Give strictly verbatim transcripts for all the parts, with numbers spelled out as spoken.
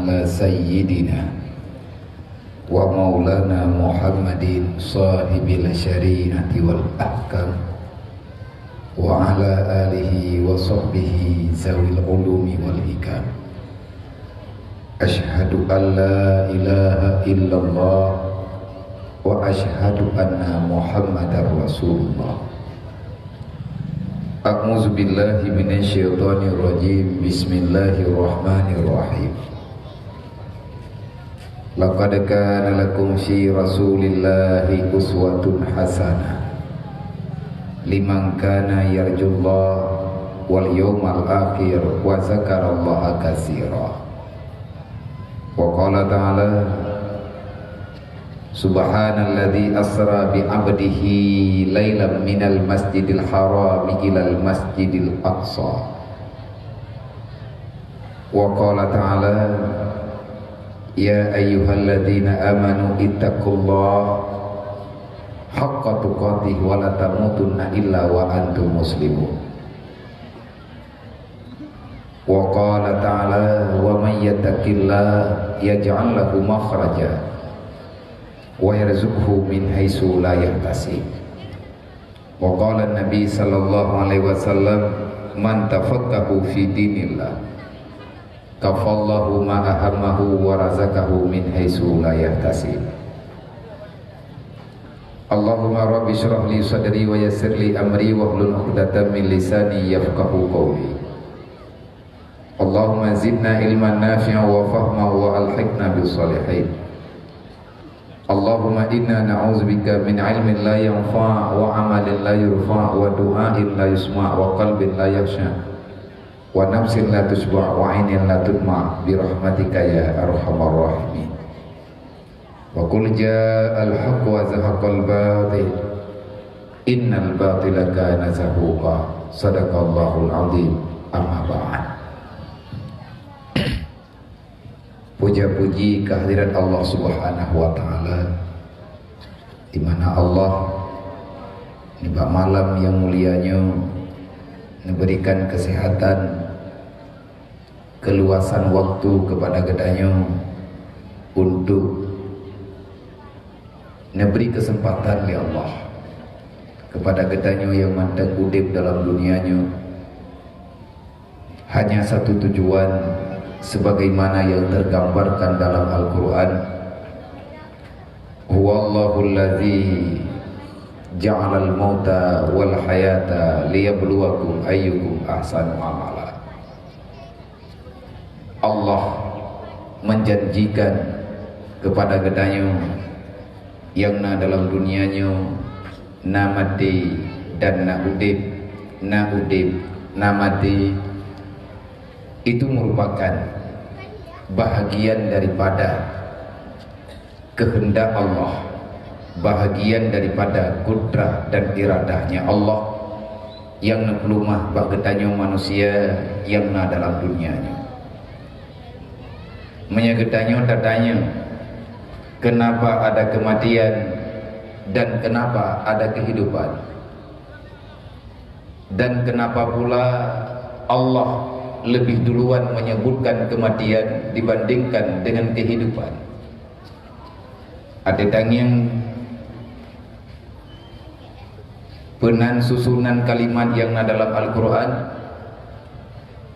Ala sayyidina wa maulana Muhammadin sahibil syari'ati wal ahkam, wa ala alihi wa sahbihi zawil ulumi wal hikam. Asyhadu an la ilaha illallah wa asyhadu anna Muhammadar Rasulullah. A'udzu billahi minasy syaithanir rajim. Bismillahirrahmanirrahim. Laqad kana lakum fi Rasulillahi uswatun hasanah liman kana yarjullaha wal yaumal akhir wa dzakarallaha katsira. Wa qala ta'ala, subhanalladzi asra bi 'abdihi lailan minal masjidil harami ilal masjidil aqsa. Wa qala ta'ala, ya ayyuhalladzina amanu ittaqullaha haqqa tuqatih wa la tamutunna illa wa antum muslimun. Wa qala ta'ala, wa may yattaqillaha yaj'al lahu makhraja wa yarzuqhu min haitsu la yahtasib. Wa qala Nabi sallallahu alaihi wasallam, man tafaqqaha fi dinillah kafallahu ma ahammahu wa razaqahu min haitsu la yahtasib. Allahumma rabbi shrah li sadri wa yassir li amri wahlul 'uqdatam min lisani yafqahu qawli. Allahumma zidna ilman nafi'an wa fahman wa alhiqna bis salihin. Allahumma inna na'udzubika min ilmin la yanfa' wa amalin la yurfa' wa du'ain la yusma' wa qalbin la yakhsya' wa nafsin la tasyba' wa 'ainin la tadma' bi rahmatika ya arhamar rahimin. Wa qul ja'al haqq wa zahaqal batil, innal batila kana zahuqa. Sadaqallahul azim. Amma ba'd. Puja-puji kehadirat Allah Subhanahu wa Ta'ala, di mana Allah nibak malam yang mulia nyoe neuberikan kesehatan, keluasan waktu kepada geutanyoe untuk neubri kesempatan lé Allah kepada geutanyoe nyang mantong udeb dalam dunia nyoe hanya satu tujuan, sebagaimana yang tergambarkan dalam Al-Quran, huwallahul ladzi ja'alal mauta wal hayata liyabluwakum ayyukum ahsanu amala. Allah menjanjikan kepada geutanyoe nyang na dalam dunia nyoe, na maté dan na udeb, na udeb, na maté, itu merupakan bahagian daripada keuheundak Allah, bahagian daripada kudrah dan iradahnya Allah nyang neupeuleumah bak geutanyoe manusia nyang na dalam dunia nyoe. Meunyoe geutanyoe tatanyong, kenapa ada kematian dan kenapa ada kehidupan? Dan kenapa pula Allah lebih duluan menyebutkan kematian dibandingkan dengan kehidupan? Até tangieng peunan susunan kalimat nyang na dalam Al-Quran,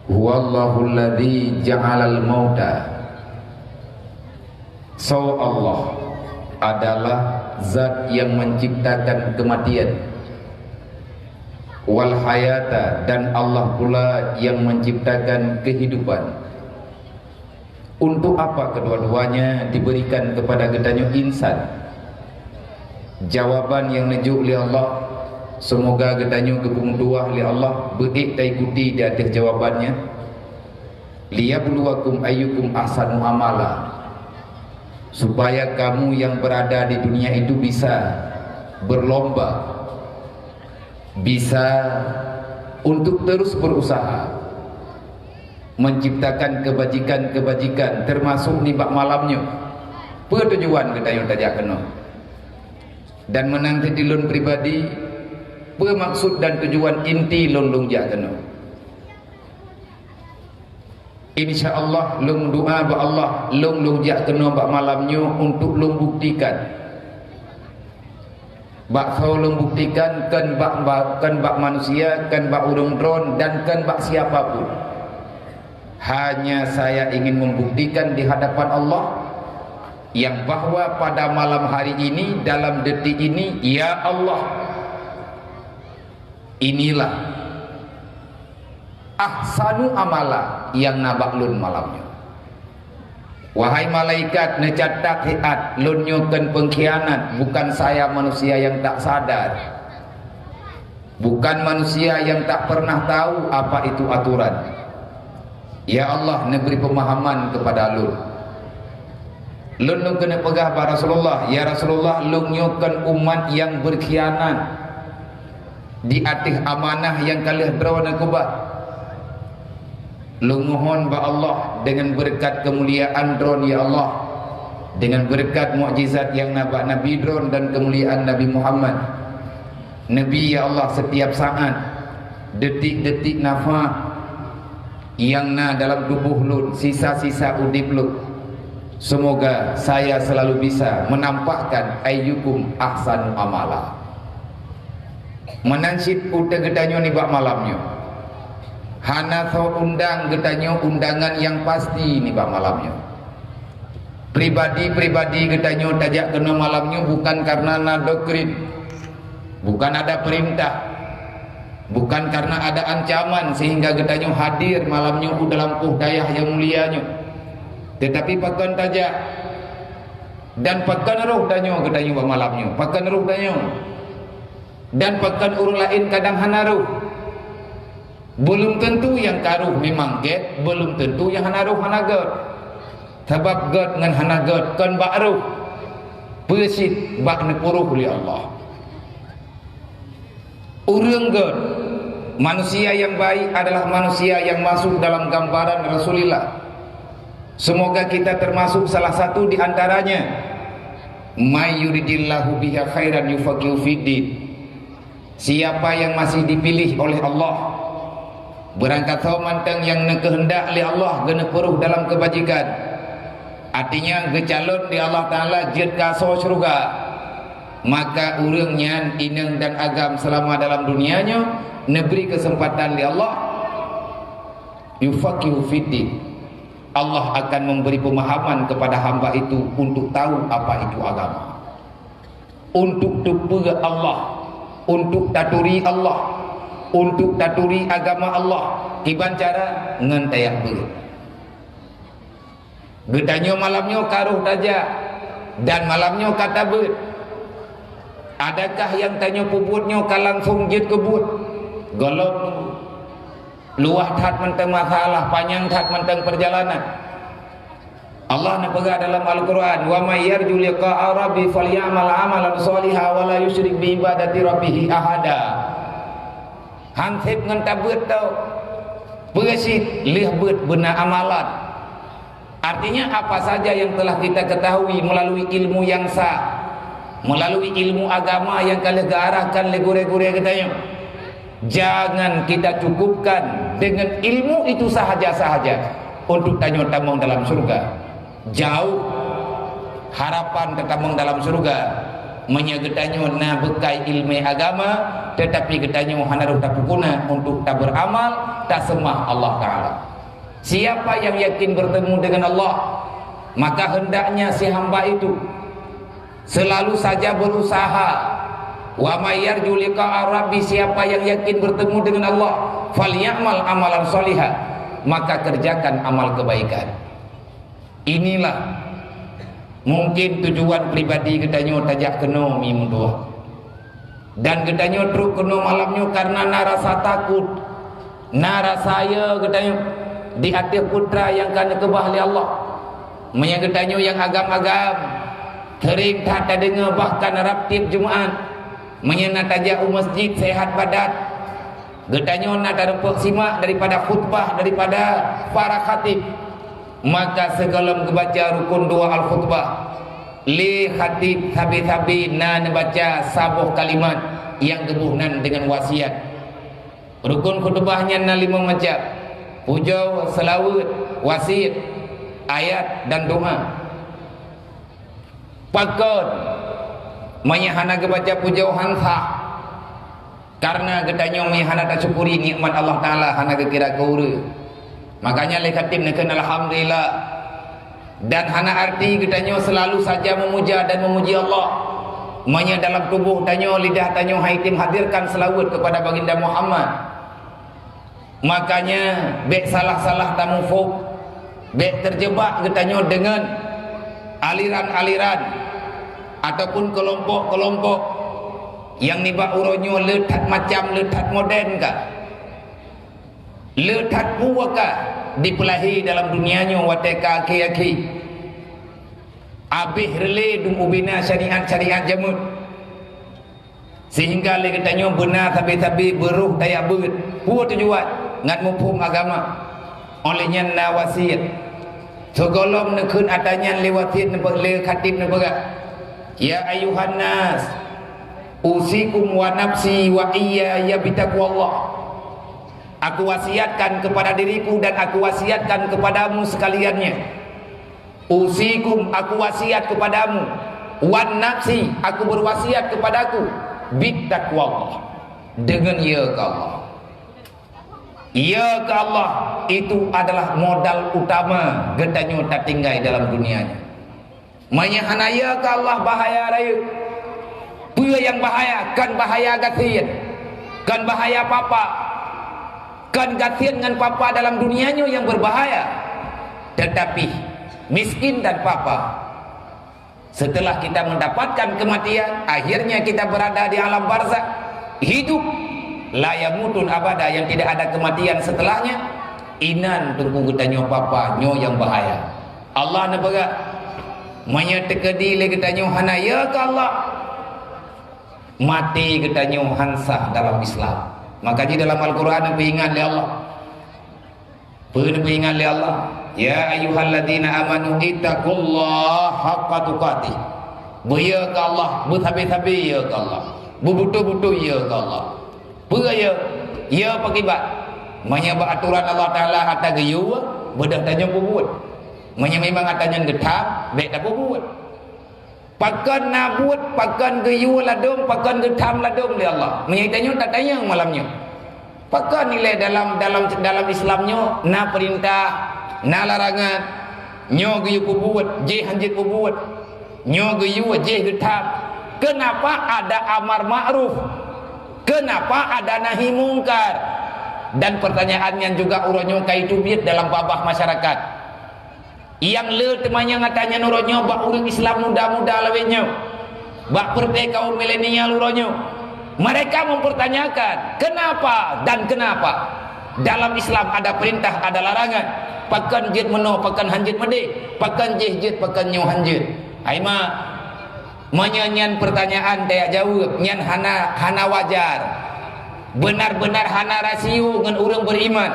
huwallahul ladzi ja'alal mauta. Soe Allah adalah zat yang menciptakan kematian, wal hayata, dan Allah pula yang menciptakan kehidupan. Untuk apa kedua-duanya diberikan kepada geutanyoe insan? Jawaban nyang neujok lé Allah, seumoga geutanyoe geupeumeutuwah lé Allah, beuék taikuti di ateueh jawabannya. Liyabluwakum ayyukum ahsanu amala, supaya kamu yang berada di dunia itu bisa berlomba, bisa untuk terus berusaha menciptakan kebajikan-kebajikan, termasuk nibak malam nyoe. Peue tujuan geutanyoe tajak keunoe? Dan meunan cit di lôn pribadi, peue maksud dan tujuan inti lôn lôn jak keunoe? Insya Allah, lôn doa bak Allah, lôn lôn jak keunoe bak malam nyoe untuk lôn buktikan. Bak soe lôn buktikan, kon bak, bak, kon bak manusia, kon bak ureuëng droe, dan kon bak siapa pun. Hanya saya ingin membuktikan di hadapan Allah yang bahwa pada malam hari ini, dalam detik ini, ya Allah, inilah ahsanu amala nyang na bak lôn malam nyoe. Wahai malaikat, neucatat hiat lôn nyoe kon pengkhianat, bukan saya manusia yang tak sadar. Bukan manusia yang tak pernah tahu apa itu aturan. Ya Allah, neubri pemahaman kepada lôn. Lôn, lôn keuneuk peugah bak Rasulullah, "Ya Rasulullah, lôn nyoe kon umat nyang berkhianat di ateueh amanah nyang ka lheueh droeneuh keubah." Lôn mohon bak Allah, dengan beureukat keumuliaan droeneuh, ya Allah, dengan beureukat mukjizat nyang na bak Nabi droeneuh dan keumuliaan Nabi Muhammad, Nabi, ya Allah, setiap saat, detik-detik nafas nyang na dalam tuboh lôn, sisa-sisa udeb lôn, semoga saya selalu bisa menampakkan ayyukum ahsanu amala. Meunan cit uteuk geutanyoe nibak malam nyoe. Hana soe undang geutanyoe undangan nyang pasti nibak malam nyoe. Pribadi-pribadi geutanyoe tajak keunoe malam nyoe bukan karena na doktrin, bukan ada perintah, bukan karena ada ancaman sehingga geutanyoe hadir malam nyoe u dalam poh dayah nyang mulia nyoe. Tetapi pakon tajak dan pakon roh tanyoe geutanyoe bak malam nyoe, pakon roh tanyoe. Dan pakon ureuëng laén kadang hana roh. Belum tentu nyang ka roh memang gét, belum tentu nyang hana roh hana gét. Sabab gét ngon hana gét kon bak roh, peue cit bak neupuroh lé Allah. Ureuëng gét, manusia yang baik adalah manusia yang masuk dalam gambaran Rasulullah. Semoga kita termasuk salah satu di antaranya. "May yuridillahu bihi khairan yufaqihu fiddin." Siapa yang masih dipilih oleh Allah, beurangkat soe mantong nyang neukeuheundak lé Allah geuneupuroh dalam keubajikan, artinya geucalon lé Allah Taala jeuet keu asoe syeuruga, maka ureuëng nyan inong dan agam seulama dalam dunia nyoe neubri keuseumpatan lé Allah, yufaqihu fiddin. Allah akan memberi pemahaman kepada hamba itu untuk tahu apa itu agama. Untuk teupeue Allah, untuk taturi Allah, untuk taturi agama Allah, kiban cara ngon tajak beuet. Geutanyoe malam nyoe ka roh tajak dan malam nyoe ka tabeuet. Adakah nyang tanyoe peubuet nyoe ka langsong jeuet keu buet? Gohlom. Luwah that mantong masalah, panyang that mantong peurjalanan. Allah neupeugah dalam Al-Qur'an, "Wa may yarju liqa'a rabbi falyamal amalan shaliha wa la yusyrik bi ibadati rabbihi ahada." Hanseb ngon tabeuet tau, peue cit lheueh beuet beuna amalan. Artinya, apa saja yang telah kita ketahui melalui ilmu yang sah, melalui ilmu agama yang ka lheueh geuarahkan lé gurée-gurée geutanyoe, jangan kita cukupkan dengan ilmu itu sahaja-sahaja untuk tanyoe tamong dalam syurga. Jauh harapan tatamong dalam syurga meunyoe geutanyoe na beukai ileumé agama, tetapi geutanyoe hana rôh tapeuguna untuk taberamal, taseumah Allah Taala. Siapa yang yakin bertemu dengan Allah, maka hendaknya si hamba itu selalu saja berusaha. "Wa may yarju liqa'a rabbi," siapa yang yakin bertemu dengan Allah, "falyamal amalan shaliha," maka kerjakan amal kebaikan. Inilah mungkin tujuan pribadi geutanyoe tajak keunoe mi meutuah. Dan geutanyoe trok keunoe malam nyoe karena na rasa takot, na rasa, ya, geutanyoe di ateueh putra nyang ka neukeubah lé Allah. Meunyoe geutanyoe nyang agam-agam, sering that tadeungoe bahkan rab tieb Jumat, meunyoe na tajak u masjid sehat badan, geutanyoe na tarumpok simak daripada khutbah daripada para khatib. Maka sigohlom geubaca rukun dua al-khutbah, lé khatib sabe-sabe na neubaca saboh kalimat nyang geuboh nan deungon wasiat. Rukun khutbah nyan na limong macam. Pujoe, seulaweuet, wasiet, ayat dan doa. Pakon meunyoe hana geubaca pujoe han sah? Karena geutanyoe meunyoe hana tasyukuri nikmat Allah Taala hana geukira keu ureuëng. Makanya lé khatib neukheun alhamdulillah. Dan hana arti geutanyoe selalu saja memuja dan memuji Allah. Meunyoe dalam tuboh tanyoe, lidah tanyoe hai tem hadirkan seulaweuet kepada Baginda Muhammad. Makanya bék salah-salah tamufuk, bék terjebak geutanyoe deungon aliran-aliran ataupun kelompok-kelompok yang nibak uroe nyoe le that macam, le that moden ka. Le that peue ka dipeulahé dalam dunia nyoe watée ka akhé-akhé. Abéh reulée dum ubina syariat-syariat jameun. Sehingga lé geutanyoe beuna sabe-sabe beuroh tajak beuet. Peue tujuan? Ngat muphom agama. Óh lheueh nyan na wasiet. Sigohlom neukheun atra nyan lé wasiet neupeugah, lé khatib neupeugah, "Ya ayuhan nas, usikum wa nafsi wa iyaya bitaqwallah." Aku wasiatkan kepada diriku dan aku wasiatkan kepadamu sekaliannya. Usikum, aku wasiat kepadamu, wan nafsi, aku berwasiat kepadaku, bitaqwallah, dengan ya ke Allah. Ya ke Allah itu adalah modal utama geutanyoe tatinggai dalam dunia nyoe. Meunyoe hana ya ke Allah, bahaya rayeuk. Peue nyang bahaya? Kon bahaya gasien, kon bahaya papa. Kon gasien ngon papa dalam dunia nyoe nyang berbahaya, tetapi miskin dan papa. Setelah kita mendapatkan kematian, akhirnya kita berada di alam barzakh, hidup la yamutun abada, yang tidak ada kematian setelahnya. Inan teungku geutanyoe papa nyoe nyang bahaya. Allah neupeugah, meunyoe teukeudi lé geutanyoe hana ya ke Allah, maté geutanyoe han sah dalam Islam. Maka di dalam Al-Quran neupeuingat lé Allah. Peue neupeuingat lé Allah? Ya ayyuhalladzina amanu ittaqullaha haqqa tuqatih. Beuya ke Allah, beusabe-sabe ya ke Allah. Beubuto-buto ya ke Allah. Peue ya? Ya pakiban? Meunyoe bak aturan Allah Taala ata geuyue, beudôh tanyoe peubuet. Meunyoe memang ata nyan geutham, bék tapeubuet. Pakon na buet, pakon geuyue ladôm, pakon geutham ladôm lé Allah. Meunyoe tanyoe tatanyong malam nyoe, pakon nilai dalam, dalam, dalam Islam nyoe na peurintah, na larangan, nyoe geuyue peubuet, jéh han jeuet peubuet, nyoe geuyue jéh geutham. Kenapa ada amar ma'ruf? Kenapa ada nahi mungkar? Dan pertanyaan nyan juga uroe nyoe ka iteubiet dalam babah masyarakat. Nyang le teumanyong ata nyan uroe nyoe bak ureuëng Islam muda-muda lawét nyoe, bak peureté kaum milenial uroe nyoe. Mereka mempertanyakan, kenapa dan kenapa? Dalam Islam ada perintah, ada larangan. Pakon jeuet meunoe, pakon han jeuet meudéh, pakon jéh jeuet, pakon nyoe han jeuet. Hai mak, meunyoe nyan pertanyaan tajak jaweueb, nyan hana, hana wajar. Benar-benar hana rasio ngon ureuëng beriman,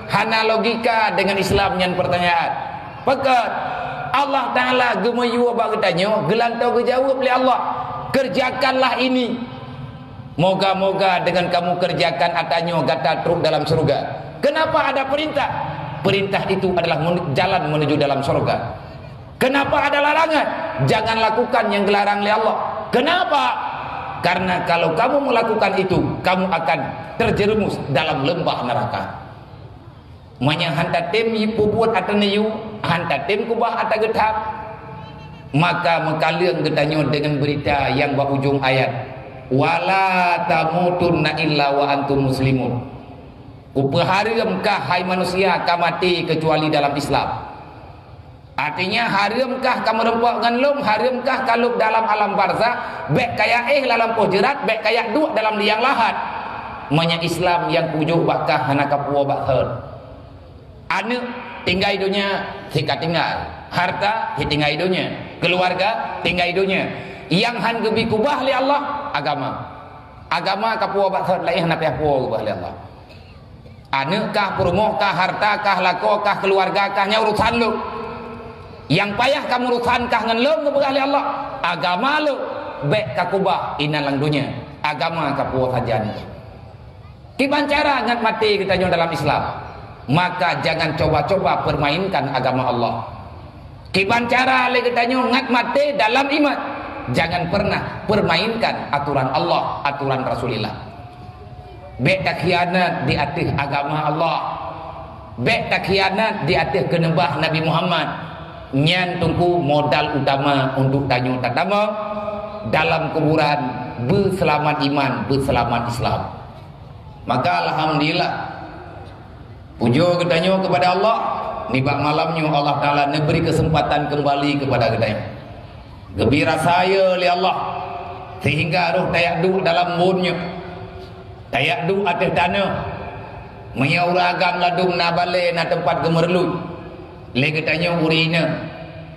hana logika dengan Islam nyan pertanyaan. Pakon? Allah Taala geumeuyue bak geutanyoe, geulantoe geujaweueb lé Allah, "Kerjakanlah ini." Moga-moga dengan kamu kerjakan ata nyoe gata trok dalam syurga. Kenapa ada perintah? Perintah itu adalah menu-, jalan menuju dalam syurga. Kenapa ada larangan? Jangan lakukan yang dilarang oleh Allah. Kenapa? Karena kalau kamu melakukan itu, kamu akan terjerumus dalam lembah neraka. Meunyoe han tatem peubuet ata neuyue, han tatem keubah ata geutham, maka meukaleueng geutanyoe deungon beurita nyang bak ujong ayat, "Wala tamutunna illa wa antum muslimun." Kupeuhareuem kah, hai manusia, ka maté keucuali dalam Islam. Artinya, hareuem kah ka meureumpok ngon lôn, hareuem kah ka lheueh dalam alam barzakh, bék kajak éh lam lampôh jeurat, bék kajak duek dalam liang lahat. Meunyoe Islam nyang kujok bak kah hana kapuwoe bak thon. Aneuëk tinggai donya, sit ka tinggai. Hareuta sit tinggai donya. Keuluwarga tinggai donya. Nyang han geubi keubah lé Allah, agama. Agama kapuwoe bak thon, laén hana payah puwoe keubah lé Allah. Aneuëk kah, peurumoh kah, hareuta kah, lakoe kah, keuluwarga kah, nyan urosan lôn. Nyang payah kamu urosan kah ngon lôn geupeugah lé Allah, agama lôn, bék kakeubah inan lam donya. Agama kapuwoe sajan. Kiban cara ngat maté geutanyoe dalam Islam? Maka jangan coba-coba permainkan agama Allah. Kiban cara lé geutanyoe ngat maté dalam iman, jangan pernah permainkan aturan Allah, aturan Rasulullah. Bék takhianat di ateueh agama Allah. Bék takhianat di ateueh keuneubah Nabi Muhammad. Nyan teungku modal utama untuk tanyoe tatamong dalam kuburan, beuseulamat iman, beuseulamat Islam. Maka alhamdulillah, pujoe geutanyoe kepada Allah, nibak malam nyoe Allah Taala neubri keuseumpatan keumbali kepada geutanyoe. Geubri rasa lé Allah, sehingga roh tayak duek dalam buet nyoe, tayak duek ateueh tanoh. Meunyoe ureuëng agam ladôm na balée, na teumpat geumeureulut, lé geutanyoe ureuëng inong,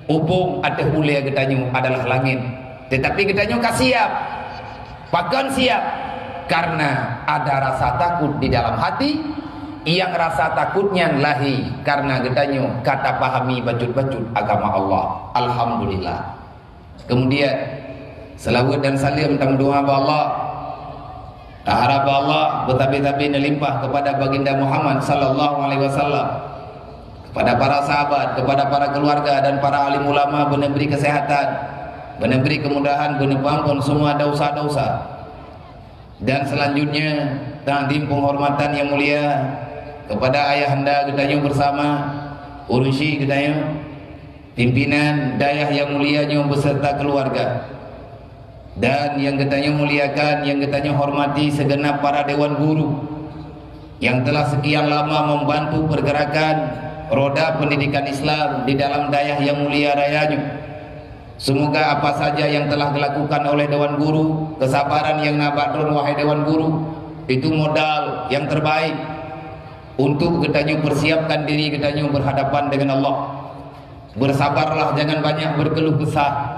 ubông ateueh ulée geutanyoe adalah langét. Teutapi geutanyoe ka siap. Pakon siap? Karena ada rasa takut di dalam hati. Nyang rasa takut nyan lahé karena geutanyoe ka tapahami bacut-bacut agama Allah. Alhamdulillah. Kemudian, seulaweuet dan saleuem tameudoa bak Allah. Taharap bak Allah beusabe-sabe neulimpah kepada Baginda Muhammad sallallahu alaihi wasallam, kepada para sahabat, kepada para keluarga dan para alim ulama, beuneubri kesehatan, beuneubri kemudahan, beuneupeuampon semua dosa-dosa. Dan selanjutnya, takzim penghormatan yang mulia kepada ayahanda geutanyoe bersama, urusi geutanyoe, pimpinan dayah yang mulia nyoe beserta keluarga. Dan yang geutanyoe muliakan, yang geutanyoe hormati segenap para dewan guru yang telah sekian lama membantu pergerakan roda pendidikan Islam di dalam dayah yang mulia raya nyoe. Semoga apa saja yang telah dilakukan oleh dewan guru, kesabaran yang na bak droen wahai dewan guru, itu modal yang terbaik untuk geutanyoe persiapkan diri geutanyoe berhadapan dengan Allah. Bersabarlah, jangan banyak berkeluh kesah.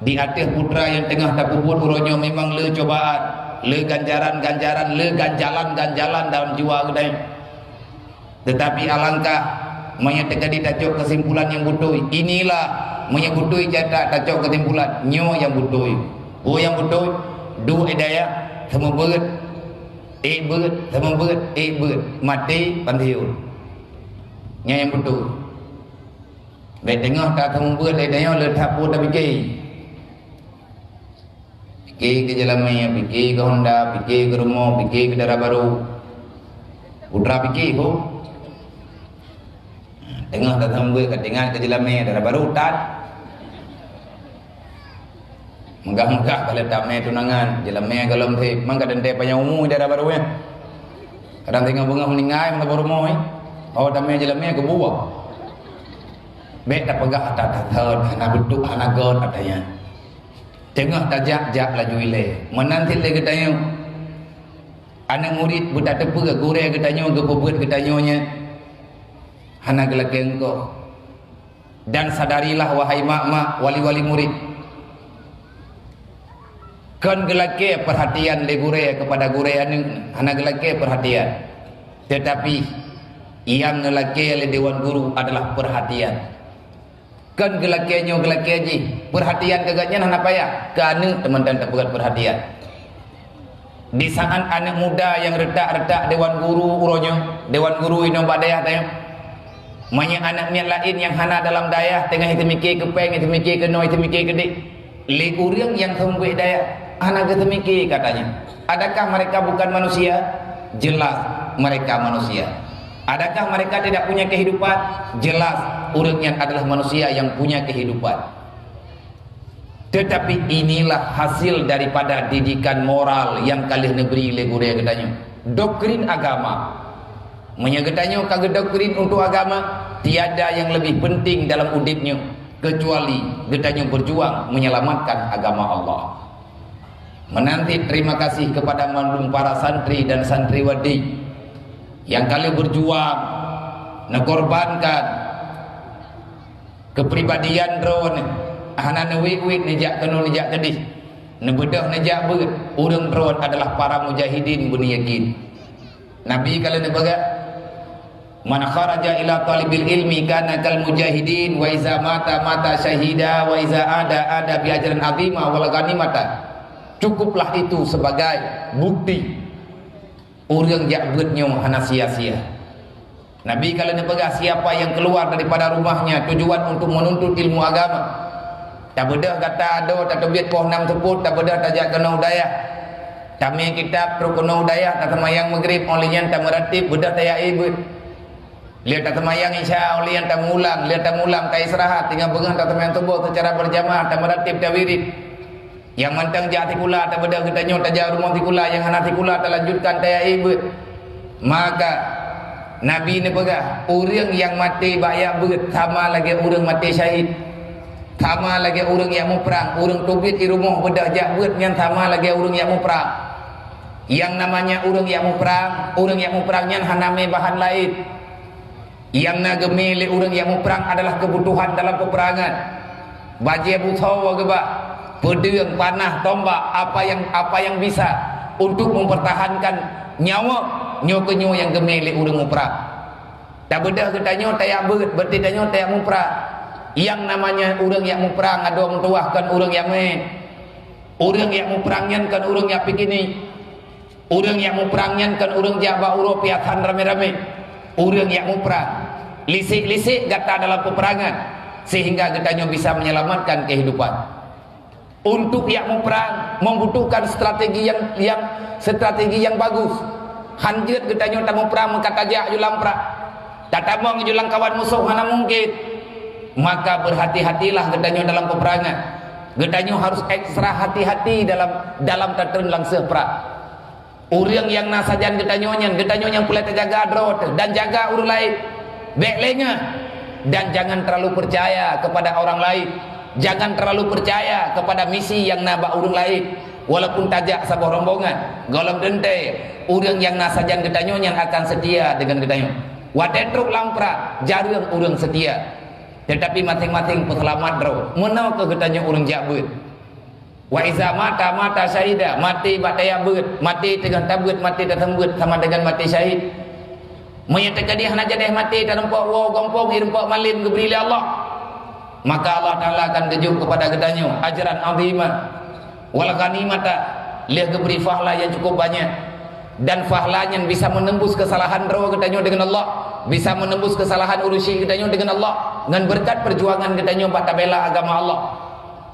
Di ateueh putra nyang teungoh tapeubuet uroe nyoe memang le cobaan, le ganjaran-ganjaran, le ganjalan-ganjalan dalam jiwa geutanyoe. Teutapi alangkah meunyoe teuka ditacok keusimpulan nyang beutôi. Inilah meunyoe beutôi jata tacok keusimpulan, nyoe nyang beutôi. Peue nyang beutôi? Duek di dayah, seumeubeuet, ék beuet, seumeubeuet, ék beuet, maté pansiun. Nyan nyang beutôi. Bék teungoh taseumeubeuet lé tanyoe le that peue tapike. Pike keu jeulamé, pike keu honda, pike keu rumoh, pike keu dara barô. Putra pike ho. Teungoh taseumeubeuet ka teuingat keu jeulamé, dara barô that. Meugah-meugah ka lheueh tamé tunangan, jeulamé gohlom sép, mang ka teuntée panyang umu dara barô nyan. Kadang singoh beungoh meuninggai meusaboh rumoh, eh. Oh, tamé jeulamé keubuah. Bék tapeugah that-that hana beutôi, hana göt ata nyan. Teungoh tajak, jak laju ilée. Meunan cit lé geutanyoe. Aneuk murit beutateupeue gurée geutanyoe geupeubuet geutanyoe nyan hana geulakée eungkôt. Dan sadarilah, wahai mak-mak, wali-wali murit, kon geulakée peurhatian lé gurée keupada gurée aneuk, hana geulakée peurhatian. Teutapi, nyang geulakée lé dewan guru adalah peurhatian. Kon geulakée nyoe geulakée jih, peurhatian keu gobnyan hana payah, keu aneuk teuma-teuma tapeugét peurhatian. Di saát aneuk muda nyang reutak-reutak dewan guru uroe nyoe, dewan guru inong bak dayah tanyoe. Meunyoe aneuk miet laén nyang hana dalam dayah teungoh jiteumiké keu péng, jiteumiké keunoe, jiteumiké keudéh, lé ureuëng nyang seumeubeuet dayah hana geuteumiké katanya. Adakah mereka bukan manusia? Jelas mereka manusia. Adakah mereka tidak punya kehidupan? Jelas, ureuëng nyan adalah manusia yang punya kehidupan. Teutapi inilah hasil daripada didikan moral nyang ka lheueh neubri lé gurée geutanyoe. Doktrin agama. Meunyoe geutanyoe ka geudoktrin untuk agama, tiada nyang leubeh peunteng dalam udeb nyoe keucuali geutanyoe beujuang menyelamatkan agama Allah. Meunan cit terima kasih kepada mandum para santri dan santriwati nyang ka lheueh beujuang, neukorbankan keupribadian droen, hana neuwit-wit neujak keunoe neujak keudéh, neubeudôh neujak beuet, ureuëng droen adalah para mujahidin beuneuyakin. Nabi ka lheueh neupeugah, "Man kharaja ila talibil ilmi kana kal mujahidin, wa iza mata, mata syahida, wa iza ada, ada bi ajrin azima wal ghanimata." Cukuplah itu sebagai bukti ureuëng jak beuet nyoe hana sia-sia. Nabi ka lheueh neupeugah, siapa yang keluar daripada rumahnya tujuan untuk menuntut ilmu agama, tabeudôh gata adoe, tateubiet poh nam seupôt, tabeudôh tajak keunoe u dayah, tamé kitab, trok keunoe u dayah, taseumayang Maghrib, óh lheueh nyan tameuratib, beudôh tajak ié beuet. Lheueh taseumayang Isya, óh lheueh nyan tamulang, lheueh tamulang taistirahat, teungoh beungoh taseumayang suboh seucara berjamaah, tameuratib, tawirid. Nyang mantong jak sikula, tabeudôh geutanyoe tajak rumoh sikula, nyang hana sikula talanjutkan tajak ié beuet. Maka, Nabi neupeugah, ureuëng nyang maté bak jak beuet sama lagée ureuëng maté syahid. Sama lagée ureuëng jak muprang, ureuëng teubiet i rumoh beudôh jak beuet nyan sama lagée ureuëng jak muprang. Nyang namanya ureuëng jak muprang, ureuëng jak muprang nyan hana mé bahan laén. Nyang na geumé lé ureuëng jak muprang adalah keubutuhan dalam peupeurangan. Bajée busoe geuba, peudeueng, panah, tombak, apa nyang, apa nyang bisa untuk mempertahankan nyawa, nyoe keuh nyoe nyang geumé lé ureuëng muprang. Tabeudôh geutanyoe tajak beuet, berarti tanyoe tajak muprang. Nyang namanya ureuëng jak muprang adoe meutuwah kon ureuëng jak mé. Ureuëng jak muprang nyan kon ureuëng jak piknik. Ureuëng jak muprang nyan kon ureuëng jak bak uroe piasan ramé-ramé. Ureuëng jak muprang, lisek-lisek gata dalam peupeurangan, sehingga geutanyoe bisa menyelamatkan kehidupan. Untuk jak muprang membutuhkan strategi yang, yang, strategi yang bagus. Hanjeuet geutanyoe tamuprang meuka tajak ju lam prang, tatamong ju lam kawan musoh, hana mungken. Maka berhati-hatilah geutanyoe dalam peupeurangan. Geutanyoe harus ekstra hati-hati dalam, dalam tatreun langseuh prang. Ureuëng nyang na sajan geutanyoe nyan, geutanyoe nyang peureulée tajaga droe teuh dan jaga ureuëng laén. Bék lengah dan jangan terlalu percaya kepada orang lain. Jangan terlalu percaya kepada misi nyang na bak ureuëng laén. Walaupun tajak saboh rombongan, gohlom teuntée ureuëng nyang na sajan geutanyoe nyan akan setia deungon geutanyoe. Watée trok lam prang, jareueng ureuëng setia. Teutapi maséng-maséng peuseulamat droe. Meunoe keuh geutanyoe ureuëng jak beuet. Wa iza mata, mata syahida, maté bak tajak beuet, maté teungoh tabeuet, maté taseumbeuet sama deungon maté syahid. Meunyoe teukeudi hana jadeh maté, tarumpok woe gampông, irumpok malem geubri lé Allah, maka Allah Taala akan geujok keupada geutanyoe ajran azima, wal ghanimata, lheueh geubri fahla nyang cukup banyak. Dan fahla nyan bisa meunembus keusalahan droe geutanyoe deungon Allah, bisa meunembus keusalahan urusi geutanyoe deungon Allah, ngon beureukat peujuangan geutanyoe bak tabela agama Allah.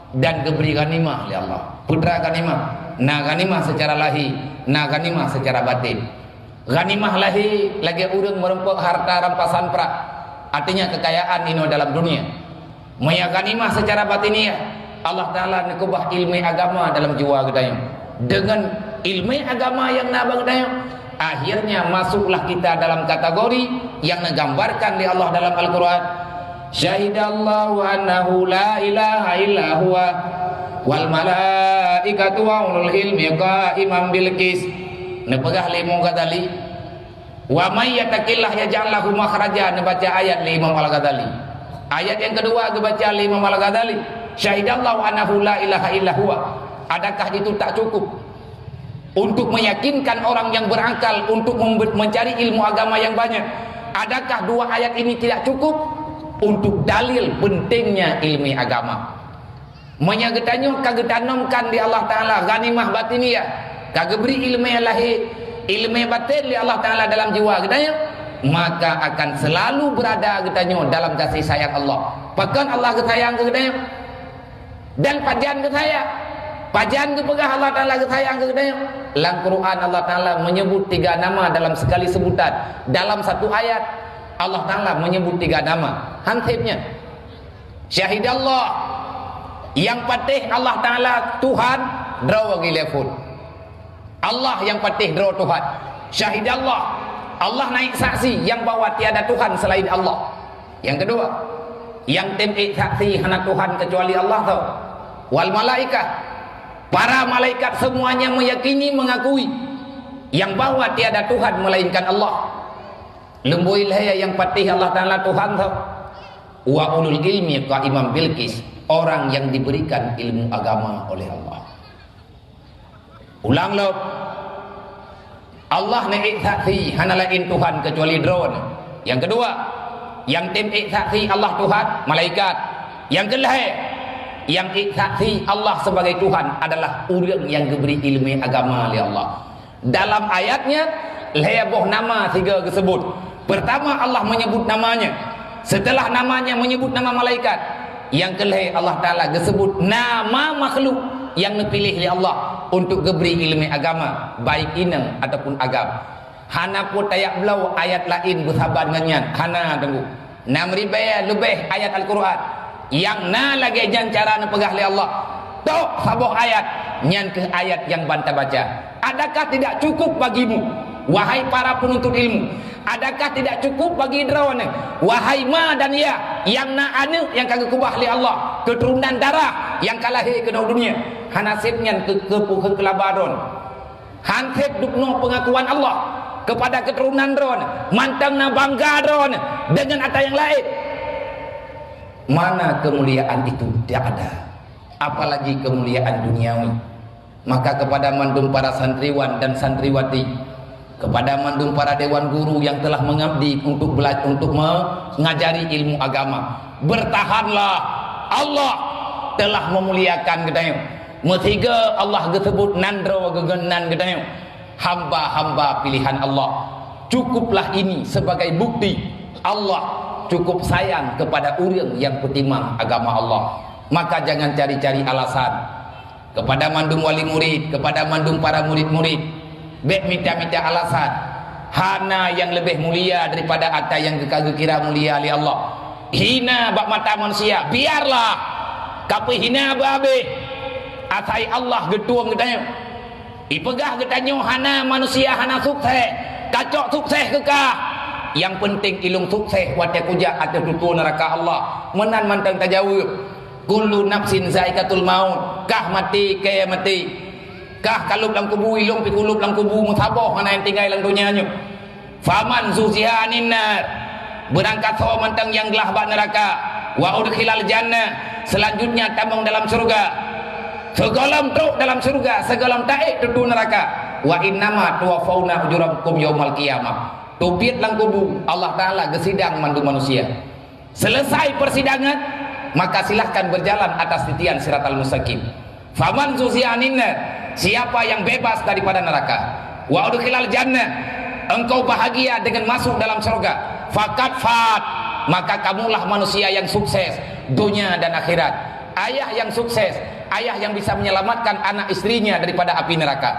Dan geubri ghanimah lé Allah. Peue teuma ghanimah? Na ghanimah seucara lahé, na ghanimah seucara baten. Ghanimah lahé lagée ureuëng meurumpok harta rampasan prang, artinya kekayaan inoe dalam dunia. Meunyoe ghanimah seucara batiniah, Allah Taala neukeubah iéleumé agama dalam jiwa geutanyoe. Deungon iéleumé agama nyang na bak geutanyoe, akhirnya masuklah kita dalam kategori nyang neugambarkan lé Allah dalam Al-Quran. Syahidallahu annahu la ilaha illa huwa wal malaikatu wa ulul ilmi qaiman bil qis. Neupeugah lé Imam Ghazali, "Wa may yattaqillaha yaj'al lahu makhraja," neubaca ayat lé Imam Al-Ghazali. Ayat nyang keudua geubaca lé Imam Al-Ghazali, "Syahidallahu annahu la ilaha illa huwa." Adakah itu tak cukup untuk meyakinkan orang yang berakal untuk membe-, mencari ilmu agama yang banyak? Adakah dua ayat ini tidak cukup untuk dalil pentingnya ilmu agama? Meunyoe geutanyoe ka geutanomkan lé Allah Taala ghanimah batiniah, ka geubri iéleumé lahé, iéleumé baten lé Allah Taala dalam jiwa geutanyoe, maka akan selalu beurada geutanyoe dalam gaséh sayang Allah. Pakon Allah geusayang keu geutanyoe? Dan pajan geusayang? Pajan geupeugah Allah Taala geusayang keu geutanyoe? Lam Quran Allah Taala meunyeubut tiga nama dalam seukali seubutan, dalam satu ayat Allah Taala meunyeubut tiga nama. Han sép nyan. Syahidallah, nyang patéh Allah Taala Tuhan, droe geutelepon. Allah nyang patéh droe Tuhan. Syahidallah, Allah na ék saksi nyang bahwa tiada Tuhan selain Allah. Nyang keudua, nyang tem ék saksi hana Tuhan keucuali Allah tho. Wal malaikah, para malaikat semuanya meyakini, mengakui nyang bahwa tiada Tuhan melainkan Allah. Lumbôi lhée nyang patéh Allah Taala Tuhan tho. Wa ulul ilmi qaiman bil qis, orang yang diberikan ilmu agama oleh Allah. Ulang lom, Allah na ék saksi hana laén Tuhan keucuali Droe. Nyang keudua, nyang tem ék saksi Allah Tuhan, malaikat. Nyang keulhée, nyang ék saksi Allah sebagai Tuhan adalah ureuëng nyang geubri iéleumé agama lé Allah. Dalam ayat nyan, lhée boh nama sigoe geuseubut. Pertama, Allah menyebut namanya. Setelah namanya, menyebut nama malaikat. Nyang keulhèe, Allah Taala geuseubut nama makhluk nyang neupiléh lé Allah untuk geubri ileumèe agama, baik inong ataupun agam. Hana po tajak bloe ayat laén beusabab ngon nyan. Hana, Teungku. Nam ribèe leubeh ayat Al-Qur'an. Nyang na lagèe nyan cara neupeugah lé Allah. Tok saboh ayat, nyan keuh ayat nyang ban tabaca. Adakah tidak cukup bagimu, wahai para penuntut ilmu? Adakah tidak cukup bagi droeneuh, wahai ma dan ya, nyang na aneuk nyang ka geukeubah lé Allah, keuturonan darah nyang ka lahé keunoe dunia? Hana sép nyan keu, keu, keu keulaba droeneuh. Han sép dubnoe peungakuan Allah keupada keuturonan droeneuh, mantong na bangga droeneuh deungon ata nyang laén. Mana kemuliaan itu? Tiada. Apalagi kemuliaan duniawi. Maka keupada mandum para santriwan dan santriwati, keupada mandum para dewan guru nyang telah meungabdi untuk bela-, untuk meungajari ilmu agama, beurtahanlah! Allah telah meumuliakan geutanyoe. Meusigoe Allah geuseubut nan droe geuh ngon nan geutanyoe, hamba-hamba pilihan Allah. Cukuplah ini sebagai bukti Allah cukup sayang keupada ureuëng nyang peutimang agama Allah. Maka jangan cari-cari alasan. Keupada mandum wali murid, keupada mandum para murid-murid, bék mita-mita alasan. Hana nyang leubeh mulia daripada ata nyang geuka geukira mulia lé Allah. Hina bak mata manusia, biarlah! Ka peuhina beu habéh, asai Allah geutueng geutanyoe. Ipeugah geutanyoe hana manusia hana sukses, kacok sukses keu kah. Nyang peunteng ilôn sukses watée kujak ateueh tutoe neuraka Allah. Meunan mantong tajaweueb. Kullu nafsin zaiqatul maut, kah maté, kée maté. Kah kalôb lam kubu, ilôn pih kulôb lam kubu, meusaboh hana nyang tinggai lam donya nyoe. Faman zuhziha 'anin nar, beurangkat soe mantong nyang glah bak neuraka, wa udkhilal jannah, selanjutnya tamong dalam syeuruga. Sigohlom trok dalam syeuruga, sigohlom taék tutoe neuraka. Wa innama tuwaffauna ujurakum yaumal qiyamah. Teubiet lam kubu, Allah Taala geusidang mandum manusia. Selesai persidangan, maka silahkan berjalan atas titian siratal mustaqim. Faman zuhziha 'anin nar, siapa yang bebas daripada neraka, wa udkhilal jannah, engkau bahagia dengan masuk dalam surga, faqad fat, maka kamulah manusia yang sukses dunia dan akhirat. Ayah yang sukses, ayah yang bisa menyelamatkan anak istrinya daripada api neraka.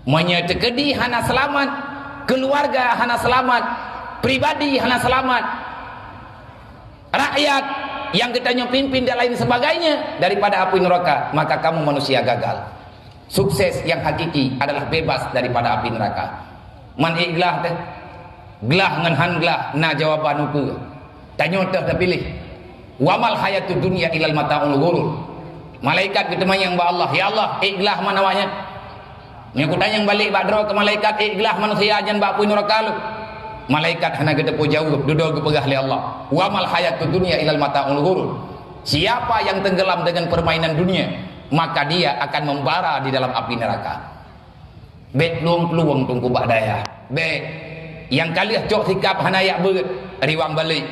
Meunyoe teukeudi hana seulamat, keuluwarga hana seulamat, pribadi hana seulamat, rakyat nyang geutanyoe pimpin dan lain sebagainya daripada api neuraka, maka kamu manusia gagal. Sukses nyang hakiki adalah bebas daripada api neuraka. Man ék glah teuh, glah ngon han glah na jawaban ukeue. Tanyoe teuh tapiléh. Wa mal hayatud dunya illal mata'ul ghurur. Malaikat geuteumanyong bak Allah, "Ya Allah, ék glah man awaknyan?" Meunyoe kutanyong balek bak droe keu malaikat, "Ék glah manusia nyan bak apui neuraka lôn?" Malaikat hana geuteupeue jaweueb, dudoe geupeugah lé Allah, "Wa mal hayatud dunya illal mata'ul ghurur." Siapa yang tenggelam dengan permainan dunia, maka dia akan membara di dalam api neraka. Bék plueng-plueng Teungku bak dayah. Bék. Nyang ka lheueh cok sikap hana yak beuet, riwang balek.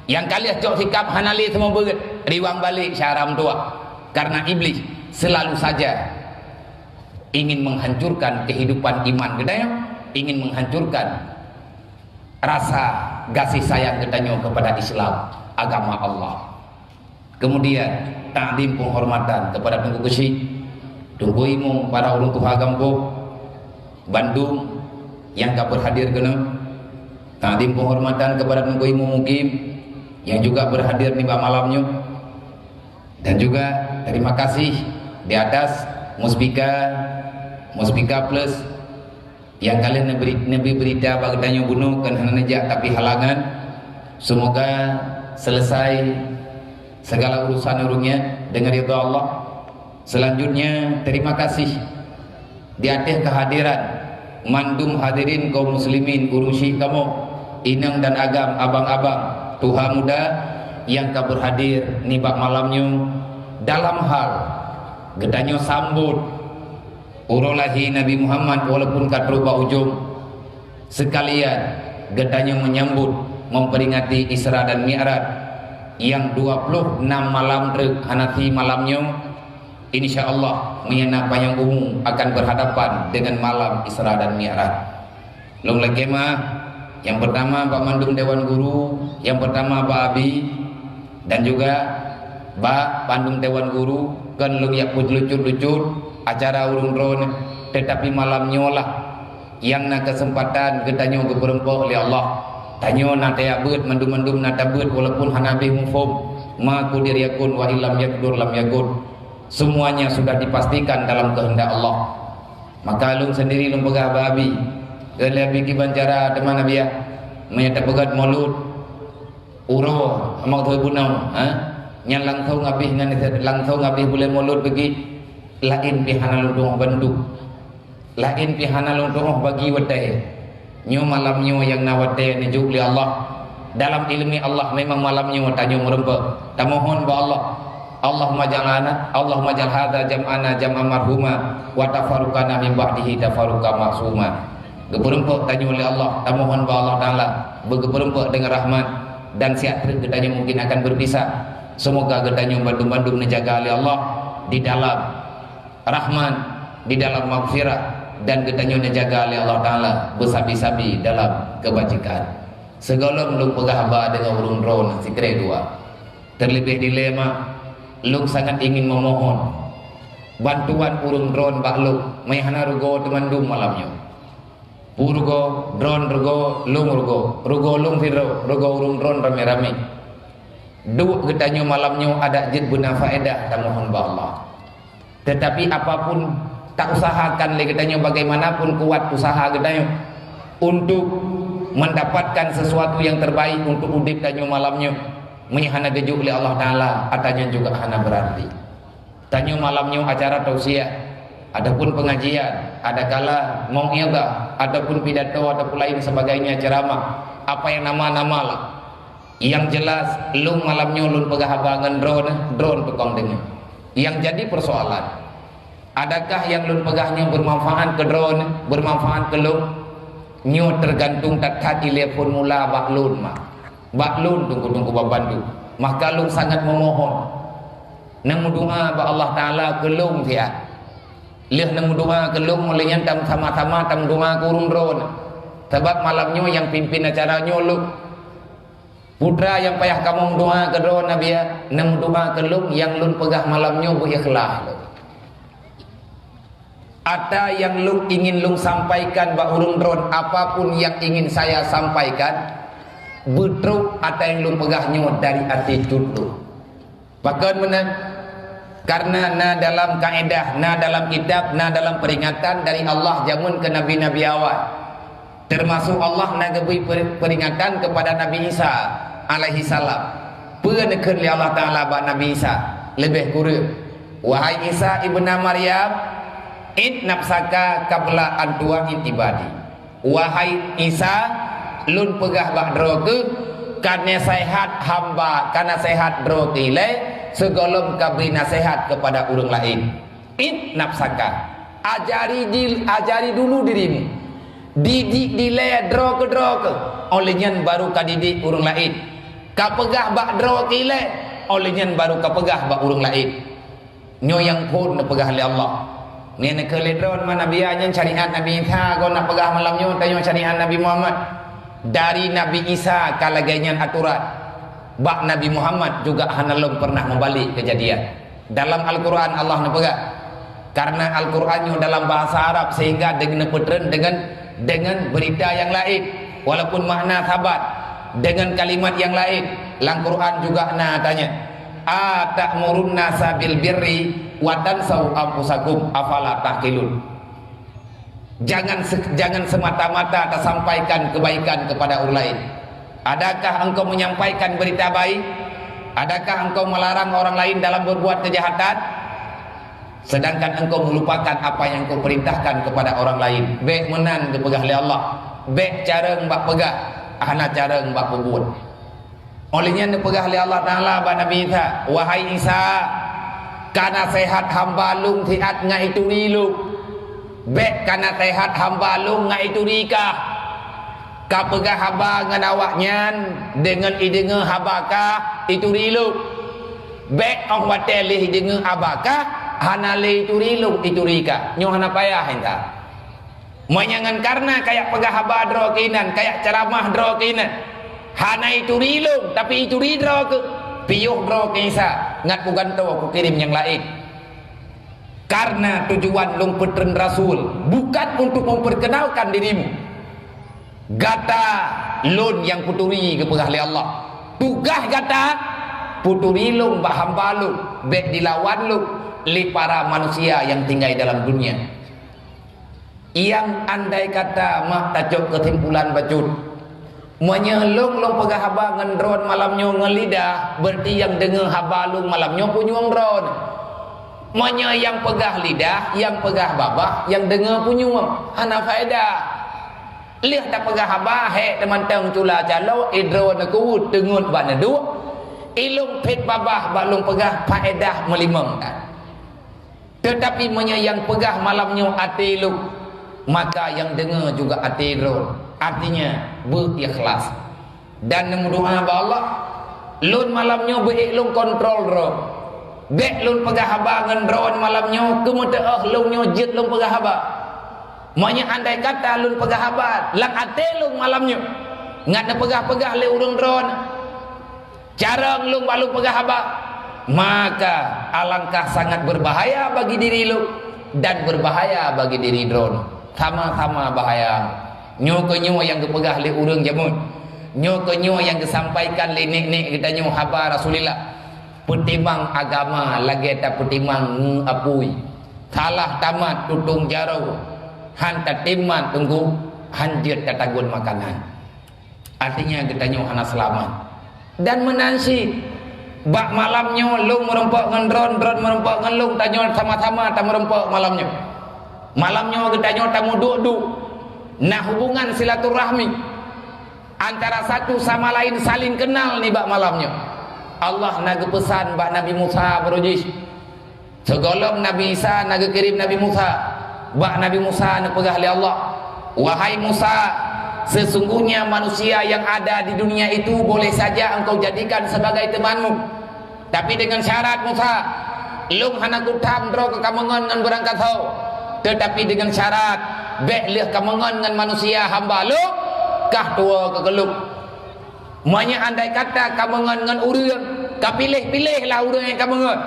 Nyang ka lheueh cok sikap hana lé seumeubeuet, riwang balek syara meutuah. Karena Iblih selalu saja ingin menghancurkan kehidupan iman geutanyoe, ingin menghancurkan rasa gaséh sayang geutanyoe kepada Islam, agama Allah. Kemudian, takdim penghormatan kepada Teungku Keuchik, Teungku Imum, para ulun tuha gampông, bandum nyang ka berhadir keunoe. Takdim penghormatan kepada Teungku Imum Mukim yang juga berhadir nibak malam nyoe. Dan juga terima kasih di atas Muspika, Muspika Plus yang ka lheueh neubri-, neubri beurita bak geutanyoe bunoe, kon hana neujak tapi halangan. Semoga selesai segala urusan ureuëng nyan dengan ridha Allah. Selanjutnya, terima kasih di ateueh kehadiran mandum hadirin kaum muslimin ureuëng syik kamoe, inong dan agam, abang-abang, tuha muda nyang ka berhadir nibak malam nyoe dalam hal geutanyoe sambot uroe lahé Nabi Muhammad walaupun ka trok bak ujong. Sekalian geutanyoe menyambut memperingati Isra dan Mi'raj yang dua puluh enam malam treuk hana si malam nyoe, insya Allah meunyo na panyang umu akan berhadapan dengan malam Isra dan Mi'raj. Lôn lakée meu'ah Nyang pertama bak mandum dewan guru, nyang pertama bak abi, dan juga bak mandum dewan guru, kon lôn jak peulucut-lucut acara ureuëng droeneuh, tetapi malam nyoe lah nyang na keuseumpatan geutanyoe geupeureumpok lé Allah. Tanyoe na tajak beuet, mandum-mandum na tabeuet walaupun hana habéh muphom. Ma qudira yakun wa illam yaqdur lam yakun. Semuanya sudah dipastikan dalam kehendak Allah. Maka lôn sendiri lôn peugah bak abi, keu lé abi kiban cara teuma Nabiah, meunyoe tapeugét mulod uroe Maulid bunoe, ha? Nyan langsong habéh ngon, langsong habéh buleuen mulod bagi, laén pih hana lôn tuoh bantu. Laén pih hana lôn tuoh bagi watée. Nyoe malam nyoe nyang na watée neujok lé Allah. Dalam iéleumé Allah memang malam nyoe tanyoe meureumpok. Tamohon bak Allah. Allahumma ja'alna, Allahumma ja'al hadza jam'ana jam'an marhuma wa tafarruqana min ba'dihi tafarruqan ma'suma. Geupeureumpok tanyoe lé Allah, tamohon bak Allah Taala beugeupeureumpok deungon rahmat dan siat treuk geutanyoe mungkin akan berpisah. Semoga geutanyoe bandum-bandum neujaga lé Allah di dalam rahmat, di dalam maghfirah, dan geutanyoe neujaga lé Allah Taala beusabi-sabi dalam keubajikan. Sigohlom lôn peugah haba deungon ureuëng droeneuh sikrek dua. Terlebih dilema, lôn sangat ingin memohon bantuan ureuëng droeneuh bak lôn, meuhana rugoe teumandum malam nyoe. Peue rugoe, droeneuh rugoe, lôn rugoe, rugoe lôn sidroe, rugoe ureuëng droeneuh ramé-ramé. Duek geutanyoe malam nyoe adak jeuet beuna faedah, tamohon bak Allah. Tetapi apapun, tak usahakan lé geutanyoe bagaimanapun kuat usaha geutanyoe untuk mendapatkan sesuatu yang terbaik untuk udeb tanyoe malam nyoe, meunyoe hana geujok lé Allah Taala, ata nyan juga hana berarti. Tanyoe malam nyoe acara tausiah ataupun pengajian, adakala mauidhah ataupun pidato ataupun lain sebagainya, ceramah, apa yang nama-nama lah. Yang jelas, lôn malam nyoe lôn peugah haba ngon droeneuh, droeneuh tukang deungoe. Yang jadi persoalan, adakah yang lôn peugah nyoe bermanfaat keu droeneuh, bermanfaat keu lôn? Nyoe tergantung that-that ilée formula bak lôn, mak. Bak lôn teungku-teungku ban bandum. Maka lôn sangat memohon, neumeudoa bak Allah Taala keu lôn siat. Lheueh neumeudoa keu lôn, lheueh nyan tam-, sama-sama tameudoa keu ureuëng droeneuh. Sabab malam nyoe nyang pimpin acara nyoe lôn. Putra nyang payah kamoe meudoa keu droeneuh, Nabiah, neumeudoa keu lôn, nyang lôn peugah malam nyoe beu-ikhlas lôn. Ata nyang lôn ingin lôn sampaikan bak ureuëng droeneuh, apapun yang ingin saya sampaikan, beutrok ata nyang lôn peugah nyoe dari até cut lôn. Pakon meunan? Karena na dalam kaedah, na dalam kitab, na dalam peringatan dari Allah jameun keu nabi-nabi awai. Teumasok Allah na geubri per-, peringatan keupada Nabi Isa alaihissalam. Peue neukheun lé Allah Taala bak Nabi Isa? Leubeh kureueng, "Wahai Isa ibna Maryam, id nafsaka qabla an tu'id ibadi." Wahai Isa, lôn peugah bak droe keuh, ka naseuhat hamba, ka naseuhat droe keuh ilée, sigohlom kabri naseuhat keupada ureuëng laén. Id nafsaka. Ajari di-, ajari dulu dirimu. Didik dilée droe keuh, droe keuh. Óh lheueh nyan baru kadidik ureuëng laén. Kapeugah bak droe keuh ilée, óh lheueh nyan baru kapeugah bak ureuëng laén. Nyoe nyang phon neupeugah lé Allah. Nyan neukheun lé droeneuh, ma Nabi nyan syariat Nabi Isa, kon na peugah malam nyoe tanyoe syariat Nabi Muhammad. Dari Nabi Isa ka lagée nyan aturan. Bak Nabi Muhammad juga hana lom pernah meubalek keujadian. Dalam Al-Quran Allah neupeugah, karena Al-Quran nyoe dalam bahasa Arab sehingga deungon neupeutreun deungon, deungon berita nyang laén, walaupun makna saban, deungon kalimat nyang laén. Lam Quran juga na tanya, "Ata'murun nasa bil birri wa tansau anfusakum, afala ta'qilun?" Jangan se-, jangan semata-mata tasampaikan kebaikan kepada ureuëng laén. Adakah engkau menyampaikan berita baik? Adakah engkau melarang orang lain dalam berbuat kejahatan? Sedangkan engkau melupakan apa yang engkau perintahkan kepada orang lain. Bék meunan geupeugah lé Allah. Bék carông bak peugah, hana carông bak peubuet. Óh lheueh nyan neupeugah lé Allah Taala bak Nabi Isa, "Wahai Isa, ka naseuhat hamba lôn siat ngon ituri lôn. Bék ka naseuhat hamba lôn ngon ituri kah. Kapeugah haba ngon awaknyan deungon ideungoe haba kah, ituri lôn. Bék óh watée lheueh ideungoe haba kah, hana lé ituri lôn, ituri kah." Nyoe hana payah Isa. Meunyoe ngon kareuna kayak peugah haba droe keuinan, kayak ceuramah droe keuinan, hana ituri lôn, tapi ituri droe keuh, piôh droe keu Isa, ngat kugantoe kukirém nyang laén. Karena tujuan lôn peutreun rasul bukan untuk memperkenalkan dirimu. Gata lôn nyang peuturi, geupeugah lé Allah. Tugaih gata peuturi lôn bak hamba lôn, bék dilawan lôn lé para manusia nyang tinggai dalam dunia. Nyang andai kata mak tacok keusimpulan bacut, meunyoe lôn, lôn peugah haba ngon droen malam nyoe ngon lidah, berarti nyang deungoe haba lôn malam nyoe punyueng droen. Meunyoe nyang peugah lidah, nyang peugah babah, nyang deungoe punyueng, hana faedah. Lheueh tapeugah haba hék teumantong cula calo, idroe neukuweuet teungeut bak neuduek, ilôn phét babah bak lôn peugah faedah meulimong that. Teutapi meunyoe nyang peugah malam nyoe até lôn, maka nyang deungoe juga até droe. Artinya, beu ikhlas. Dan neumeudoa bak Allah, lôn malam nyoe beu ék lôn kontrol droe. Bék lôn peugah haba ngon droen malam nyoe keumeuteuôh lôn nyoe jeuet lôn peugah haba. Meunyoe andai kata lôn peugah haba lam até lôn malam nyoe, ngat neupeugah-peugah lé ureuëng droen, carông lôn bak lôn peugah haba, maka alangkah sangat berbahaya bagi diri lôn dan berbahaya bagi diri droen. Sama-sama bahaya. Nyoe keuh nyoe nyang geupeugah lé ureuëng jameun. Nyoe keuh nyoe nyang geusampaikan lé nek-nek geutanyoe haba Rasulullah. Peutimang agama lagée tapeutimang ngon apui. Salah tamat tutong jaroe, han tatimang teungku, han jeuet tatagun makanan. Artinya geutanyoe hana seulamat. Dan meunan cit, bak malam nyoe lôn meurumpok ngon droen, droen meurumpok ngon lôn, tanyoe sama-sama tameurumpok malam nyoe. Malam nyoe geutanyoe tamuduek-duek, na hubungan silaturahmi antara satu sama lain saling kenal nibak malam nyoe. Allah na geupeusan bak Nabi Musa baroe jih. Sigohlom Nabi Isa na geukirém Nabi Musa, bak Nabi Musa neupeugah lé Allah, "Wahai Musa, sesungguhnya manusia yang ada di dunia itu boleh saja engkau jadikan sebagai temanmu. Tapi dengan syarat, Musa, lôn hana kutham droe keu kameungon ngon beurangkasoe. Tetapi dengan syarat, bék lheueh kameungon ngon manusia hamba lôn kah tuwoe keu lôn." Meunyoe andai kata kameungon ngon ureuëng, kapiléh-piléh lah ureuëng nyang kameungon.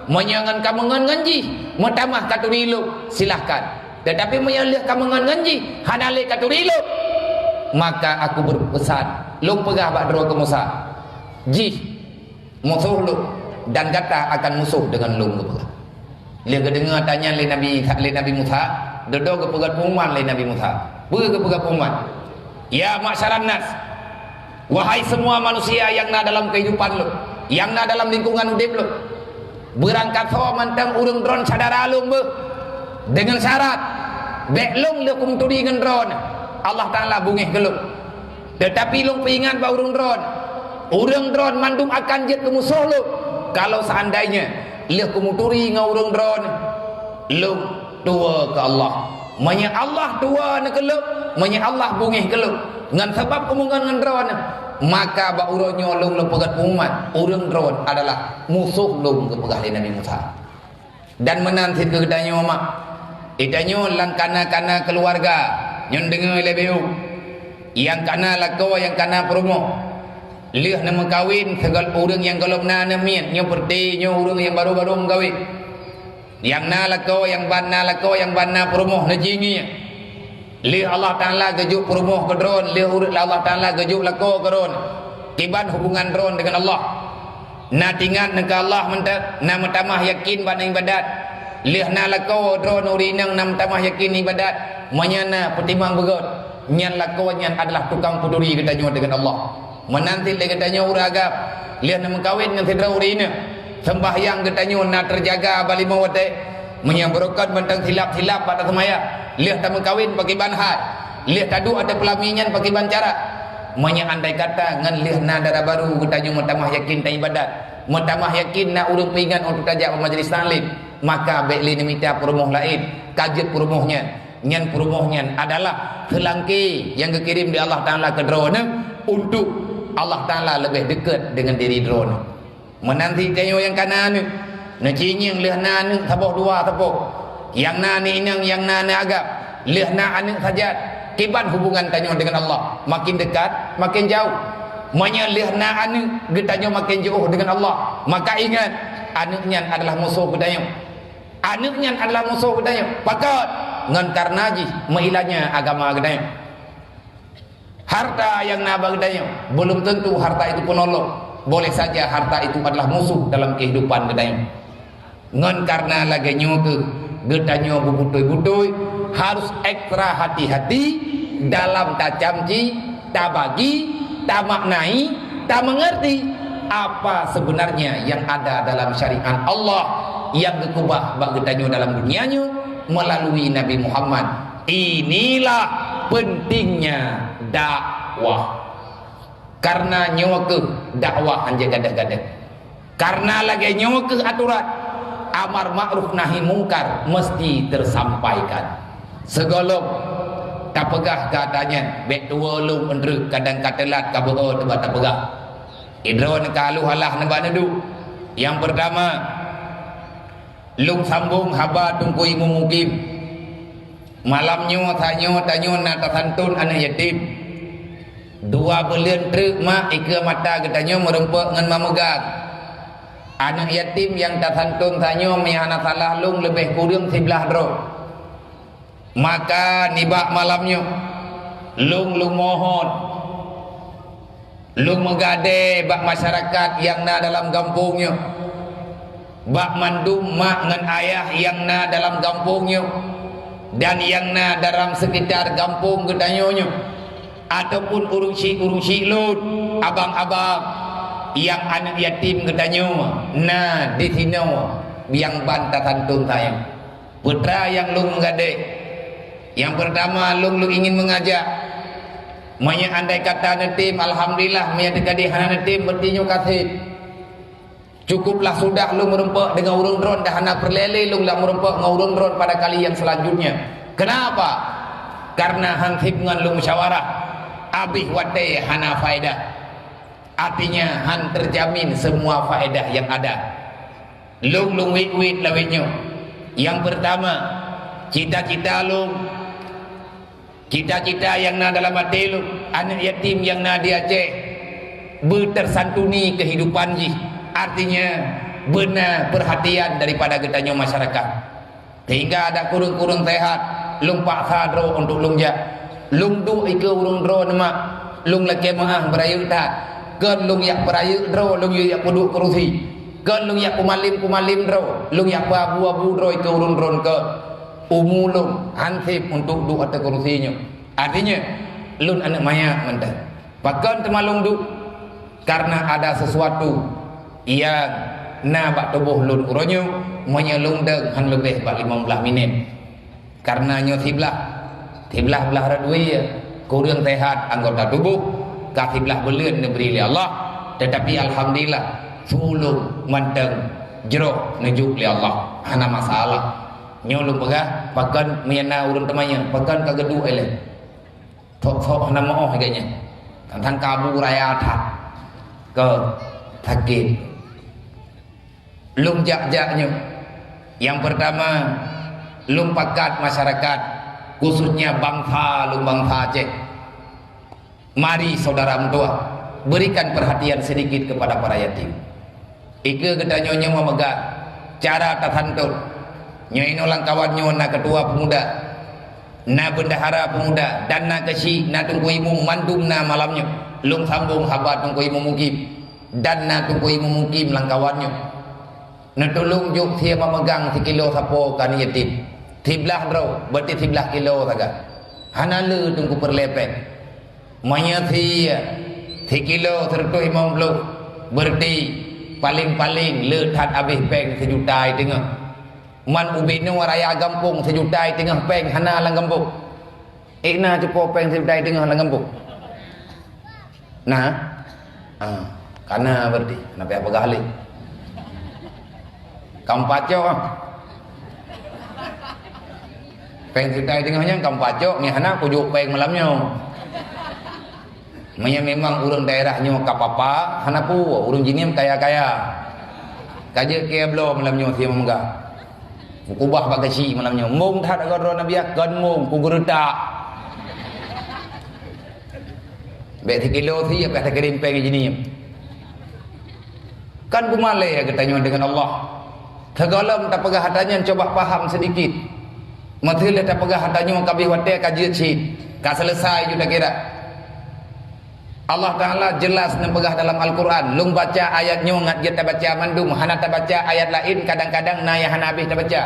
Meunyoe ngon kameungon ngon jih, meutamah katuri lôn, silahkan. Tetapi meunyoe lheueh kameungon ngon jih, hana lé katuri lôn, maka aku berpesan, lôn peugah bak droe keu Musa, jih musoh lôn, dan gata akan musoh deungon lôn, geupeugah. Lheueh geudeungoe tanyan lé Nabi, lé Nabi Musa, dudoe geupeugah pengumuman lé Nabi Musa. Peue geupeugah pengumuman? "Ya ma'syaran nas, wahai semua manusia yang na dalam kehidupan lôn, yang na dalam lingkungan udeb lôn, beurangkasoe mantong ureuëng droen syedara lôn beuh, deungon syarat, bék lôn lheueh kumeuturi ngon droen, Allah Taala beungéh keu lôn. Tetapi lôn peuingat bak ureuëng droen, ureuëng droen mandum akan jeuet keu musoh lôn, kalau seandainya lheueh kumeuturi ngon ureuëng droen, lôn tuwoe keu Allah. Meunyoe Allah tuwoe neuh keu lôn, meunyoe Allah beungéh keu lôn, ngon sabab hubungan ngon droen, maka bak uroe nyoe lôn lôn peugah pengumuman, ureuëng droen adalah musoh lôn," geupeugah lé Nabi Musa. Dan meunan cit keu geutanyoe mak. Geutanyoe lam kana-kana keuluwarga, nyoe deungoe lé beu. Nyang kana lakoe, nyang kana peurumoh. Lheueh neumeukawen, segala ureuëng nyang gohlom na neumiet, nyoe peureuté nyoe ureuëng nyang barô-barô meukawen. Nyang na lakoe, nyang ban na lakoe, nyang ban na peurumoh neujingieng. Lheueh Allah Taala geujok peurumoh keu droen, lheueh ureuëng Allah Taala geujok lakoe keu droen. Kiban hubungan droen deungon Allah. Na teuingat neuh keu Allah mantong, na meutamah yakin bak ibadat. Lheueh na lakoe droen ureuëng inong na meutamah yakin ibadat. Meunyoe na peutimang beugöt, nyan lakoe nyan adalah tukang peuturi geutanyoe deungon Allah. Meunan cit lé geutanyoe ureuëng agam, lheueh neumeukawen ngon sidroe ureuëng inong, seumbahyang geutanyoe na teujaga bak limong watée. Meunyoe beureukat mantong silap-silap bak taseumayang, lheueh tameukawen pakriban hai, lheueh taduek ateueh peulami nyan pakriban cara. Meunyoe andai kata ngon lheueh na dara barô geutanyoe meutamah yakin taibadat, meutamah yakin na ureuëng peuingat untuk tajak bak majlis taklim, maka bék lé neumita peurumoh laén, ka jeuet peurumoh nyan. Nyan peurumoh nyan adalah seulangké nyang geukirém lé Allah Taala keu droeneuh untuk Allah Taala leubeh deukeut deungon diri droeneuh. Meunan cit tanyoe nyang kana aneuëk, neucingieng lheueh na aneuëk saboh dua saboh. Nyang na aneuëk inong, nyang na aneuëk agam. Lheueh na aneuk saja, kiban hubungan tanyoe deungon Allah? Makin dekat, makin jauh. Meunyoe lheueh na aneuk geutanyoe makin jiôh deungon Allah, maka ingat, aneuk nyan adalah musoh geutanyoe. Aneuk nyan adalah musoh geutanyoe. Pakon? Ngon kareuna jih meuilanya agama geutanyoe. Harta nyang na bak geutanyoe, belum tentu harta itu penolong. Boleh saja harta itu adalah musuh dalam kehidupan geutanyoe. Ngon kareuna lagée nyoe keuh, geutanyoe beubutôi-butôi harus ekstra hati-hati dalam tacamci, tabagi, tamaknai, tamengerti apa sebenarnya yang ada dalam syariat Allah yang geukeubah bak geutanyoe dalam dunia nyoe melalui Nabi Muhammad. Inilah pentingnya dakwah. Karena nyoe keuh dakwah hanjeuet gadoh-gadoh. Karena lagée nyoe keuh aturan, amar makruf nahi mungkar mesti tersampaikan. Sigohlom tapeugah gata nyan, bék tuwoe lôn eunteuk, kadang ka teulat ka beuôt teuma tapeugah. Idroe neuka lheueh alah neuba neuduek. Nyang peurtama, lôn sambong haba Teungku Imeum Mukim. Malam nyoe, tanyoe, tanyoe na tasantun aneuk yatim. Dua buleuen treuk mak ikeue mata geutanyoe meurumpok ngon mameugang. Aneuk yatim nyang tasantun tanyoe, meunyo hana salah lôn, leubeh kureueng siblaih droe. Maka nibak malam nyoe, lôn, lôn mohon, lôn meugadée bak masyarakat nyang na dalam gampông nyoe, bak mandum mak ngon ayah nyang na dalam gampông nyoe, dan nyang na dalam sekitar gampông geutanyoe nyoe, ataupun ureuëng syik-ureuëng syik lôn, abang-abang, nyang aneuk yatim geutanyoe na disinoe, nyang ban tasantun sayang. Peue teuma nyang lôn meugadée? Nyang peurtama, lôn, lôn ingin meungajak. Meunyoe andai kata neutem, alhamdulillah, meunyoe teuka deh hana neutem, berarti nyoe ka seb. Cukuplah sudah lôn meurumpok deungon ureuëng droen, dan hana peureulée lé lôn lom meurumpok ngon ureuëng droen pada kali nyang seulanjutnya. Keunapa? Karena han seb ngon lôn musyawarah, abéh watée hana faedah. Artinya, han terjamin semua faedah yang ada. Lôn, lôn wét-wét lawét nyoe. Nyang peurtama, cita-cita lôn, cita-cita nyang na dalam até lôn, aneuk yatim nyang na di Aceh, beutersantuni kehidupan jih. Artinya, beuna perhatian daripada geutanyoe masyarakat. Sehingga adak kureueng-kureueng sehat, lôn paksa droe untuk lôn jak. Lôn duek ikeue ureuëng droe neumak, lôn lakée meuáh beurayeuk that. Kon lôn jak peurayeuk droe, lôn yue jak peuduek keurusi. Kon lôn jak peumalem-peumalem droe, lôn jak peuabu-abu droe ikeue ureuëng droe keu umu lôn han seb untuk duek ateueh keurusi nyoe. Artinya, lôn aneuk manyak mantong. Pakon teuma lôn duek? Karena ada sesuatu nyang na bak tuboh lôn uroe nyoe, meunyoe lôn dong han leubeh bak limong blaih minét. Karena nyoe siblaih, siblaih blaih rot wie, kureueng sehat anggota tuboh, ka siblaih buleuen neubri lé Allah, teutapi alhamdulillah, su lôn mantong jroh neujok lé Allah, hana masalah. Nyoe lôn peugah, pakon meunyoe na ureuëng teumanyong, pakon ka geuduek ilée? Thok-thok hana meuoh lagée nyan. Tang-tang kabu raya that. Keu sakét. Lôn jak-jak nyoe. Nyang peurtama, lôn pakat masyarakat, khususnya bansa lôn, bansa Aceh. Mari saudara meutuah, berikan perhatian sedikit kepada para yatim. Ikeue geutanyoe nyoe meumeuga cara tasantun. Nyoe inoe lam kawan nyoe na keutua peumuda, na bendahara peumuda, dan na keuchik, na Teungku Imeum, mandum na malam nyoe. Lôn sambong haba Teungku Imeum Mukim, dan na Teungku Imeum Mukim lam kawan nyoe. Neutulông jok sie meumeugang sikilo sapo keu aneuk yatim. Siblaih droe, berarti siblaih kilo sagai. Hana le Teungku peureulée péng. Meunyoe sie, sikilo sireutoh limong ploh, berarti paleng-paleng le that abéh péng sijuta i teungoh. Man ubé nyoe raya gampông sijuta i teungoh péng hana lam gampông. Ék na cupo péng sijuta i teungoh lam gampông? Na? Ah, ka na berarti. Hana payah peugah lé. Ka mupacok ah. Péng sijuta i teungoh nyan ka mupacok, nyan hana kujok péng malam nyoe. Meunyoe memang ureuëng daerah nyoe ka papa, hana peue, ureuëng jihnyan kaya-kaya. Ka jeuet keu bloe malam nyoe sie meumeuga. Kubah bak geuchik malam nyoe. Mong that agoe droe Nabi, kon mong, kugeureutak. Bèk sikilo sie, bèk takirim péng jinih. Kan beumalèe geutanyoe deungon Allah. Sigohlom tapeugah atra nyan, cuba paham seudikit. Meuseuh lé tapeugah atra nyoe ka abéh watèe, ka jeuet cit, ka seuleusai ju takira. Allah Taala jeulaih neupeugah dalam Al-Quran, lôn baca ayat nyoe ngat jeuet tabaca mandum, hana tabaca ayat laén, kadang-kadang na nyang hana abéh tabaca.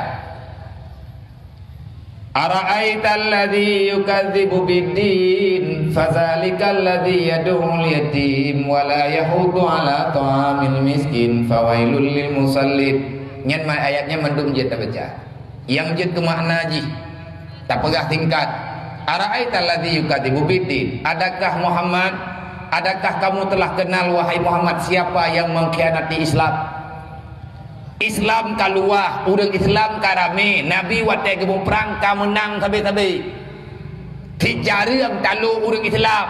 "Ara'aital ladzi yukadzibu biddin, fadzalikal ladzi yad'ul yatim wa la yahuddu 'ala ta'amil miskin, fawailul lil musallin." Nyan ma-, ayat nyan mandum jeuet tabaca. Nyang jeuet keu makna jih, tapeugah singkat, "Ara'aital ladzi yukadzibu biddin?" Adakah Muhammad, adakah kamu telah kenal, wahai Muhammad, siapa yang mengkhianati Islam? Islam ka luwah, ureueng Islam ka ramé. Nabi watèe geumuprang ka meunang sabé-sabé. Sijareueng talo ureueng Islam.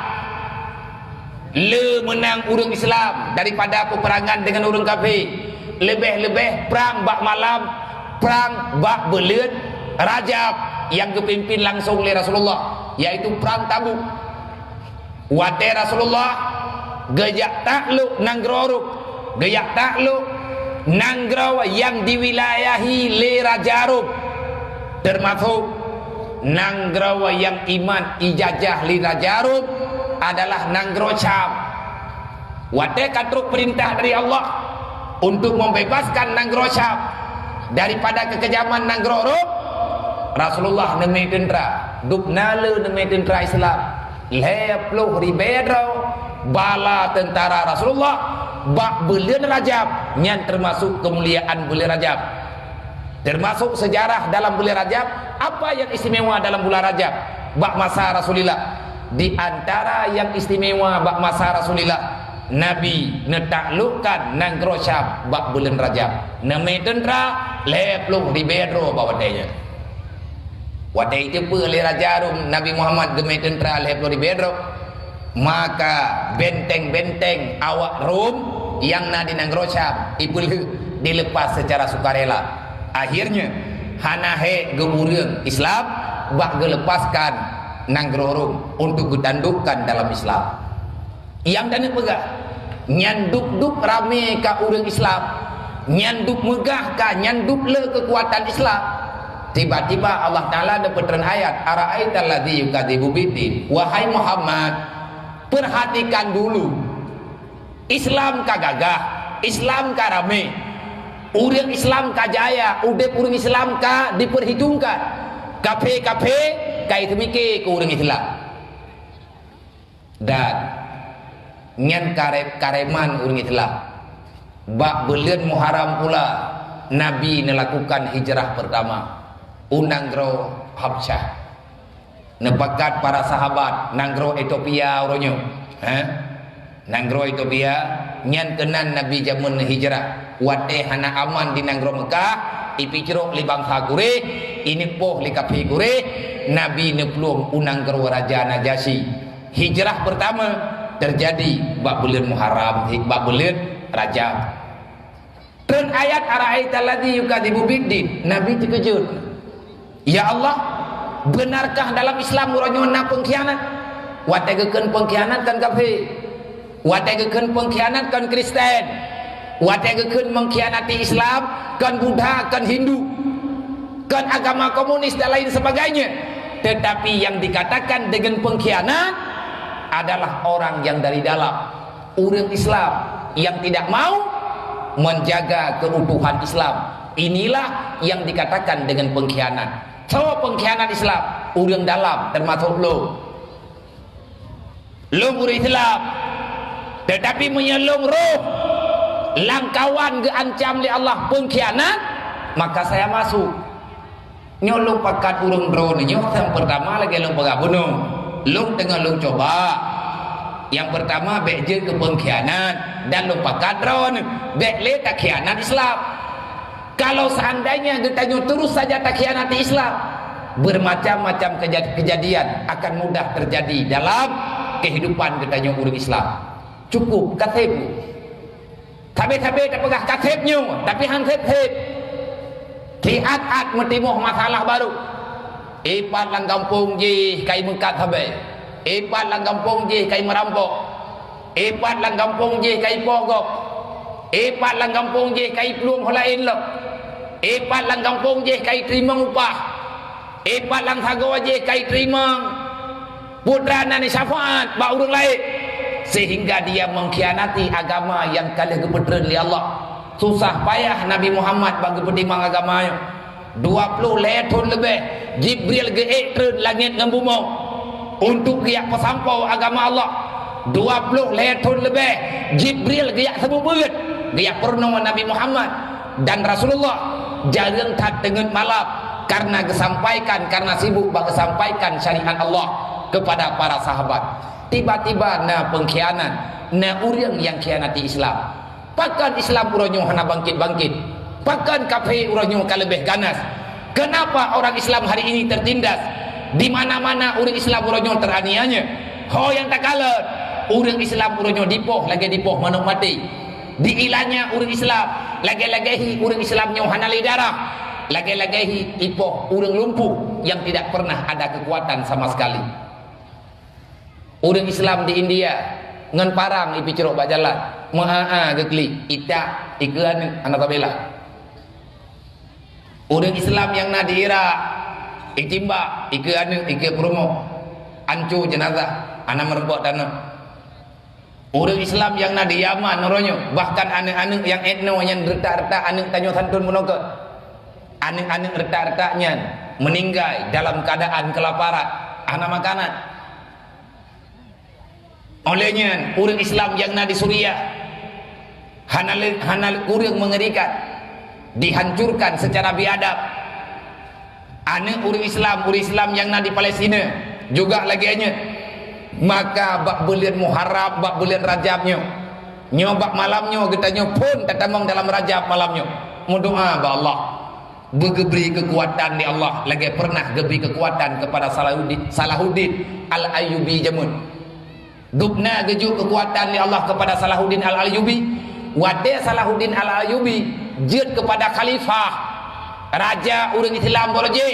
Le meunang ureueng Islam daripada peperangan deungon ureueng kafé. Leubeh-leubeh prang bak malam, prang bak buleuen Rajab nyang geupimpin langsong lé Rasulullah, yaitu Prang Tabuk. Watèe Rasulullah geujak taklok nanggroe Rom, geujak taklok nanggroe nyang diwilayahi lé Raja Rom, teumasok nanggroe nyang iman ijajah lé Raja Rom adalah nanggroe Syam. Watèe ka trok peurintah dari Allah untuk membebaskan nanggroe Syam daripada keukejaman nanggroe Rom, Rasulullah neumè teuntra, dub na le neumè teuntra Islam. Lhèe ploh ribèe droe bala teuntara Rasulullah bak buleuen Rajab, nyan teumasok keumuliaan buleuen Rajab. Teumasok seujarah dalam buleuen Rajab, apa nyang istimewa dalam bulan Rajab bak masa Rasulillah? Di antara nyang istimewa bak masa Rasulillah, Nabi neutaklokkan nanggroe Syam bak buleuen Rajab. Neumè teuntra lhèe ploh ribèe droe bak watèe nyan. Watèe jiteupeue lé Raja Rom Nabi Muhammad geumè teuntra lhèe ploh ribèe droe, maka benteng-benteng awak Rom nyang na di nanggroe Syam ipeulheueh, dilepas secara sukarela. Akhirnya, hana hék geu ureueng Islam bak geuleupaskan nanggroe Rom untuk geutandukkan dalam Islam. Nyang taneuk peugah, nyan dub-dub ramé ka ureueng Islam, nyan dub meugah ka, nyan dub le keukuatan Islam. Tiba-tiba Allah Taala neupeutreun ayat, "Ara'aital ladzi yukadzibu biddin." Wahai Muhammad, perhatikan dulu. Islam ka gagah, Islam ka ramé. Ureueng Islam ka jaya, udeb ureueng Islam ka diperhitungkan. Kafé-kafé ka jiteumiké keu ureueng Islam. Dan nyan kareb-, kareman ureueng Islam. Bak buleuen Muharram pula, Nabi neulakukan hijrah peurtama u nanggroe Habsyah. Neupakat para sahabat nanggroe Etiopia uroe nyoe. Heh? Nanggroe Etiopia, nyan keunan Nabi jameun hijrah. Watèe hana aman di nanggroe Meukah, ipicrok lé bansa Quraisy, ineupoh lé kafé Quraisy, Nabi neuplueng u nanggroe Raja Najasyi. Hijrah peurtama teujadi bak buleuen Muharram, bak buleuen Rajab. Treun ayat, "Ara'aital ladzi yukadzibu biddin." Nabi teukeujot. "Ya Allah, beunarkah dalam Islam uroe nyoe na peungkhianat?" Watèe geukheun peungkhianat kon kafé. Watèe geukheun peungkhianat kon Kristen. Watèe geukheun mengkhianati Islam kon Buddha, kon Hindu, kon agama komunis dan lain sebagainya. Tetapi yang dikatakan dengan pengkhianat adalah orang yang dari dalam. Ureueng Islam yang tidak mau menjaga keutuhan Islam. Inilah yang dikatakan dengan pengkhianat. Soe peungkhianat Islam? Ureueng dalam, teumasok lôn. Lôn ureueng Islam. Tetapi meunyoe lôn rôh lam kawan geuancam lé Allah peungkhianat, maka saya masuk. Nyoe lôn pakat ureueng droeneuh nyoe, nyang peurtama lagèe lôn peugah bunoe. Lôn teungoh lôn cuba. Nyang peurtama bèk jeuet keu peungkhianat dan lôn pakat droeneuh. Bèk lé takhianat Islam. Kalau seandainya geutanyoe terus saja takhianati Islam, bermacam-macam keja-, kejadian akan mudah terjadi dalam kehidupan geutanyoe ureueng Islam. Cukup, ka sép. Sabe-sabe tapeugah ka sép nyoe, tapi han sép-sép. Siat-at meutimoh masalah barô. Ipat lam gampông jih kai meukat sabe. Ipat lam gampông jih kai meurampok. Ipat lam gampông jih kai poh gob. Ipat lam gampông jih kai plueng ho laén lom. Ipat lam gampông jih kai teurimong upah. Ipat lam sagoe jih kai teurimong putra nan syafaat bak ureuëng laén, sehingga dia mengkhianati agama nyang ka lheueh geupeutreun lé Allah. Susah payah Nabi Muhammad bak geupeutimang agama nyoe. Dua ploh lhée thon leubeh Jibril geuék treun langét ngon bumoe untuk geujak peusampoe agama Allah. Dua ploh lhée thon leubeh Jibril geujak seumeubeuet, geujak peurunoe Nabi Muhammad dan Rasulullah jareueng that teungeut malam karena geusampaikan, karena sibuk bak geusampaikan syariat Allah kepada para sahabat. Tiba-tiba na pengkhianat, na ureuëng nyang khianati Islam. Pakon Islam uroe nyoe hana bangkit-bangkit? Pakon kafé uroe nyoe ka leubeh ganas? Kenapa orang Islam hari ini tertindas? Di mana-mana ureuëng Islam uroe nyoe teraniaya. Ho nyang takalon, ureuëng Islam uroe nyoe dipoh lagée dipoh manok maté. Diilanya ureuëng Islam, lagée-lagée hi ureuëng Islam nyoe hana lé darah. Lagée-lagée hi ipoh ureuëng lumpuh yang tidak pernah ada kekuatan sama sekali. Ureuëng Islam di India ngon parang ipicrok bak jalan, meu'a-a geuklik, itak, ikeue aneuëk, hana tabela. Ureuëng Islam nyang na di Irak, itimbak, ikeue aneuëk, ikeue peurumoh, anco jeunazah, hana meurumpok tanoh. Ureuëng Islam nyang na di Yaman uroe nyoe, bahkan aneuëk-aneuëk nyang etno nyan retak-retak aneuëk tanyoe santôn meunoe keuh. Aneuëk-aneuëk retak-retak nyan meuninggai dalam keuadaan keulaparan, hana makanan. Oleh nyan, ureuëng Islam nyang na di Suriah hana le-, hana kureueng meungerikan, dihancurkan secara biadab. Aneuëk ureuëng Islam, ureuëng Islam nyang na di Palestina juga lagée nyan. Maka bak buleuen Muharram, bak buleuen Rajab nyoe, nyoe bak malam nyoe geutanyoe phon tatamong dalam Rajab malam nyoe, meudoa bak Allah. Beugeubri keukuatan lé Allah lagée pernah geubri keukuatan keupada Salahuddin, Salahuddin Al-Ayyubi jameun. Dubna geujok keukuatan lé Allah keupada Salahuddin Al-Ayyubi. Watée Salahuddin Al-Ayyubi jeuet keupada khalifah, raja ureuëng Islam baro jih,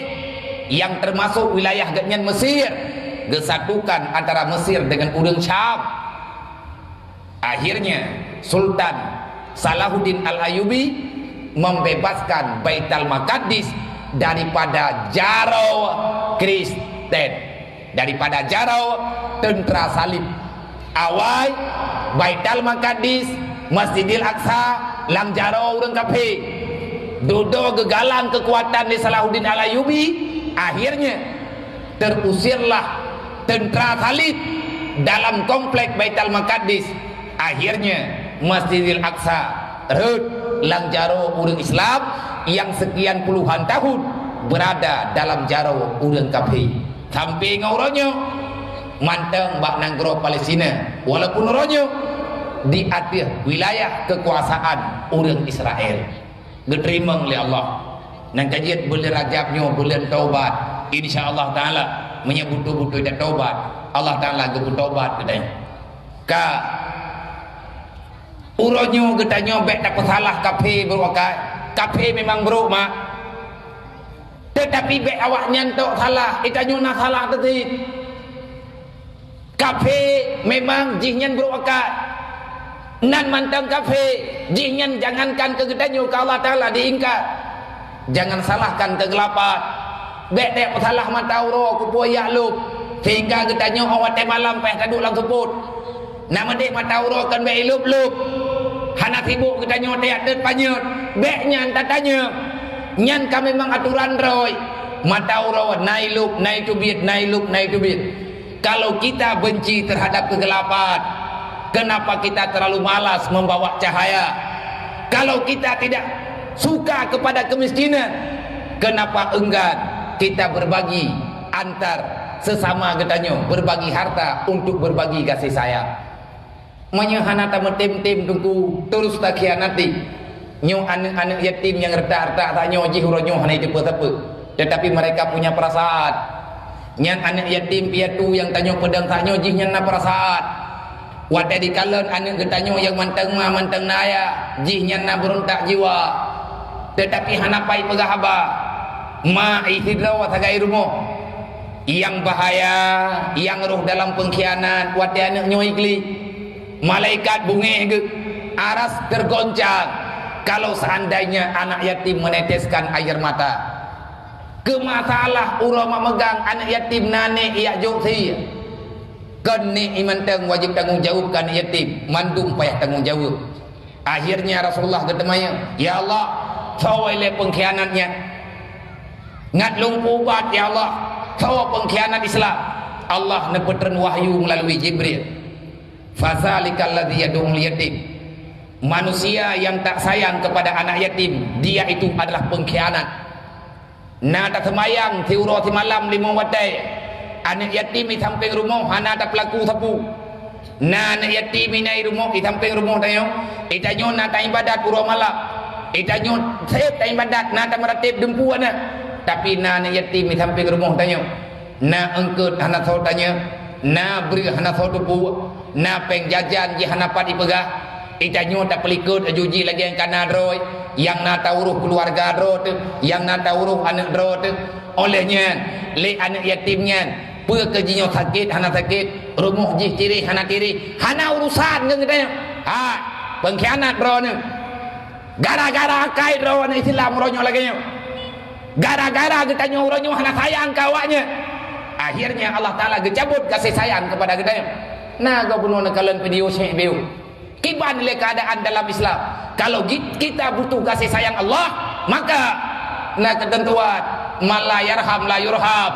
nyang teumasok wilayah geuhnyan Mesir, geusatukan antara Mesir deungon ureuëng Syam. Akhirnya, Sultan Salahuddin Al-Ayyubi membebaskan Baitul Maqdis daripada jaroe Kristen, daripada jaroe teuntra salib. Awai Baitul Maqdis, Masjidil Aqsa lam jaroe ureuëng kafé. Dudoe geugalang keukuatan lé Salahuddin Al-Ayyubi, akhirnya terusirlah teuntra salib dalam komplek Baitul Maqdis. Akhirnya, Masjidil Aqsa rhot lam jaroe ureuëng Islam nyang sekian puluhan tahun berada dalam jaroe ureuëng kafé. Sampai ngon uroe nyoe, mantong bak nanggroe Palestina, walaupun uroe nyoe di ateueh wilayah keukuasaan ureuëng Israel. Geuteurimong lé Allah. Nyang ka jeuet buleuen Rajab nyoe buleuen taubat. Insya Allah Taala, meunyoe beutôi-beutôi tatobat, Allah Taala geupeutobat geutanyoe. Ka uroe nyoe geutanyoe bék tapeusalah kafé brôk akai. Kafé memang brôk, mak. Tetapi bék awaknyan tok salah, geutanyoe na salah teusit. Kafé memang jihnyan brôk akai. Nan mantong kafé, jihnyan jangankan keu geutanyoe, keu Allah Taala diingkar. Jangan salahkan kegelapan. Bék teusalah mata uroe kupeue jak lôb, sehingga geutanyoe 'oh watée malam payah taduek lam seupôt. Na meudeh mata uroe kon bék ilôb-lôb. Hana sibôk geutanyoe teuyak deuet panyöt. Bék nyan tatanyong. Nyan ka memang aturan droe. Mata uroe na ilôb, na iteubiet, na ilôb, na iteubiet. Kalau kita benci terhadap kegelapan, kenapa kita terlalu malas membawa cahaya? Kalau kita tidak suka kepada kemiskinan, kenapa enggan kita berbagi antar sesama geutanyoe, berbagi harta untuk berbagi kasih sayang? Meunyoe hana tameutem-tem teungku, terus takhianati. Nyoe aneuëk-aneuëk yatim nyang retak-retak tanyoe jih uroe nyoe hana jiteupeue sapeue, tetapi mereka punya perasaan. Nyan aneuëk yatim piatu nyang tanyoe peudong tanyoe jih nyan na perasaan. Watée dikalon aneuëk geutanyoe nyang mantong ma mantong na ayah, jih nyan na beurontak jiwa. Teutapi hana pai peugah haba. Ma, i sidroe sagai rumoh. Nyang bahaya, nyang roh dalam peungkhianat, watée aneuëk nyoe iklik. Malaikat bungéh geuh, aras tergoncang kalau seandainya anak yatim meneteskan air mata. Keu masalah uroe mak meugang aneuëk yatim na nek jak jok sie. Kon nek i mantong wajéb tanggong jaweueb keu aneuëk yatim, mandum payah tanggong jaweueb. Akhirnya Rasulullah geuteumanyong, "Ya Allah, soe ilée peungkhianat nyan? Ngat lôn peuubat, ya Allah, soe peungkhianat Islam?" Allah neupeutreun wahyu meulalu Jibril, "Fadzalikal ladzi yad'ul yatim." Manusia yang tak sayang kepada anak yatim, dia itu adalah pengkhianat. Na taseumayang siuroe simalam limong watée, aneuëk yatim i sampéng rumoh hana tapeulaku sapeue. Na aneuëk yatim inan i rumoh, i sampéng rumoh tanyoe, i tanyoe na taibadat uroe malam. I tanyoe sép taibadat, na tameuratéb dumpeue aneuëk. Tapi na aneuëk yatim i sampéng rumoh tanyoe, na eungkot hana soe tanyong, na breueh hana soe tupue, na péng jajan jih hana pat ipeugah. I tanyoe tapeulikot aju jih lagée nyang kana droe, nyang na tauroh keuluwarga droe teuh, nyang na tauroh aneuëk droe teuh. Óh lheueh nyan, lé aneuëk yatim nyan, peue keu jih nyoe sakét hana sakét, rumoh jih tireh hana tireh, hana urusan ngon geutanyoe. Ha, peungkhianat droeneueh. Gara-gara akai droeneueh Islam uroe nyoe lagée nyoe. Gara-gara geutanyoe uroe nyoe hana sayang keu awaknyan, akhirnya Allah Taala geucabot gaséh sayang keupada geutanyoe. Na gob bunoe neukalon video syeh biu. Kiban lé keuadaan dalam Islam. Kalau gi-, kita butuh gaséh sayang Allah, maka na keuteuntuan, "Man la yarham la yurham."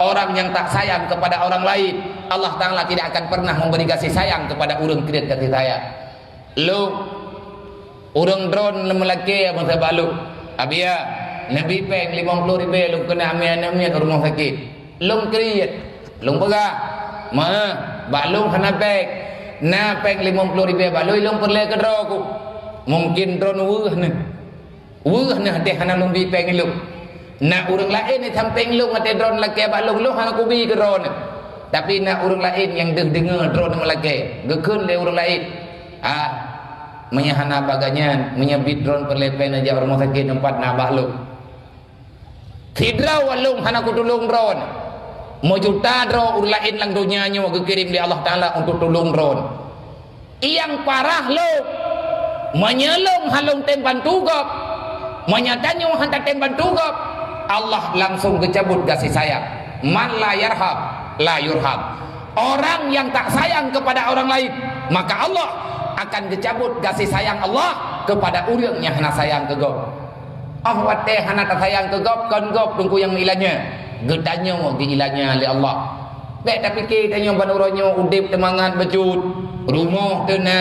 Orang yang tak sayang kepada orang lain, Allah Taala tidak akan pernah memberi gaséh sayang kepada ureuëng kreuet gaséh sayang. Lôn, ureuëng droeneueh meulakée masa bak lôn. Abiya, neubi péng limong ploh ribée lôn keuneuk amé aneuëk miet u rumoh sakét. Lôn kriet, lôn peugah, "Ma, bak lôn hana péng. Na péng limong ploh ribée bak lôn, lôn peureulée keudroe ku." Mungkin droeneueh weueh neuh. Weueh neuh deh hana lôn bi péng ilôn. Na ureuëng laén di sampéng lôn watée droeneueh lakée bak lôn, lôn hana kubi keu droeneueh. Tapi na ureuëng laén nyang deuh deungoe droeneueh meulakée, geukheun lé ureuëng laén, "Ah, meunyoe hana bagaih nyan, meunyoe biet droeneueh peureulée péng neujak u rumoh sakét teumpat na bak lôn." Sidroe lôn hana kutulông droeneueh. Meujuta droe ureuëng laén lam donya nyoe geukirém lé Allah Taala untuk tulông droeneueh. Nyang parah lom, meunyoe lôn hana lôn tem bantu gob, meunyoe tanyoe hana tem bantu gob, Allah langsung geucabot gaséh sayang. "Man la yarham, la yurham." Orang yang tak sayang kepada orang lain, maka Allah akan geucabot gaséh sayang Allah kepada ureuëng nyang hana sayang keu gob. Óh watée hana tasayang keu gob, kon gob teungku nyang meuilanya, geutanyoe geuilanya lé Allah. Bék tapike tanyoe ban uroe nyoe udeb teumangat bacut, rumoh teuna,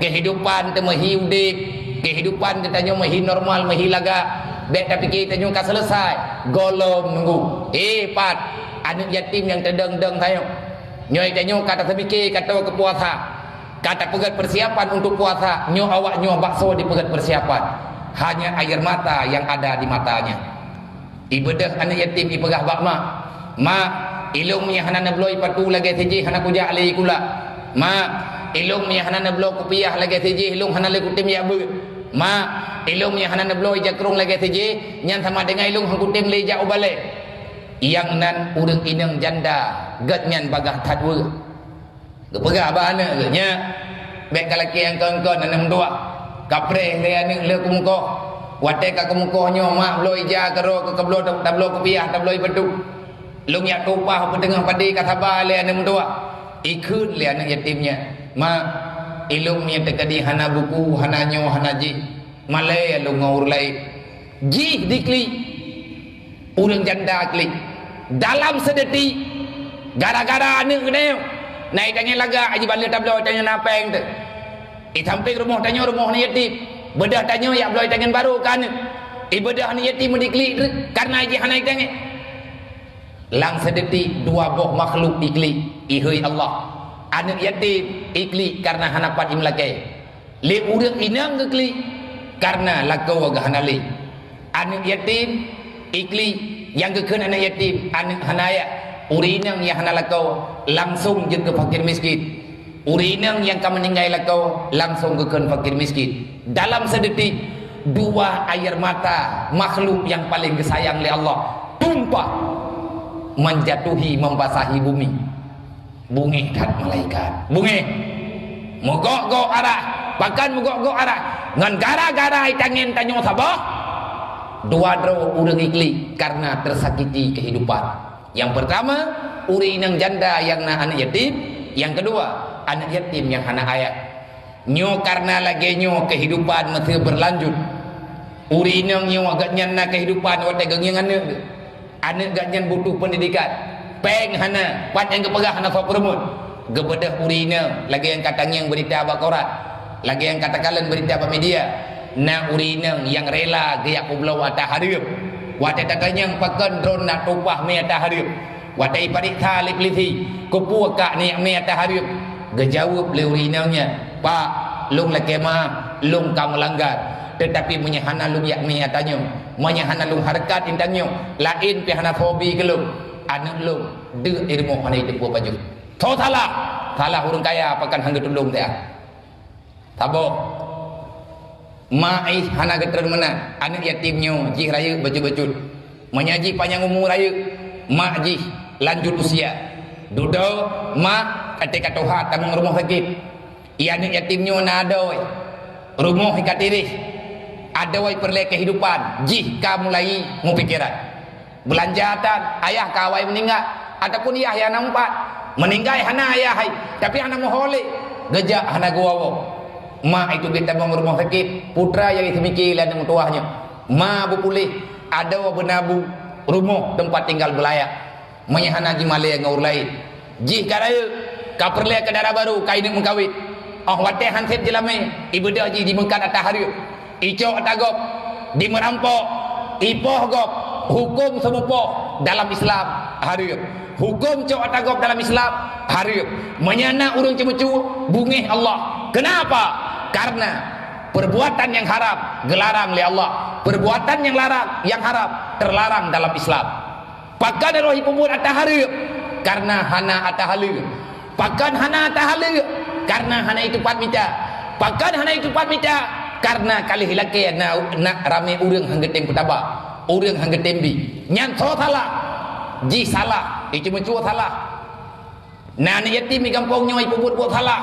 keuhidupan teumeuhi udeb, keuhidupan geutanyoe meuhi normal, meuhi lagak. Bék tapike tanyoe ka seuleusai, gohlom nunggu. Eh, pat, aneuëk yatim nyang teudong-dong tanyoe. Nyoe tanyoe ka taseumike ka toe keu puasa. Ka tapeugét persiapan untuk puasa, nyoe awak nyoe baksoe dipeugét persiapan. Hanya air mata yang ada di matanya. Ibeudôh aneuëk yatim ipeugah bak mak, "Mak, ilôn nyang hana neubloe patu lagée sijih hana kujak lé ikula. Mak, ilôn nyang hana neubloe kupiah lagée sijih ilôn hana lé kutem jak beuet. Mak, ilôn nyang hana neubloe jakrong lagée sijih nyan sama deungon ilôn hana kutem lé jak u balée." Nyang nan ureuëng inong janda, gét nyan bagaih that weueh. Geupeugah bak aneuëk geuh, "Nyak, bék kalakée nyang kon-kon aneuëk meutuah. Kapreh lé aneuëk lé keumeukoh. Watée ka keumeukoh nyoe, mak bloe ija keudroe keu keubloe tabloe kupiah, tabloe patu. Lôn jak tueng upah peuteungoh padé ka saba lé aneuëk meutuah." Ikheun lé aneuëk yatim nyan, "Mak, ilôn nyang teukeudi hana buku, hana nyoe, hana jih. Malée lôn ngon ureuëng laén." Jih diklik. Ureuëng janda klik. Dalam seudetik, gara-gara aneuëk geutanyoe, na itangieng lagak, jiban lé tabloe tanyoe na péng teuh. Di sampéng rumoh tanyoe rumoh aneuëk yatim. Beudôh tanyoe jak bloe itangieng barô keu aneuëk. Ibeudôh aneuëk yatim meudiklik treuk, kareuna jih hana itangieng. Lam seudetik dua boh makhluk iklik, ihôi Allah. Aneuëk yatim iklik kareuna hana pat imeulakée. Lé ureuëng inong geuklik, kareuna lakoe geuh hana lé. Aneuëk yatim iklik, nyang geukheun aneuëk yatim, aneuëk hana ayah. Ureuëng inong nyang hana lakoe, langsong jeuet keu fakir miskin. Ureuëng inong nyang ka meuninggai lakoe, langsong geukheun fakir miskin. Dalam seudetik, Dua air mata makhluk nyang paleng geusayang lé Allah tumpah, manjatuhi, mambasahi bumi. Bungéh that malaikat. Bungéh. Meugok-gok arah. Pakon meugok-gok arah? Ngon gara-gara tangieng tanyoe saboh, dua droe ureuëng iklik karena tersakiti kehidupan. Nyang peurtama, ureuëng inong janda nyang na aneuëk yatim. Nyang keudua, aneuëk yatim nyang hana ayah. Nyoe karena lagée nyoe kehidupan meusé beulanjut. Ureuëng inong nyoe gobnyan na kehidupan watée geungieng aneuëk. Aneuëk gobnyan butuh peundidikan. Péng hana, pat nyang geupeugah hana soe peurumoh. Geubeudôh ureuëng inong lagée nyang ka tangieng beurita bak koran, lagée nyang ka takalon beurita bak media. Na ureuëng inong nyang rela geujak peubloe ata hareuem. Watée tatanyong pakon droeneuh tumpah mé ata hareuem. Watée ipareksa lé peulisi, keupeue kak neujak mé ata hareuem? Geujaweueb lé ureuëng inong nyan, "Pak, lôn lakée meuáh, lôn ka meulanggar. Teutapi meunyoe hana lôn jak mé ata nyoe, meunyoe hana lôn hareukat intan nyoe, laén pih hana soe bi keu lôn. Aneuëk lôn deuek di rumoh hana jiteupeue pajoh." Soe salah? Salah ureuëng kaya pakon han geutulông teuh. Saboh. Mak jih hana geutreun meunan, aneuëk yatim nyoe jih rayeuk bacut-bacut. Meunyoe jih panyang umu rayeuk, mak jih lanjut usia. Dudoe mak ka teuka tuha tamong rumoh sakét. Aneuëk yatim nyoe na adoe, rumoh ka tiréh. Adoe peureulée kehidupan, jih ka mulai meupikeran. Beulanja tan, ayah ka awai meuninggai, ataupun yah nyang na meupat. Meuninggai hana ayah hai, tapi hana meuho lé. Geujak hana geuwoe-woe. Mak itu geutamong rumoh sakét, putra nyang geuseumiké lé aneuk meutuwah nyoe. Ma beupuléh, adoe beunabu, rumoh teumpat tinggal beulayak. Meunyoe hana jimalée ngon ureuëng laén, jih ka rayeuk, ka peureulée keu dara barô, ka ineuk meukawen. Óh watée han sép jilamé, ibeudôh jih jimeukat ata hareuem. Icok ata gob, dimeurampok, ipoh gob, huköm seumupoh dalam Islam hareuem. Huköm cok ata gob dalam Islam hareuem. Meunyoe na ureuëng ceumeucue, bungéh Allah. Kenapa? Karena perbuatan yang haram geularang lé Allah. Perbuatan yang larang, yang haram terlarang dalam Islam. Pakon roh jipeubuet ata hareuem? Karena hana ata haleue. Pakon hana ata haleue? Karena hana jiteupat mita. Pakon hana jiteupat mita? Karena ka lheueh lakée na, na ramé ureuëng han geutem peutaba, ureuëng han geutem bi. Nyan soe salah? Jih salah, jih ceumeucue salah. Na aneuëk yatim di gampông nyoe jipeubuet buet salah.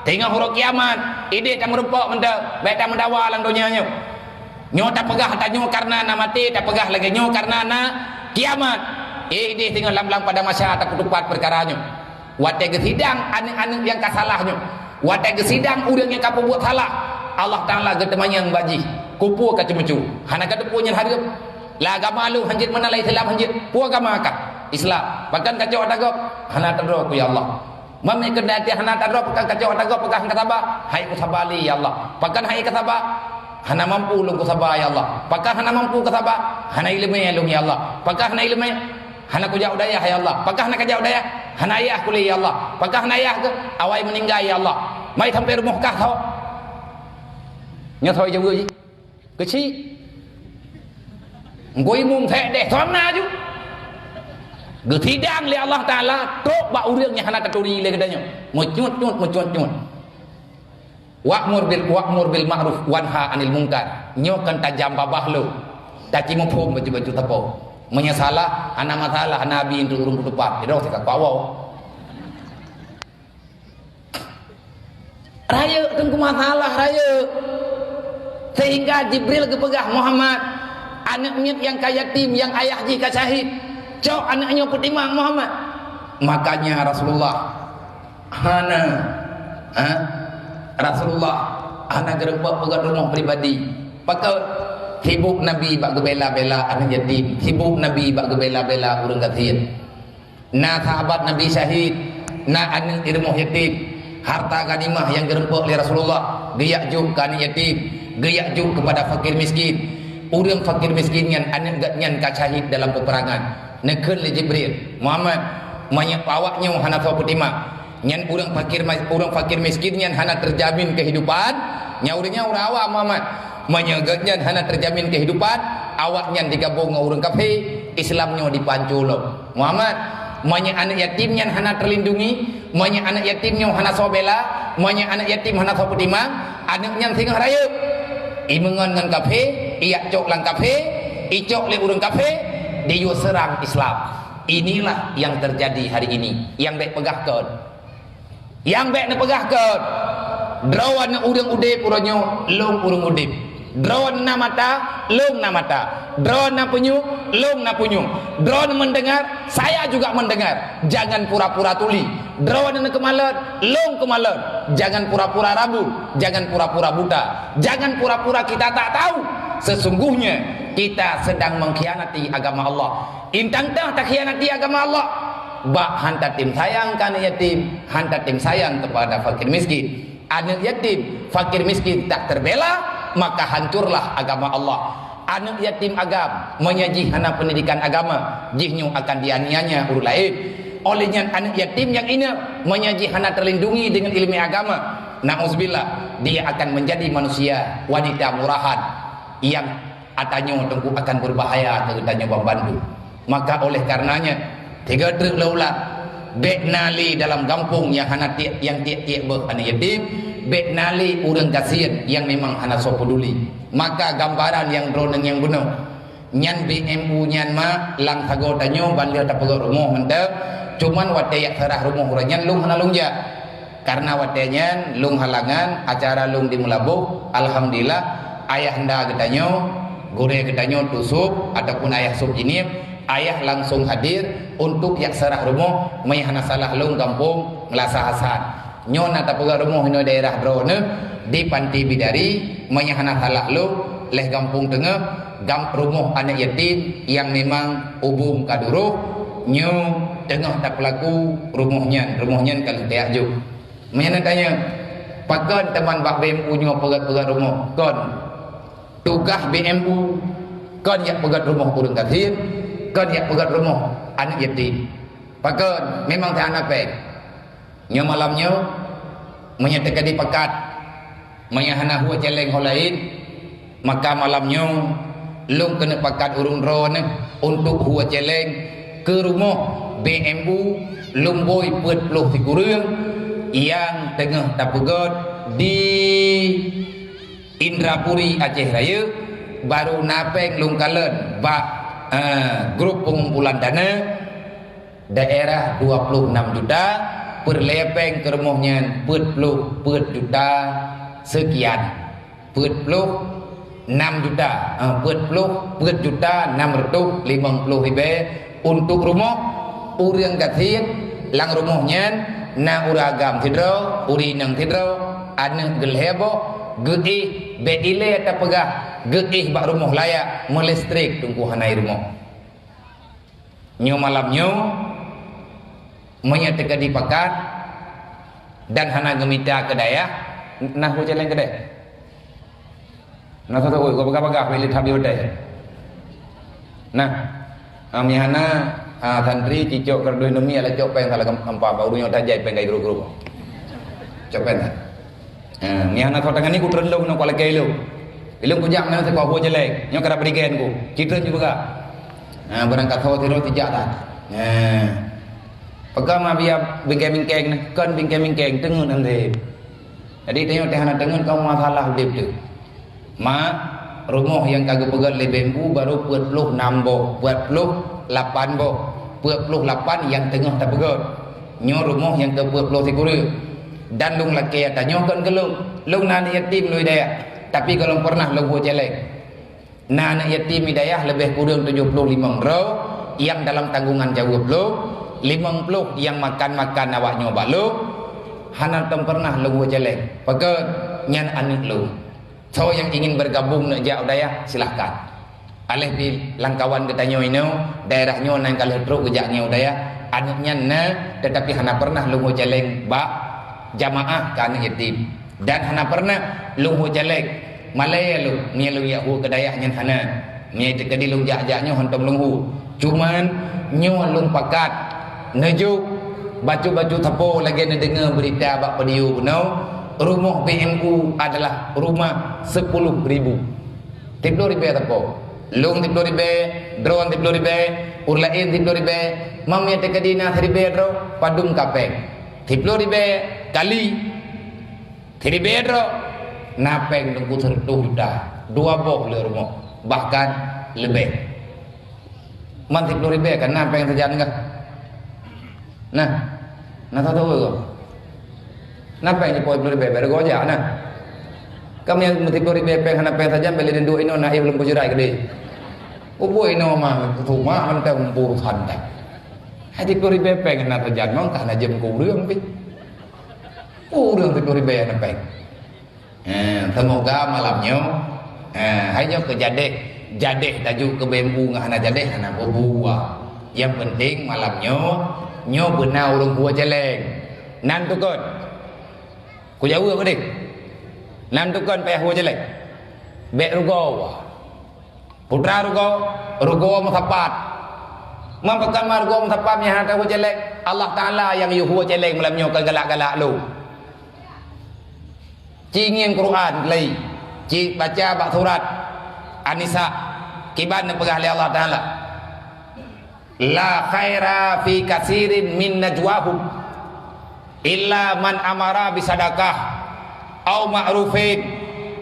Teungoh uroe kiamat, ideh tameureumpok mantong, bék tameudawa lam donya nyoe. Nyoe tapeugah tanyoe kareuna na maté, tapeugah lagée nyoe kareuna na kiamat. Eh, ideh teungoh lam-lam padang mahsyar tapeutupat peukara nyoe. Watée geusidang aneuëk-aneuëk nyang ka salah nyoe, watée geusidang ureuëng nyang ka peubuet salah, Allah Taala geuteumanyong bak jih, "Keupeue ka ceumeucue? Hana ka teupeue nyan hareuem? Lam agama lôn hanjeuet meunan, lam Islam hanjeuet. Peue agama kah? Islam. Pakon kacok ata gob?" "Hana tadroe ku, ya Allah." "Meunyoe keuneuk hana tadroe, pakon kacok ata gob, pakon han ka saba?" "Hai kusaba lé, ya Allah." "Pakon hai ka saba?" "Hana mampu lôn kusaba, ya Allah." "Pakon hana mampu kasaba?" "Hana iéleumé lôn, ya Allah." "Pakon hana iéleumé?" "Hana kujak u dayah, ya Allah." "Pakon hana kajak u dayah?" "Hana ayah kulé, ya Allah." "Pakon hana ayah keuh?" "Awai meuninggai, ya Allah." "Mai sampoe rumoh kah tho." Nyoe tho jaweueb jih. Keuchik. Engkau imum sek deh, sona ju. Geusidang lé Allah Taala trok bak ureuëng nyang hana taturi lé geutanyoe. Meucut-cut, meucut-cut. Wa'mur bil, wa'mur bil ma'ruf wanha 'anil munkar. Nyoe kan tajam babah lo. Taci muphom baju-baju teupeu. Meunyoe salah, hana masalah, hana abi untuk ureuëng kutupat. Idong sika kuawau. Rayeuk teungku masalah rayeuk. Sehingga Jibril geupeugah, "Muhammad, aneuëk miet nyang ka yatim, nyang ayah jih ka syahid, cok aneuëk nyoe peutimang, Muhammad." Makanya Rasulullah hana, ha? Rasulullah hana geureumpok peugöt rumoh pribadi. Pakon? Sibuk Nabi bak geubela-bela aneuëk yatim, sibuk Nabi bak geubela-bela ureuëng gasien. Na sahabat Nabi syahid, na aneuëk di rumoh yatim. Harta ganimah nyang geureumpok lé Rasulullah, geujak jok keu aneuëk yatim, geujak jok keupada fakir miskin. Ureuëng fakir miskin nyan aneuëk geuh nyan ka syahid dalam peperangan. Neukheun lé Jibril, "Muhammad, meunyoe awak nyoe hana soe peutimang, nyan ureuëng fakir mas-, ureuëng fakir miskin nyan hana teujamin keuhidupan, nyan ureuëng nyan ureuëng awam, Muhammad. Meunyoe geuh nyan hana teujamin keuhidupan, awak nyan digabong ngon ureuëng kafé, Islam nyoe dipanco lom." Muhammad, meunyoe aneuëk yatim nyan hana teulindungi, meunyoe aneuëk yatim nyoe hana soe bela, meunyoe aneuëk yatim hana soe peutimang, aneuëk nyan singoh rayeuk. Imeungon ngon kafé, ijak cok lam kafé, icok lé ureuëng kafé, diyue seurang Islam. Inilah yang terjadi hari ini. Nyang bék peugah kon. Nyang bék neupeugah kon. Droeneuh ureuëng udeb uroe nyoe, lôn ureuëng udeb. Droeneuh na mata, lôn na mata. Droeneuh na punyueng, lôn na punyueng. Droeneuh mendengar, saya juga mendengar. Jangan pura-pura tuli. Droeneuh keumalon, lôn keumalon. Jangan pura-pura rabun, jangan pura-pura buta. Jangan pura-pura kita tak tahu. Sesungguhnya kita sedang mengkhianati agama Allah. Intan tah takhianati agama Allah. Bak hana tem sayang keu aneuk yatim, hana tem sayang kepada fakir miskin. Aneuk yatim, fakir miskin tak terbela, maka hancurlah agama Allah. Aneuk yatim agam, meunyoe jih hana pendidikan agama, jihnyoe akan dianiaya ureuëng laén. Oleh nyan aneuk yatim nyang inong, meunyoe jih hana terlindungi dengan ilmu agama, nauzubillah, dia akan menjadi manusia wanita murahan yang atanyoe teungku akan berbahaya keu geutanyoe banmandum. Maka oleh karenanya, tiga treuk leulat, bék na lé dalam gampông nyang hana tiek, nyang tiek-tiek beuh aneuk yatim, bék na lé ureuëng gasien nyang memang hana soe peduli. Maka gambaran nyang droeneuh nyang bunoe, nyan B M U nyan mak lam sagoe tanyoe ban lheueh tapeugöt rumoh mantong, cuman watée jak seurah rumoh uroe nyan lôn hana lôn jak. Karena watée nyan lôn halangan acara lôn di Meulaboh, alhamdulillah, ayah anda geutanyoe, gurée geutanyoe Tu Sop ataupun ayah Sop Jeunieb, ayah langsung hadir untuk jak seurah rumoh, meunyoe hana salah lôn gampông Meulasa Hasan. Nyoe na tapeugöt rumoh inoe daerah droeneuh di Panti Bidari, meunyoe hana salah lôn lheueh gampông teungoh, gam-, rumoh aneuk yatim nyang memang ubung ka duroh, nyoe teungoh tapeulaku rumoh nyan, rumoh nyan ka lheueh tajak jok. Meunyoe neutanyong, pakon teuma bak B M U nyoe peugöt-peugöt rumoh? Kon tugaih B M U, kon jak peugöt rumoh ureuëng gasien, kon jak peugöt rumoh aneuk yatim. Pakon, memang teuhana péng. Nyoe malam nyoe, meunyoe teuka dipakat, meunyoe hana hue céléng ho laén, maka malam nyoe lôn keuneuk pakat ureuëng droeneuh untuk hue céléng keu rumoh B M U lôn bôi peuet ploh sikureueng nyang teungoh tapeugöt di Indrapuri Aceh Rayeuk, barô na péng lôn kalon bak, eh, grup pengumpulan dana. Daerah dua puluh enam juta, peureulée péng keu rumoh nyan peuet ploh peuet juta seukian. Peuet ploh enam juta, eh, peuet ploh peuet juta enam reutôh limong ploh ribée untuk rumoh ureuëng gasien. Lam rumoh nyan na ureuëng agam sidroe, ureuëng inong sidroe, aneuk geulhée boh, geuéh bék ilée tapeugah, geuéh bak rumoh layak, meulistrik teungku hana i rumoh. Nyoe malam nyoe, meunyoe teuka dipakat dan hana geumita keu dayah, na hue céléng keudeh? Na soe-soe, gua bagah-bagah, milék that di hotel. Nah, am, nyang hana, ah, santri cicok kardus Indomie, ala cok péng salah gam-, gampang, bak ureuëng nyang tajai péng gai grup-grup. Cok péng. Ha, nyang hana soe tangani ku treun lom nyoe kuat lakée lom. Ilong kujak ngon seukok hue céléng. Nyoe karab bri gen ku. Citreun juga. Ha, barang kasoe sidroe tijak that. Ha. Peugah ma biya bingkeng-bingkeng neh, kon bingkeng-bingkeng, teungeut han lé. Jadi, tanyoe teuh hana teungeut kamoe masalah udeb teuh. Ma, rumoh nyang ka geupeugöt lé B M U baru peuet ploh nam boh, peuet ploh lapan boh, peuet ploh lapan nyang teungoh tapeugöt. Nyoe rumoh nyang keu peuet ploh sikureueng. Dan lôn lakée ata nyoe kon keu lôn. Lôn na aneuk yatim lôn hidayah, tapi gohlom pernah lôn hue céléng. Na aneuk yatim hidayah leubeh kureueng tujoh ploh limong droe nyang dalam tanggungan jaweueb lôn, limong ploh nyang makan-makan awak nyoe bak lôn, hana tom pernah lôn hue céléng. Pakon? Nyan aneuk lôn. Soe nyang ingin bergabung neuk jak u dayah, silahkan. Aléh pih lam kawan geutanyoe inoe, daerah nyoe nyang ka lheueh trok geujak ngieng u dayah, aneuk nyan na, teutapi hana pernah lôn hue céléng bak jamaah keu aneuk yatim. Dan hana pernah lôn hue céléng. Malée lôn, meunyoe lôn jak hue keu dayah nyan hana. Meunyoe teukeudi lôn jak-jak nyoe hantom lôn hue. Cuman, nyoe lôn pakat neujok bacut-bacut sapo lagée neudeungoe beurita bak peudiyoo bunoe, rumoh B M U adalah rumah sepuluh ribu. Siploh ribée sapo. Lôn siploh ribée, droen siploh ribée, ureuëng laén siploh ribée, ma meunyoe teukeudi na siribée droe, padum ka péng. Siploh ribée kali siribée droe, na péng teungku seureutôh juta. Dua boh le rumoh, bahkan leubeh. Man siploh ribèe kan na péng sajan kah? Nah, na satu ureueng. Na péng siploh ribèe, bèk reugoe jak na. Kamoe nyang meusiploh ribèe péng hana péng sajan, bèk lé duek inoe na éh lom peujurai keudéh. Ubui inoe mah, teuma mantong urusan dah. Hai siploh ribèe péng hana sajan, mangkah na jeuem keu ureueng pih. Ureueng siploh ribèe hana péng. Eh, semoga malam nyoe, eh, hai nyoe keu jadeh, jadeh tajok keu B M U ngon hana jadeh hana peue-peue. Nyang penting malam nyoe, nyoe beuna ureueng hue céléng. Nan tukon. Kujaweub deh. Nan tukon payah hue céléng. Bèk rugoe. Putra rugoe, rugoe meusapat. Man pakon man rugoe meusapat nyang hana hue céléng? Allah Taala nyang yue hue céléng malam nyoe keu galak-galak lôn. Ci ngieng Quran lé, ci baca bak surat An-Nisa, kiban neupeugah lé Allah Taala, "La khaira fi katsirin min najwahum illa man amara bisadaqah au ma'rufin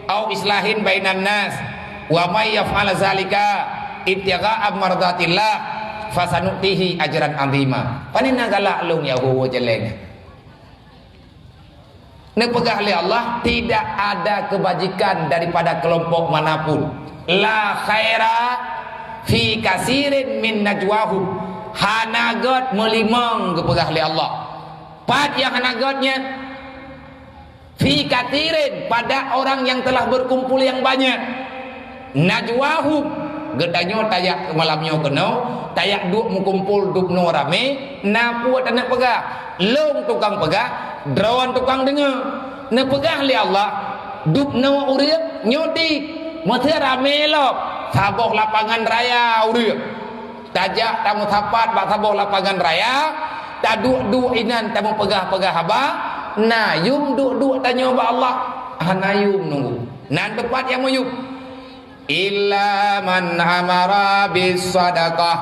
au islahin bainan nas, wa may yaf'al zalika ibtigha'a mardatillah fasanu'tihi ajran 'azima." Pane na galak lôn nyang hue-hue céléng? Neupeugah lé Allah, tidak ada kebajikan daripada kelompok manapun. La khaira fi katsirin min najwahum. Hana gét meulimong geupeugah lé Allah. Pat nyang hana gét nyan? Fi katsirin, pada orang yang telah berkumpul yang banyak. Najwahum, geutanyoe tajak malam nyoe keunoe, tajak duek meukumpul dubnoe ramé, na peue taneuk peugah. Lôn tukang peugah, droen tukang deungoe. Neupeugah lé Allah, dubnoe ureueng nyoe dit, meusé ramé lom, saboh lapangan raya ureueng. Tajak tameusapat bak saboh lapangan raya, taduek-duek inan tameupeugah-peugah haba, na yum duek-duek tanyoe bak Allah, hana yum nunggu. Nan teumpat nyang meuyum. Illa man amara bisadaqah.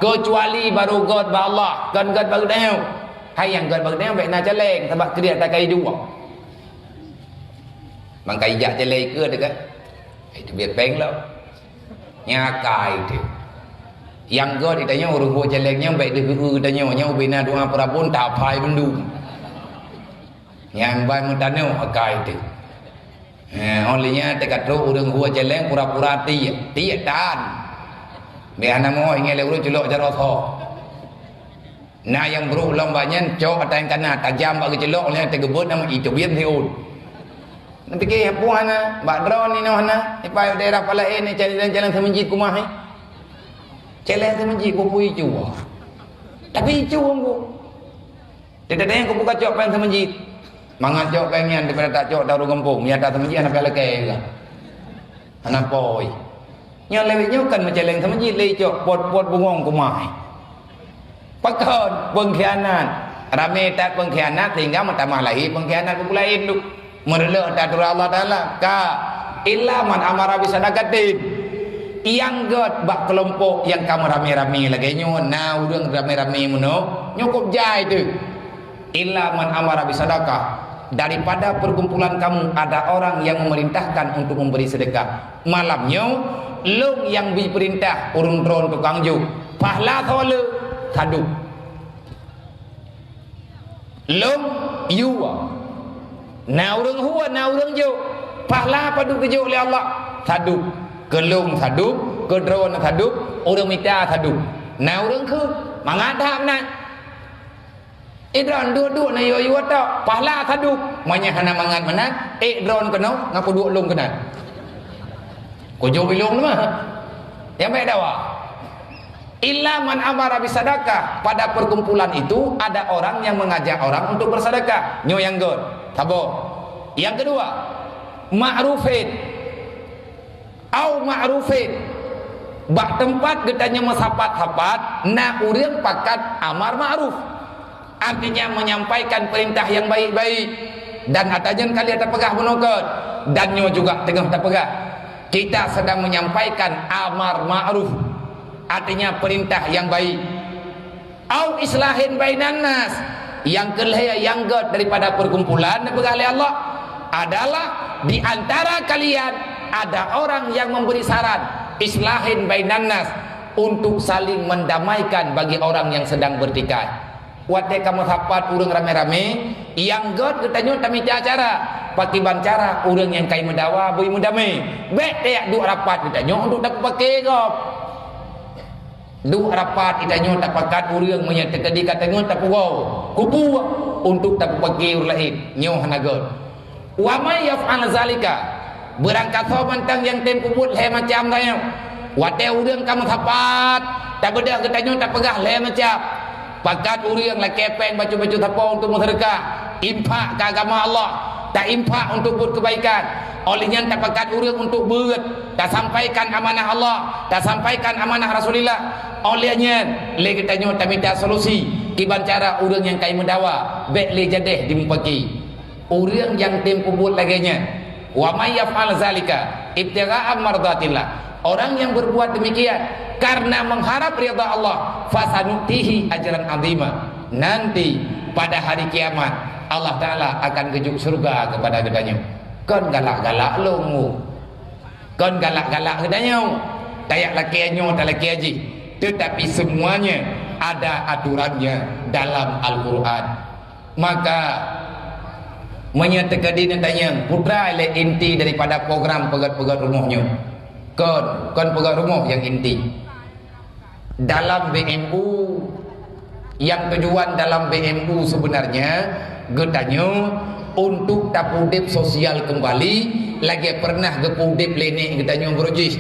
Keucuali barô gét bak Allah, kon gét bak geutanyoe. Hai nyang gét bak geutanyoe bèk na céléng, sabab kriet takai dua. Mangkai jak céléng ikeue teuka. Hai teubiet péng lom. Nyang akai teuh. Nyang gét geutanyoe ureueng hue céléng nyan bèk deuh geu-eu geutanyoe, nyan ubena doa peurabon tapai bandum. Nyang ban meutanoh akai teuh. Eh, óh lheueh nyan teuka trok ureueng hue céléng pura-pura tiek, tiek tan. Bèk hana moh ingèt lé ureueng culok jaroe tho. Na nyang brok lom bak nyan cok ata nyang kana tajam bak geuculok, óh lheueh nyan teugeubeuet nama iteubiet siôn. Neupike peue hana, bak droen inoe hana, ipai daerah Palaén ni céléng-céléng seumeujit kumah, eh. Céléng seumeujit peue-peue icu. Tapi icu ngon Teuka-teuka nyang kubuka cok péng seumeujit. Mangat cok péng nyan daripada tacok taroh gampông, nyata seumeujit hana payah lakée lah. Hana poi. Nyoe lewat nyoe kan meucéléng seumeujit lé cok pot-pot bungong kumah. Pakon pengkhianat. Ramé that pengkhianat sehingga meutamah lahé pengkhianat buku laén tu. Meureuloh ata aturan Allah Taala. Ka, illa man amara bisadaqatin. Nyang gét bak keulompok nyang ka meuramé-ramé lagée nyoe, na ureuëng ramé-ramé meunoe, nyoe kôb jai teuh. Illa man amara bisadaqah. Daripada perkumpulan kamu ada orang yang memerintahkan untuk memberi sedekah. Malam nyoe, lôn nyang bri peurintah ureuëng droen tukang jok. Pahla soe le? Sadub. Lôn yue. Na ureuëng hue, na ureuëng jok. Pahla padub geujok lé Allah? Sadub. Keu lôn sadub, keu droeneuh sadub, ureuëng mita sadub. Na ureuëng kheun, mangat that meunan. Éh droeneuh duek-duek na yue-yue tok. Pahla sadub. Meunyoe hana mangat meunan, ék droeneuh keunoe, ngaku duek lôn keunan. Kujok ilong teuma. Nyang bék dawa. Illa man amara bisadaqah. Pada perkumpulan itu ada orang yang mengajak orang untuk bersedekah. Nyoe nyang gét. Saboh. Nyang keudua, ma'rufin. Au ma'rufin. Bak teumpat geutanyoe meusapat-sapat, na ureuëng pakat amar ma'ruf. Artinya menyampaikan perintah yang baik-baik. Dan ata nyan ka lheueh tapeugah bunoe kon. Dan nyoe juga teungoh tapeugah. Kita sedang menyampaikan amar ma'ruf. Artinya perintah yang baik. Au islahin bainan nas. Nyang keu lhée nyang gét daripada perkumpulan neupeugah lé Allah adalah di antara kalian Ada orang yang memberi saran, islahin bainan nas, untuk saling mendamaikan bagi orang yang sedang bertikai. Watée kamoe sapat ureuëng ramé-ramé, nyang gét geutanyoe tamita cara, pakiban cara ureuëng nyang kai meudawa beu meudamé. Bék tajak duek rapat geutanyoe untuk tapeupake gob. Duek rapat geutanyoe tapakat ureuëng meunyoe teukeudi ka tanyoe tapugoe kubu untuk tapeupake ureuëng laén, nyoe hana gét. Wa may yaf'al zalika, beurangkasoe mantong nyang tem peubuet lhée macam tanyoe. Watée ureuëng ka meusapat, tabeudôh geutanyoe tapeugah lhée macam. Pakat ureuëng lakée péng bacut-bacut sapo untuk meuseudeukah, infak keu agama Allah, tainfak untuk buet keubaikan. Óh lheueh nyan tapakat ureuëng untuk beuet, tasampaikan amanah Allah, tasampaikan amanah Rasulullah. Óh lheueh nyan lé geutanyoe tamita solusi kiban cara ureuëng nyang kai meudawa bék lé jadeh dimupaki. Ureuëng nyang tem peubuet lagée nyan, wa may yaf'al zalika ibtigha'a mardatillah, orang yang berbuat demikian karena mengharap ridha Allah, fasanu'tihi ajran azima. Nanti pada hari kiamat Allah Taala akan geujok syurga kepada geutanyoe. Kon galak-galak lom, kon galak-galak geutanyoe. Tajak lakée nyoe talakée jih, tetapi semuanya ada aturannya dalam Al-Quran. Maka, meunyoe teukeudi neutanyong, peue lé inti daripada program peugét-peugét rumoh nyoe? Kon, kon peugét rumoh nyang inti. Dalam B M U, nyang tujuan dalam B M U sebenarnya geutanyoe untuk tapeuudeb sosial kembali lagée pernah geupeuudeb lé nek geutanyoe beurujih.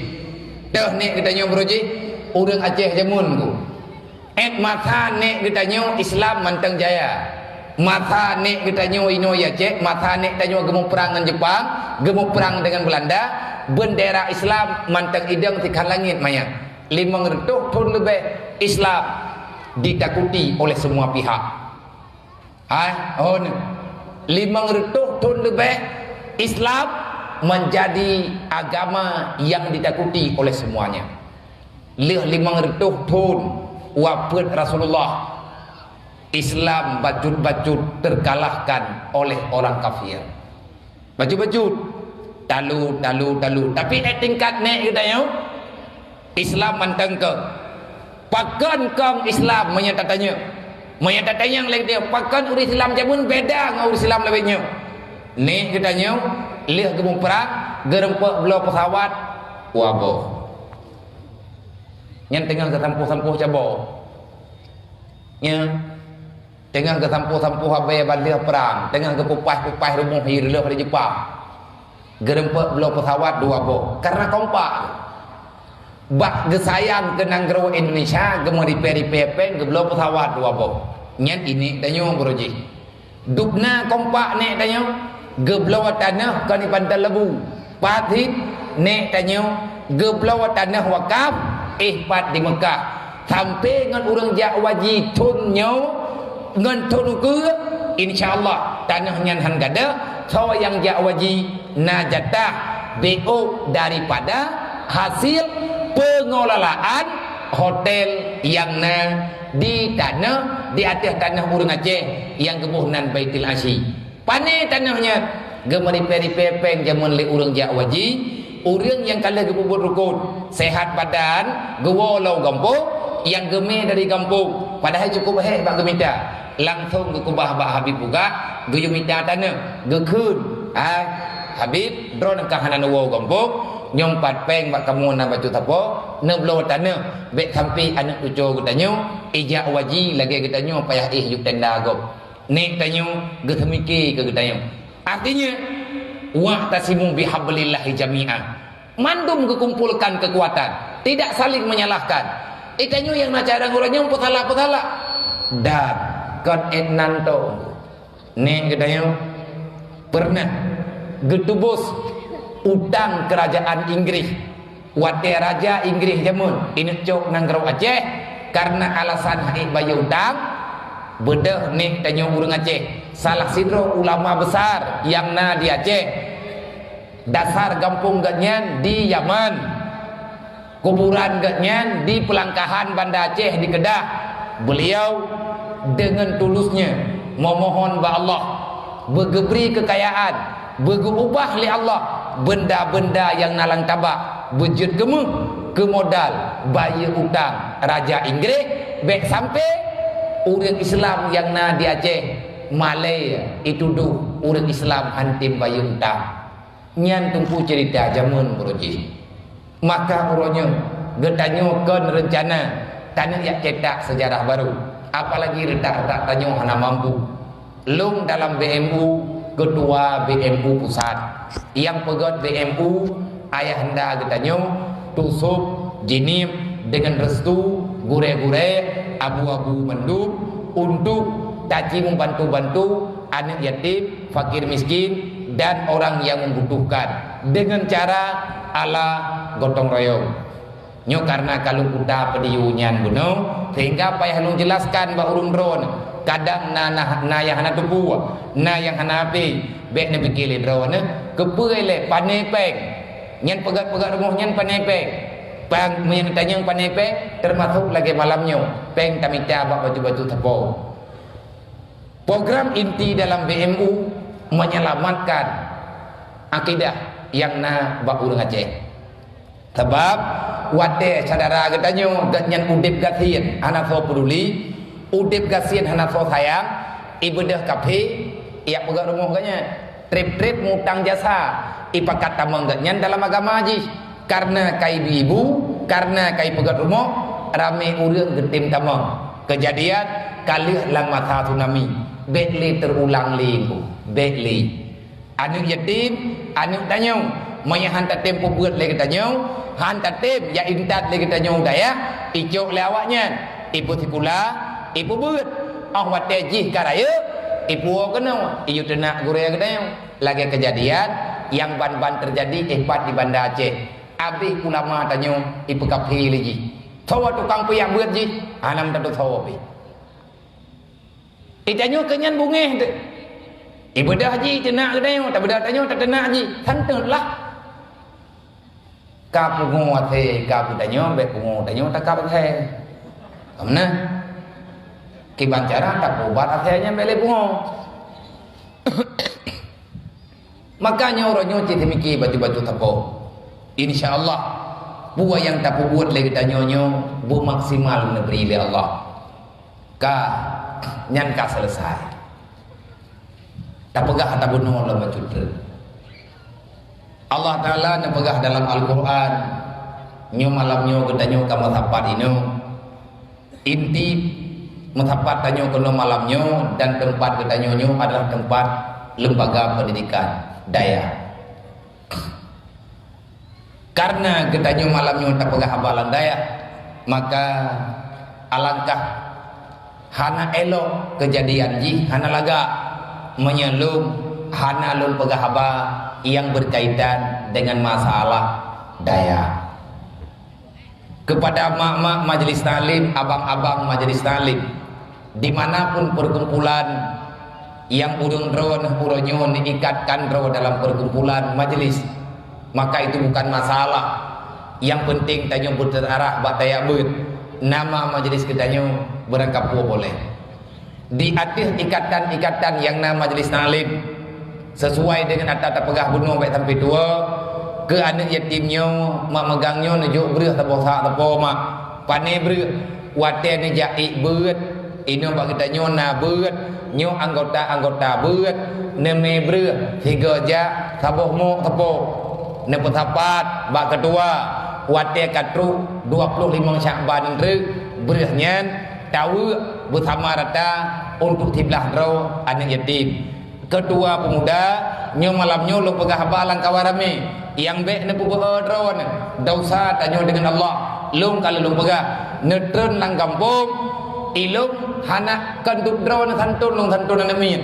Teuh nek geutanyoe beurujih, ureuëng Aceh jameun ku. Ék masa nek geutanyoe Islam mantong jaya. Masa nek geutanyoe inoe ya cek, masa nek tanyoe geumuprang ngon Jepang, geumuprang dengan Belanda, bendera Islam mantong idong sikhan langit maya. Limong reutôh thon leubeh Islam ditakuti oleh semua pihak. Hai, hon. Limong reutôh thon leubeh Islam menjadi agama yang ditakuti oleh semuanya. Lheueh limong reutôh thon wafeuet Rasulullah, Islam bacut-bacut terkalahkan oleh orang kafir. Bacut-bacut, talu, talu, talu. Tapi ék tingkat nek geutanyoe, Islam mantong keu. Pakon kong Islam meunyoe tatanyong? Meunyoe tatanyong lé dia, pakon ureuëng Islam jameun beda ngon ureuëng Islam lawét nyoe? Nek geutanyoe, lheueh geumuprang, geureumpok bloe peusawat, waboh. Nyan teungoh geusampoh-sampoh caboe. Nyan teungoh geusampoh-sampoh abée ban lheueh prang, teungoh geupupaih-pupaih rumoh hi reuloh di Jepang. Geureumpok bloe peusawat dua boh, karena kompak. Bak geusayang keu nanggroe Indonesia, geumeuripée-ripée péng geubloe peusawat dua boh. Nyan inék tanyoe beurujih. Dubna kompak nek tanyoe, geubloe tanoh kon di Pantai Lebu. Pat hit nek tanyoe, geubloe tanoh wakaf, éh pat di Mekah. Sampai ngon ureuëng jak waji thon nyoe, ngon thon ukeue, insya Allah tanoh nyan han gadôh. Soe nyang jak waji na jatah B O daripada hasil pengelolaan hotel nyang na di tanoh, di ateueh tanoh ureuëng Aceh nyang geuboh nan Baitul Asyi. Pané tanoh nyan? Geumeuripée-ripée péng jameun lé ureuëng jak waji, ureuëng nyang ka lheueh geupeubuet rukon, sehat badan, geuwoe lom gampông, nyang geumé dari gampông, padahai cukup hék bak geumita. Langsong geukeubah bak Habib Bugak, geuyue mita tanoh, geukheun, "Hai Habib, droeneuh ka hana neuwoe gampông, nyoe pat péng bak kamoe na bacut sapo, neubloe tanoh, bék sampai aneuëk cucoe geutanyoe ijak waji lagée geutanyoe payah éh yueb tenda gob." Nek tanyoe geuseumike keu geutanyoe. Artinya, wa'tasimu bihablillahi jami'a. Mandum geukumpulkan keukuatan, tidak saling menyalahkan. Geutanyoe nyang na carông uroe nyoe peusalah-peusalah. Dan kon ék nan to. Nek geutanyoe pernah geutubus utang kerajaan Inggris. Watée raja Inggris jameun ineuk cok nanggroe Aceh, karena alasan hana bayeue utang, beudôh nek tanyoe ureuëng Aceh, salah sidroe ulama besar nyang na di Aceh. Dasar gampông geuhnyan di Yaman. Kuburan geuhnyan di peulangkahan Banda Aceh di Kedah. Beliau dengan tulusnya memohon bak Allah, beugeubri keukayaan, beugeuubah lé Allah Beunda-beunda nyang na lam tabak beujeuet keumeuh keu modal bayeue utang raja Inggréh, bék sampoe ureuëng Islam nyang na di Aceh malée jitudoh ureuëng Islam hantom bayeue utang. Nyan teungku ceurita jameun uroe jih. Maka uroe nyoe geutanyoe kon reuncana taneuk jak cetak seujarah barô, apalagi reutak-reutak tanyoe hana mampu. Lôn dalam B M U, keutua B M U pusat. Nyang peugét B M U, ayahanda geutanyoe, Tusôb, Jeunieb, deungon restu gurée-gurée, abu-abu mandum, untuk taci meubantu-bantu aneuëk yatim, fakir miskin, dan orang yang membutuhkan deungon cara ala gotong royong. Nyoe kareuna ka lôn kuta peudiyue nyan bunoe, sehingga payah lôn jeulaskan bak ureuëng droeneuh. Kadang na, na, na nyang hana teupeue, na nyang hana hafé, bék neupike lé droeneuh, keupeue lé pané péng. Nyan peugét-peugét rumoh nyan pané péng. Péng meunyan tanyong pané péng, teumasok lagée malam nyoe, péng tamita bak bacut-bacut sapo. Program inti dalam B M U menyelamatkan akidah nyang na bak ureuëng Aceh. Sabab watée syedara geutanyoe gobnyan udeb gasien hana soe peuduli, udeb gasien hana soe sayang, ibeudôh kafé, jak peugét rumoh gobnyan, treb-treb mutang jasa, ipakat tamong gobnyan dalam agama jih. Kareuna ka ibu-ibu, kareuna ka ipeugét rumoh, ramé ureuëng geutem tamong. Keujadian ka lheueh lam masa tsunami, bék lé teurulang lé, bék lé. Aneuëk yatim, aneuëk tanyoe, meunyo han tatem peubeuet lé geutanyoe, han tatem jak intat lé geutanyoe u dayah, icok lé awaknyan, ipeusikula, ipeubeuet. Óh watée jih ka rayeuk, ipuwoe keunoe, iyue teunak gurée geutanyoe. Lagée keujadian nyang ban-ban teujadi éh pat di Banda Aceh. Abéh ulama tanyoe ipeukafé lé jih. Soe tukang piyak beuet jih, hana meutateusoe pih. Itanyoe keu nyan bungéh teuh. Ibeudôh jih teunak geutanyoe, tabeudôh tanyoe tateunak jih. Santeuet lah. Ka pungo asée ka geutanyoe, bék pungo tanyoe takab asée. Ka meunan. Kiban cara tapeuubat asée nyan bék lé pungo. Maka nyoe uroe nyoe cit teumiki bacut-bacut sapo. Insya Allah, peue nyang tapeubuet lé geutanyoe nyoe beumaksimal neubri lé Allah. Ka, nyan ka seuleusai. Tapeugah ata bunoe lom bacut treuk. Allah Taala neupeugah dalam Al-Quran, nyoe malam nyoe geutanyoe ka meusapat inoe. Inti meusapat tanyoe keunoe malam nyoe dan teumpat geutanyoe nyoe adalah teumpat lembaga pendidikan dayah. Kareuna geutanyoe malam nyoe tapeugah haba lam dayah, maka alangkah hana élok keujadian jih, hana lagak meunyoe lôn hana lôn peugah haba nyang beukaitan deungon masalah dayah. Keupada mak-mak majlis taklim, abang-abang majlis taklim, di mana pun perkumpulan nyang ureuëng droeneuh uroe nyoe neuikatkan droe dalam perkumpulan majlis, maka itu bukan masalah. Nyang peunteng tanyoe beuteuarah bak tajak beuet. Nama majlis geutanyoe beurangkapeue boleh. Di ateueh ikatan-ikatan nyang na majlis taklim, sesuai deungon ata tapeugah bunoe bék sampai tuwoe, keu aneuëk yatim nyoe, mak meugang nyoe neujok breueh saboh sa-, sapo mak, pané breueh, watée neujak ék beuet, inoe bak geutanyoe na beuet, nyoe anggota-anggota beuet, neumé breueh, sigoe jak, saboh mok sapo, neupeusapat bak keutua, watée ka trok dua ploh limong Syakban treuk, breueh nyan taweuek beusama rata untuk siblaih droe aneuëk yatim. Keutua peumuda, nyoe malam nyoe lôn peugah haba lam kawan ramé, nyang bék neupeubeuet droeneuh, desya tanyoe deungon Allah. Lôn ka lôn peugah, neutreun lam gampông, ilôn hana kon duek droeneuh santôn, lôn santôn aneuëk miet.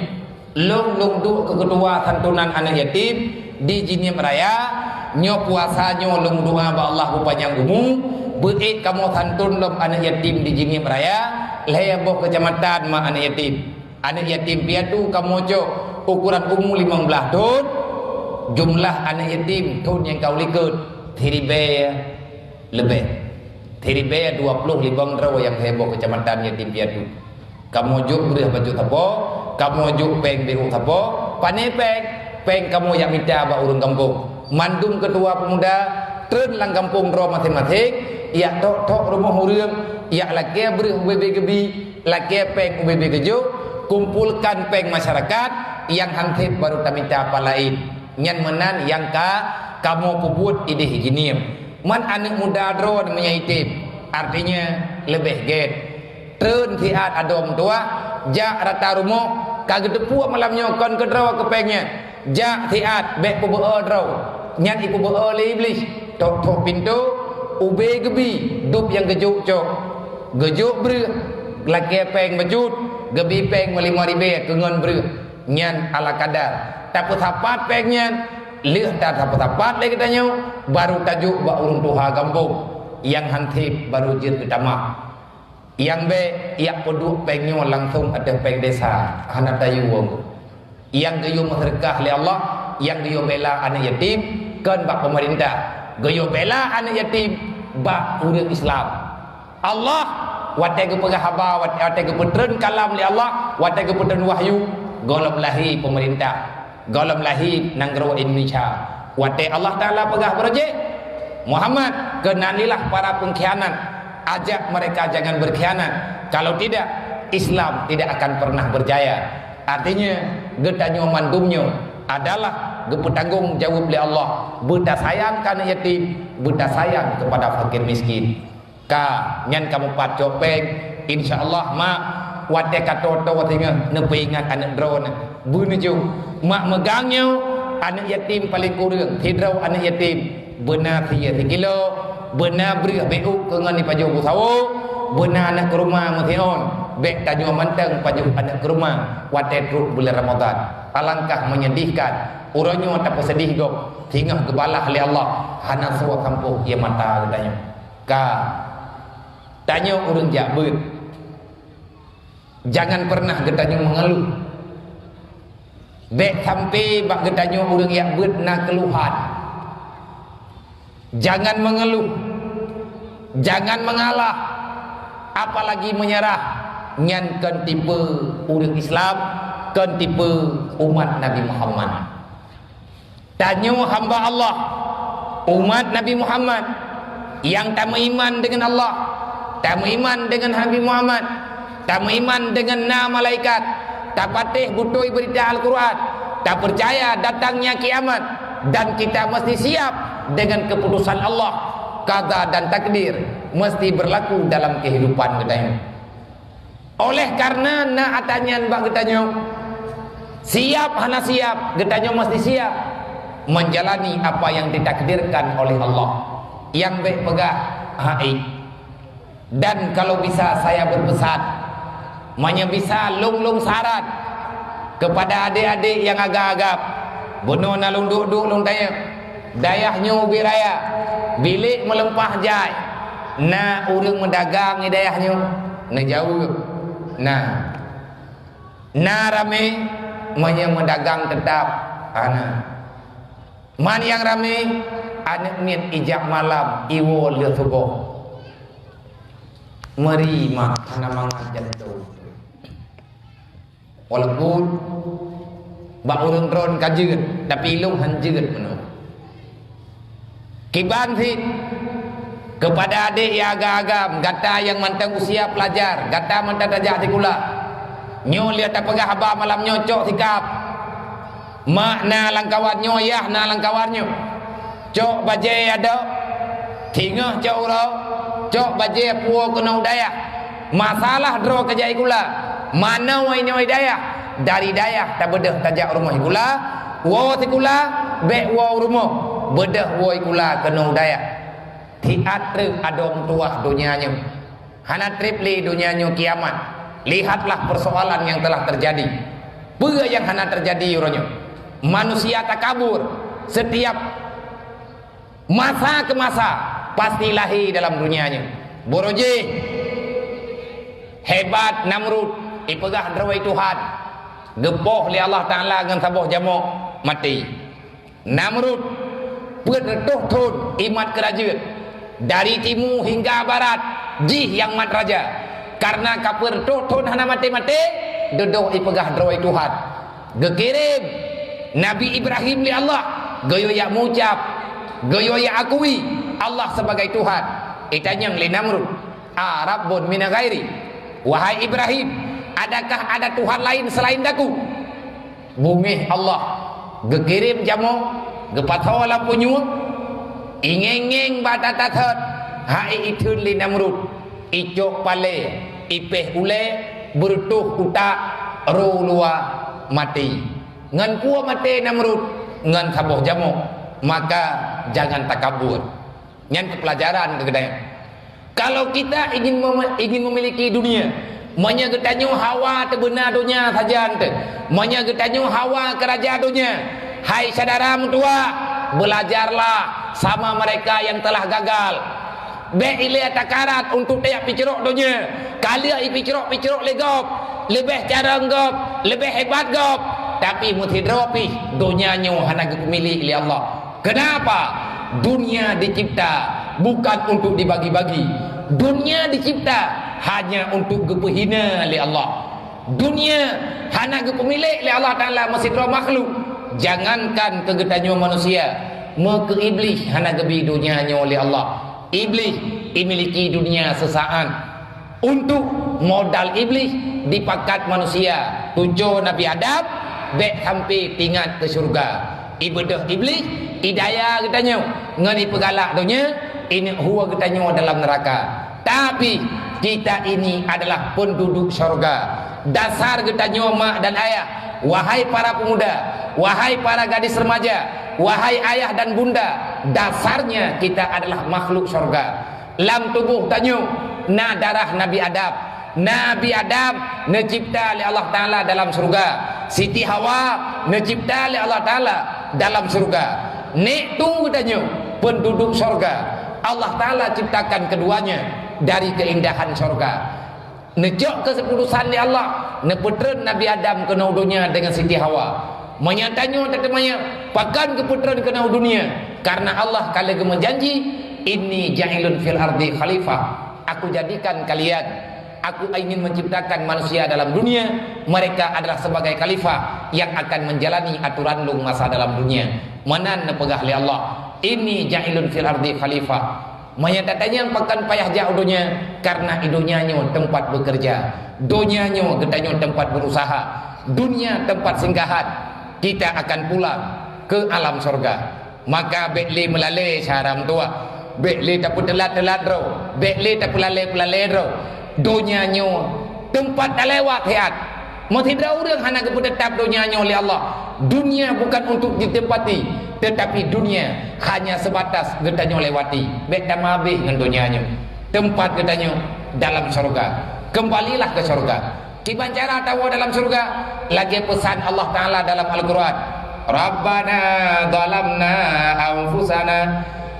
Lôn, lôn duek keu keutua santonan aneuëk yatim di Jeunieb Raya. Nyoe puasa nyoe lôn doa bak Allah beupanyang umu, beuék kamoe santôn lom aneuëk yatim di Jeunieb Raya, lhée boh keucamatan mak aneuëk yatim. Aneuëk yatim piatu kamoe cok ukuran umu limong blaih thon, jumlah aneuëk yatim thon nyang ka u likot siribée leubeh. Siribée dua ploh limong droe nyang lhée boh keucamatan yatim piatu. Kamoe jok breueh bacut sapo, kamoe jok péng beuet sapo, pané péng, péng kamoe jak mita bak ureuëng gampông. Mandum keutua peumuda treun lam gampông droe maséng-maséng, jak tok-tok rumoh ureuëng, jak lakée breueh ubé-bé geubi, lakée péng ubé-bé geujok, kumpolkan péng masyarakat, nyang han sép baru tamita pat laén. Nyan meunan nyang ka kamoe peubuet idéh jih nyoe. Man aneuëk muda droe meunyoe item, artinya leubeh gét. Treun siat adoe meutuwah, jak rata rumoh, ka geuteupeue malam nyoe kon keudroe keu péng nyan. Jak siat bék peubeuo droe, nyan ipeubeuo lé Iblih. Tok-tok pintoe, ubé geubi, dub nyang geujok cok. Geujok breueh, lakée péng bacut, geubi péng meulimong ribée keu ngon breueh. Nyan ala kadar. Tapeusapat péng nyan, lheueh tapeusapat lé geutanyoe, baru tajok bak ureuëng tuha gampông nyang han sép baru jeuet geutamah. Nyang bék, jak peuduek péng nyoe langsong ateueh péng desa, hana tayue. Nyang geuyue meuseudeukah lé Allah, nyang geuyue bela aneuëk yatim, kon bak peumeurintah. Geuyue bela aneuëk yatim bak ureuëng Islam. Allah, watée geupeugah haba, watée, watée geupeutreun kalam lé Allah, watée geupeutreun wahyu, gohlom lahé peumeurintah. Gohlom lahé nanggroe Indonesia. Watée Allah Taala peugah baroe jih, "Muhammad, kenalilah para pengkhianat, ajak mereka jangan berkhianat. Kalau tidak, Islam tidak akan pernah berjaya." Artinya, geutanyoe mandum nyoe adalah geupeutanggong jaweueb lé Allah, beutasayang keu aneuëk yatim, beutasayang kepada fakir miskin. Ka, nyan kamoe pat cok péng. Insya Allah, mak, watée ka toe-toe singoh neupeuingat aneuëk droeneuh. Beuneujok, mak meugang nyoe, aneuëk yatim paleng kureueng, sidroe aneuëk yatim. Beuna sie sikilo, beuna breueh béuk keu ngon ipajoh beusawo, beuna aneuëk keuruma meusion. Bék tanyoe mantong pajoh aneuëk keuruma watée trok buleuen Ramadhan. Alangkah menyedihkan, uroe nyoe tapeuseudih gob, singoh geubalah lé Allah, hana soe sampôh ie mata geutanyoe. Ka. Tanyoe ureuëng jak beuet. Jangan pernah geutanyoe mengeluh. Bék sampai bak geutanyoe ureuëng jak beuet na keuluhan. Jangan mengeluh. Jangan mengalah. Apalagi menyerah. Nyan kon tipe ureuëng Islam, kon tipe umat Nabi Muhammad. Tanyoe hamba Allah, umat Nabi Muhammad, nyang tameuiman deungon Allah, tameuiman deungon Nabi Muhammad, tameuiman deungon na malaikat, tapatéh beutôi beurita Al-Quran, tapeucaya datangnya kiamat, dan kita mesti siap dengan keputusan Allah, qada dan takdir mesti berlaku dalam kehidupan geutanyoe. Oleh karena na atra nyan bak geutanyoe, siap hana siap, geutanyoe mesti siap menjalani apa yang ditakdirkan oleh Allah. Nyang bék peugah, "Hai." Dan kalau bisa saya berpesan, meunyoe bisa lôn-lôn saran kepada adik-adik nyang agam-agam, bunoe na lôn duek-duek lôn tanyong, dayah nyoe ubé raya, bilék meuleumpah jai, na ureuëng meudagang di dayah nyoe? Neujaweueb, "Na." "Na ramé?" "Meunyoe meudagang teutap, hana." "Man nyang ramé?" "Aneuëk miet ijak malam, iwoe lheueh suboh." Meuri mak, hana mangat jantung. Walaupun bak ureuëng droen ka jeuet, tapi ilôn han jeuet meunoe. Kiban cit kepada adék nyang agam-agam, gata nyang mantong usia pelajar, gata mantong tajak sikula. Nyoe lheueh tapeugah haba malam nyoe, cok sikap. Mak na lam kawan nyoe, yah na lam kawan nyoe. Cok bajée adoe, singoh cok uroe, cok bajée puwoe keunoe u dayah. Masalah droe keujak sikula, manoe inoe dayah, dari dayah tabeudôh tajak rumoh sikula, woe sikula, bék woe rumoh, beudôh woe sikula keunoe u dayah. Siat treuk adoe meutuwah donya nyoe. Hana treb lé donya nyoe kiamat. Lihatlah persoalan yang telah terjadi. Peue nyang hana terjadi uroe nyoe? Manusia takabur. Setiap masa ke masa pasti lahé dalam donya nyoe. Baroe jih hebat Namrud, ipeugah droe Tuhan. Geupoh lé Allah Taala ngon saboh jamok, maté. Namrud, peuet reutôh thon imat keurajeuen, dari timu hingga barat, jih nyang mat raja. Karena ka peuet reutôh thon hana maté-maté, dudoe ipeugah droe Tuhan. Geukirém Nabi Ibrahim lé Allah Geuyue jak meuucap, geuyue jak akui Allah sebagai Tuhan. Itanyong lé Namrud, "A rabbun min ghairi?" Wahai Ibrahim, adakah ada Tuhan lain selain daku? Beungéh Allah, geukirém jamoe, geupasoe lam punyueng, ingéng-ngéng bak that-that thot, hai itheun lé Namrud, icok palée, ipéh ulée, beureutoh utak, roh luwa, maté. Ngon peue maté Namrud? Ngon saboh jamoe. Maka, jangan takabur. Nyan keu pelajaran keu geutanyoe. Kalau kita ingin mem-, ingin memiliki dunia, meunyoe geutanyoe hawa teubeuna donya sajan teuh, meunyoe geutanyoe hawa keu raja donya, hai syedara meutuwah, belajarlah sama mereka yang telah gagal. Bék ilée takarat untuk tajak picrok donya. Ka lheueh ipicrok-picrok lé gob, leubeh carông gob, leubeh hebat gob, tapi meusidroe pih donya nyoe hana geupeumilék lé Allah. Kenapa? Dunia dicipta bukan untuk dibagi-bagi. Dunia dicipta hanya untuk geupeuhina lé Allah. Dunia hana geupeumilék lé Allah Taala meusidroe makhluk. Jangankan keu geutanyoe manusia, meukeu Iblih hana geubi donya nyoe lé Allah. Iblih imiliki dunia seusaat. Untuk modal Iblih dipakat manusia, tujoh Nabi Adam, bék sampai tingat keu syeuruga. Ibeudôh Iblih, idaya geutanyoe, ngon ipeugalak donya, ineuk hue geutanyoe dalam neuraka. Tapi, kita ini adalah penduduk syeuruga. Dasar geutanyoe mak dan ayah, wahai para pemuda, wahai para gadis remaja, wahai ayah dan bunda, dasarnya kita adalah makhluk syeuruga. Lam tuboh tanyoe na darah Nabi Adam. Nabi Adam neucipta lé Allah Taala dalam syeuruga. Siti Hawa neucipta lé Allah Taala dalam syeuruga. Nek tu geutanyoe, penduduk syeuruga. Allah Taala ciptakan keduanya dari keindahan syeuruga. Neucok keuputusan lé Allah, neupeutreun Nabi Adam keunoe donya deungon Siti Hawa. Meunyoe tanyoe tateumanyong, pakon geupeutreun keunoe donya? Karena Allah ka lheueh geumeujanji, "Inni ja'ilun fil ardi khalifah." Aku jadikan kalian, aku ingin menciptakan manusia dalam dunia, mereka adalah sebagai khalifah yang akan menjalani aturan lôn masa dalam dunia. Meunan neupeugah lé Allah, "Inni ja'ilun fil ardi khalifah." Meunyoe tatanyong pakon payah jak u donya, karena i donya nyoe teumpat beukeureuja. Donya nyoe geutanyoe teumpat beurusaha. Dunia teumpat singgahan. Kita akan pulang ke alam syeuruga. Maka bék lé meulalé syedara meutuwah. Bék lé tapeuteulat-teulat droe. Bék lé tapeulalé-peulalé droe. Donya nyoe teumpat talewat siat. Meusidroe ureuëng hana geupeuteutap donya nyoe lé Allah. Dunia bukan untuk ditempati, tetapi dunia hanya sebatas geutanyoe lewati. Bék tameuhabéh ngon donya nyoe. Teumpat geutanyoe dalam syeuruga. Kembalilah ke syeuruga. Kiban cara tawoe dalam syeuruga? Lagée peusan Allah Taala dalam Al-Quran, "Rabbana zalamna anfusana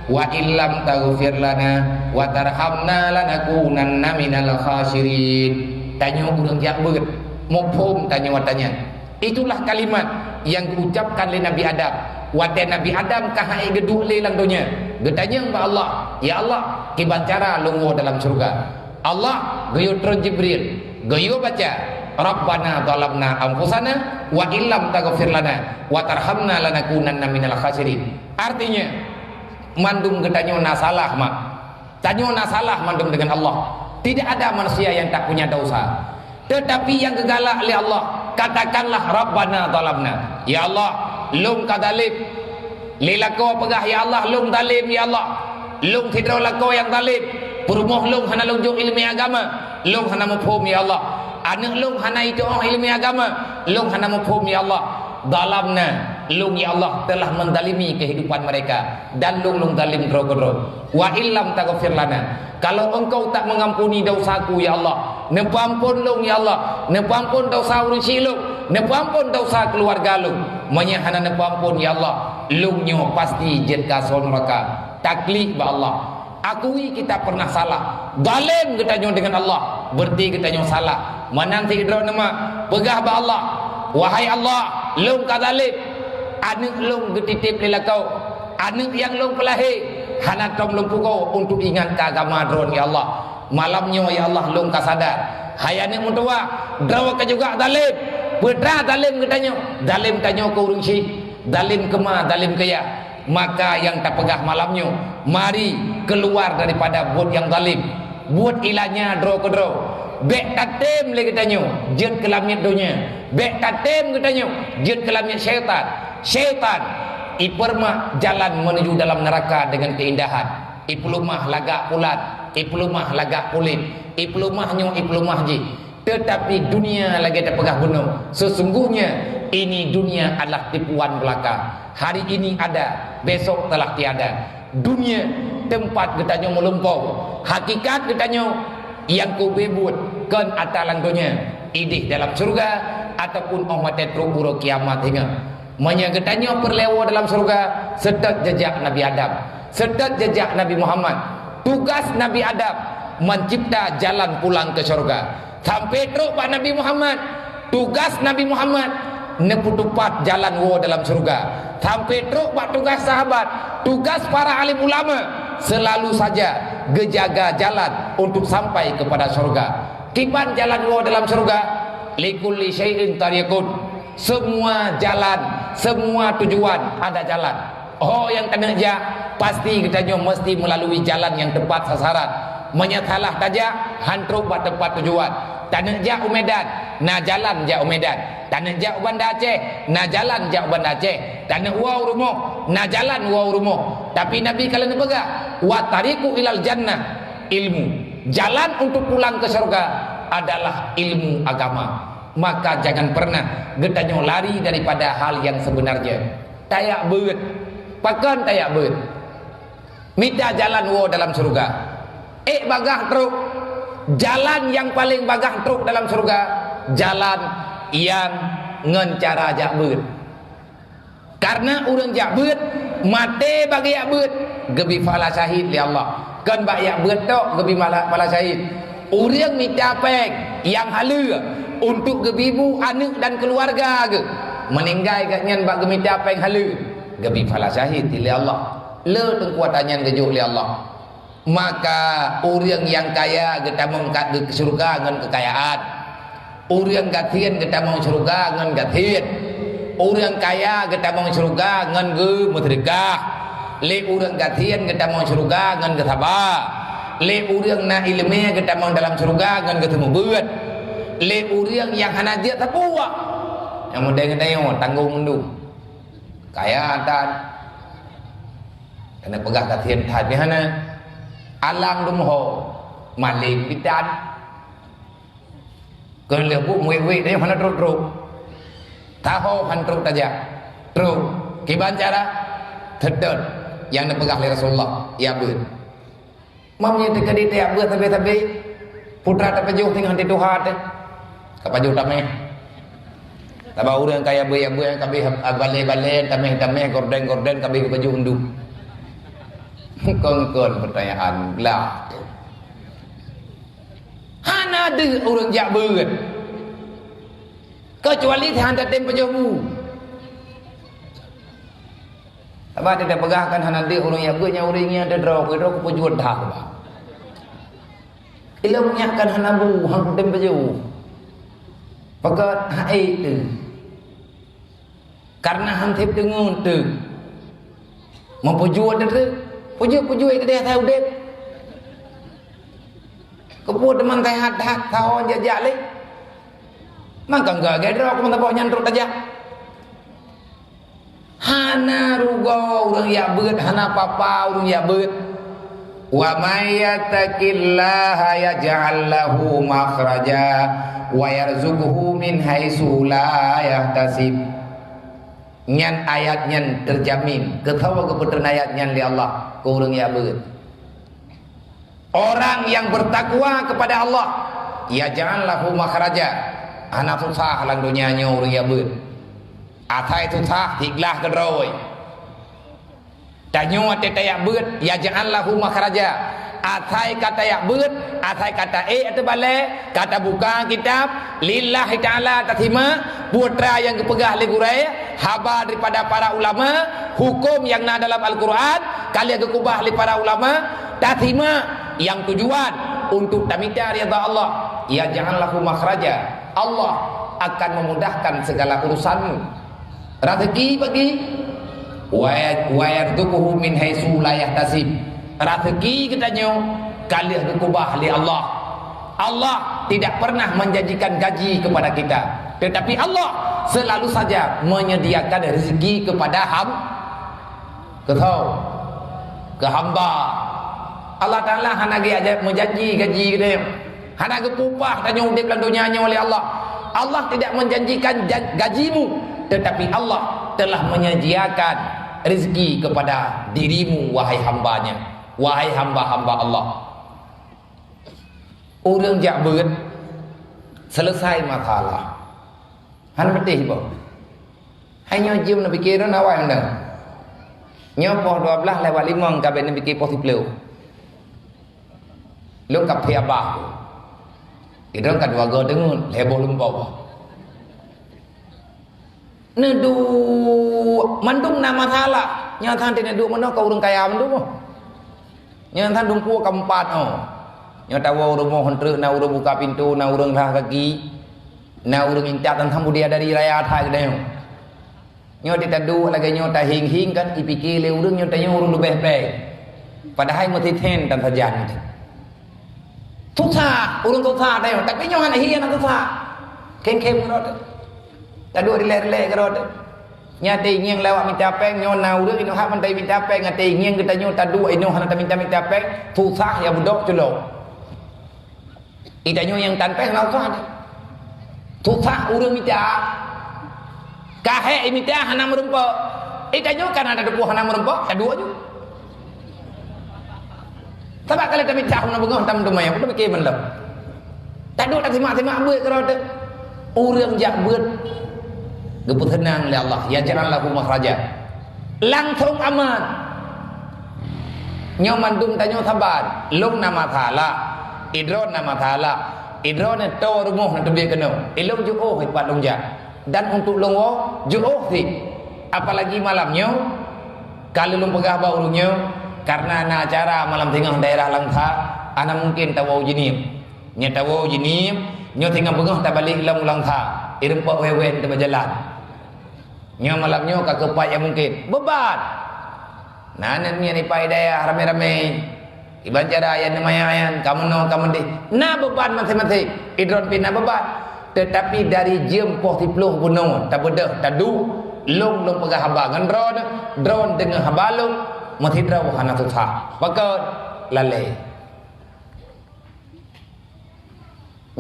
wa illam taghfir lana wa tarhamna lanakunanna minal khasirin." Tanyoe ureuëng jak beuet, muphom tanyoe watée nyan. Itulah kalimat yang geuucapkan lé Nabi Adam. Watée Nabi Adam ka han ék geuduek lé lam donya, geutanyong bak Allah, "Ya Allah, kiban cara lôn woe dalam syeuruga?" Allah geuyue treun Jibril, geuyue baca, "Rabbana zalamna anfusana wa illam taghfir lana wa tarhamna lanakunanna minal khasirin." Artinya, mandum geutanyoe na salah mak. Tanyoe na salah mandum deungon Allah. Tidak ada manusia yang tak punya dosa. Tetapi nyang geugalak lé Allah, katakanlah, "Rabbana zalamna." Ya Allah, lôn ka zalém. Lé lakoe peugah, "Ya Allah, lôn zalém, ya Allah. Lôn sidroe lakoe nyang zalém. Peurumoh lôn hana lôn jok iéleumé agama, lôn hana muphom, ya Allah. Aneuëk lôn hana jituoh iéleumé agama, lôn hana muphom, ya Allah. Zalamna, lôn, ya Allah, telah menzalimi kehidupan mereka, dan lôn, lôn zalém droe keudroe. Wa illam taghfir lana, kalau Engkau tak mengampuni dosaku, ya Allah, neupeuampon lôn, ya Allah, neupeuampon dosa ureuëng syik lôn, neupeuampon dosa keuluwarga lôn. Meunyoe hana neupeuampon, ya Allah, lôn nyoe pasti jeuet keu asoe nuraka." Taklid bak Allah. Akui kita pernah salah. Zalém geutanyoe deungon Allah, berarti geutanyoe salah. Meunan sidroe neumak peugah bak Allah, "Wahai Allah, lôn ka zalém. Aneuëk lôn geutitép lé lakoe. Aneuëk nyang lôn peulahé hana tom lôn pugoe untuk ingat keu agama Droe, ya Allah. Malam nyoe, ya Allah, lôn ka sadar. Hai aneuëk meutuwah, droe ka juga zalém. Peue teuma zalém geutanyoe? Zalém tanyoe keu ureuëng syik. Zalim keuma, zalim keu yah. Maka nyang tapeugah malam nyoe, mari keuluar daripada buet nyang zalim. Buet ilanya droe keudroe. Bék tatem lé geutanyoe jeuet keu lamiet donya. Bék tatem geutanyoe jeuet keu lamiet syaitan. Syaitan ipeurumoh jalan menuju dalam neuraka deungon keuindahan. Ipeuleumah lagak pulan, ipeuleumah lagak kulét, ipeuleumah nyoe, ipeuleumah jih. Teutapi dunia lagée tapeugah bunoe, sesungguhnya ini dunia adalah tipuan belaka. Hari ini ada, besok telah tiada. Dunia teumpat geutanyoe meulumpoe. Hakikat geutanyoe nyang keubeue buet kon ata lam donya, ideh dalam syeuruga ataupun óh watée trok uroe kiamat hingga. Meunyoe geutanyoe peureulée woe dalam syeuruga, seutôt jeujak Nabi Adam, seutôt jeujak Nabi Muhammad. Tugas Nabi Adam mencipta jalan pulang ke syeuruga. Sampai trok bak Nabi Muhammad, tugas Nabi Muhammad neupeutupat jalan woe dalam syeuruga. Sampai trok bak tugas sahabat, tugas para alim ulama selalu saja geujaga jalan untuk sampai kepada syeuruga. Kiban jalan woe dalam syeuruga? Likulli syai'in tariqun. Semua jalan, semua tujuan ada jalan. Ho nyang taneuk jak, pasti geutanyoe meusti meulalui jalan nyang teupat sasaran. Meunyoe salah tajak, han trok bak teumpat tujuan. Taneuk jak u Medan, na jalan jak u Medan. Taneuk jak u Banda Aceh, na jalan jak u Banda Aceh. Taneuk woe u rumoh, na jalan woe u rumoh. Tapi Nabi ka lheueh neupeugah, "Wa tariqu ilal jannah, ilmu." Jalan untuk pulang ke syurga adalah ilmu agama. Maka jangan pernah geutanyoe lari daripada hal yang sebenarnya. Tajak beuet. Pakon tajak beuet? Mita jalan woe dalam syeuruga. Ék bagah trok. Jalan nyang paleng bagah trok dalam syeuruga, jalan nyang ngon cara jak beuet. Kareuna ureuëng jak beuet, maté bak geujak beuet, geubi pahala syahid lé Allah. Kon bak jak beuet tok geubi mala-, pahala syahid. Ureuëng mita péng nyang haleue untuk geubi bu aneuëk dan keuluwarga geuh, meuninggai gobnyan bak geumita péng haleue, geubi pahala syahid lé Allah. Le teungku ata nyan geujok lé Allah. Maka ureuëng nyang kaya geutamong ka-, geu-, syeuruga ngon keukayaan. Ureuëng gasien geutamong syeuruga ngon gasien. Ureuëng kaya geutamong syeuruga ngon geumeuseudeukah. Lé ureuëng gasien geutamong syeuruga ngon geusaba. Lé ureuëng na iéleumé geutamong dalam syeuruga ngon geuseumeubeuet. Lé ureuëng nyang hana jeuet sapeue, nyang meudeh geutanyoe tanggong mandum. Kaya that. Keuneuk peugah gasien that nyan hana. Alang dum ho, maleng bitan. Keu lheueh buet muet-muet deh hana trok-trok. Taho han trok tajak. Trok. Kiban cara? Teudon nyang neupeugah lé Rasulullah, ya beuet. Mam nyan teuka di tajak beuet sabe-sabe. Putra tapajoh singoh di tuha teuh. Ka pajoh tameh. Taba ureuëng kaya beuet-beuet kabeh, ah, balé-balé, tameh-tameh, gorden-gorden kabeh geupajoh undum. Kon-kon pertanyaan glah. Hana deuh ureuëng jak beuet. Kecuali han tatem pajoh bu. Sabab teupeugah kan hana deuh ureuëng jak beuet, nyan ureuëng nyan teuh droe, droe kupeujeuet dah bah. Ilong nyak kan hana bu, han kutem pajoh. Pakon hai teuh. Kareuna han sép teungeut teuh. Meupeujeuet teuh, peujeuet-peujeuet keudeh asai udeb. Keupeue teuma sehat that saho jak-jak lé. Mangka gagée droe keumeung saboh nyan trok tajak. Hana rugoe ureuëng jak beuet, hana papa ureuëng jak beuet. Wa may yattaqillaha yaj'al lahu makhraja wa yarzuqhu min haitsu la yahtasib. Nyan ayat nyan teujamin. Keu soe geupeutreun ayat nyan lé Allah? Keu ureuëng jak beuet. Orang yang bertakwa kepada Allah, yaj'al lahu makhraja. Hana susah lam donya nyoe ureuëng jak beuet. Asai susah, siglah keudroe. Tanyoe watée tajak beuet, yaj'al lahu makhraja. Asai ka tajak beuet, asai ka taék ateueh balée, ka tabuka kitab, lillahi ta'ala tasimak, peue nyang geupeugah lé gurée, haba daripada para ulama, huköm nyang na dalam Al-Qur'an, ka lheueh geukeubah lé para ulama, tasimak nyang tujuan untuk tamita ridha Allah, yaj'al lahu makhraja. Allah akan memudahkan segala urusanmu. Raseuki bagi, wa ya-, wa yarzuquhu min haitsu la yahtasib. Raseuki geutanyoe ka lheueh geukeubah lé Allah. Allah tidak pernah menjanjikan gaji kepada kita, tetapi Allah selalu saja menyediakan rezeki kepada ham-, keu soe? Keu hamba. Allah Taala hana geujak meujanji gaji geutanyoe. Hana geupeupah tanyoe udeb lam donya nyoe lé Allah. Allah tidak menjanjikan jan-, gajimu, tetapi Allah telah menyediakan rezeki kepada dirimu, wahai hamba-Nya, wahai hamba-hamba Allah. Ureuëng jak beuet, selesai masalah. Hana beuteh boh. Hai nyoe jeuem neupike droen awai meunan. Nyoe poh dua blaih lewat limong ka bèk neupike poh siplôh. Lôn ka phi abah. Idroen ka dua goe deungon, lhèe boh lumpah. Neuduek mandum na masalah. Nyoe sang teuh neuduek meunoe ka ureuëng kaya mandum. Nyoe sang dumpeue ka meupat, oh. Nyoe tawoe rumoh treuk na ureuëng buka pintoe, na ureuëng rhah gaki, na ureuëng intat, sang-sang bidadari raya that geutanyoe. Nyoe teuh taduek lagèe nyoe tahieng-hieng kan, ipike lé ureuëng nyoe tanyoe ureuëng leubeh péng. Padahai meusithèn tan sajan. Susah, ureuëng susah tanyoe, tapi nyoe hana hieng, hana susah. Khém-khém keudroe teuh. Taduek rilek-rilek keudroe teuh. Nyan até ngieng lewat mita péng, nyoe na ureuëng inoe hak mantong mita péng, até ngieng geutanyoe taduek inoe hana taminta-minta péng, susah ya beudôk culok. Geutanyoe nyang tan péng hana susah teuh. Susah ureuëng mita. Ka hék mita hana meurumpok. Geutanyoe kan hana teupeue hana meurumpok, taduek ju. Sabab kalau tamita hana beungoh tam teumé, peue tamike mandum. Taduek tasimak-simak beuet keudroe teuh. Ureuëng jak beuet geupeuseunang lé Allah, yaj'al lahu makhraja. Langsung aman. Nyoe mandum tanyoe saban, lôn na masalah, idroen na masalah, idroen to rumoh na teubiet keunoe, ilôn jiôh ipat lôn jak. Dan untuk lôn woe, jiôh sit. Apalagi malam nyoe, ka lôn peugah bak ureuëng nyoe, karena na acara malam singoh daerah Langsa, hana mungkin tawoe jinim. Nyoe tawoe jinim, nyoe singoh beungoh tabalek lom Langsa, irumpok wewen teuma jalan. Nyoe malam nyoe ka keupat nyang mungken. Beuban! Na aneuk miet ipa i dayah ramé-ramé. Iban cara ayah neumaya nyan, ka meunoe, ka meudeh. Na beuban maséng-maséng. Idroen pih na beuban. Teutapi dari jeuem poh siplôh bunoe, tabeudôh, taduek, lôn, lôn peugah haba ngon droen, droen deungoe haba lôn, meusidroe hana susah. Pakon? Lalé.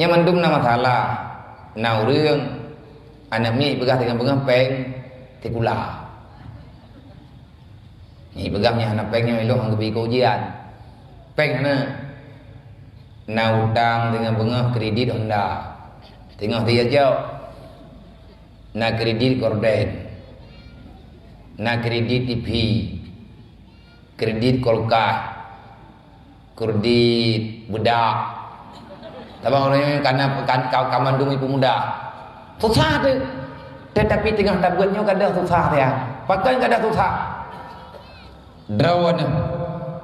Nyan mandum na masalah. Na ureuëng, aneuk miet peugah teungoh beungoh péng sikula. Nyan peugah nyan hana péng nyoe ilôn han geubri keu ujian. Péng hana. Na utang teungoh beungoh kredit Honda. Teungoh dijok. Na kredit gorden. Na kredit T V. Kredit kulkas. Kredit beudak. Sabab ureuëng nyoe kana, kan, ka, ka mandum ipeumudah. Susah teuh. Teutapi teungoh tabeuet nyoe ka deuh susah teuh. Pakon ka deuh susah? Droeneuh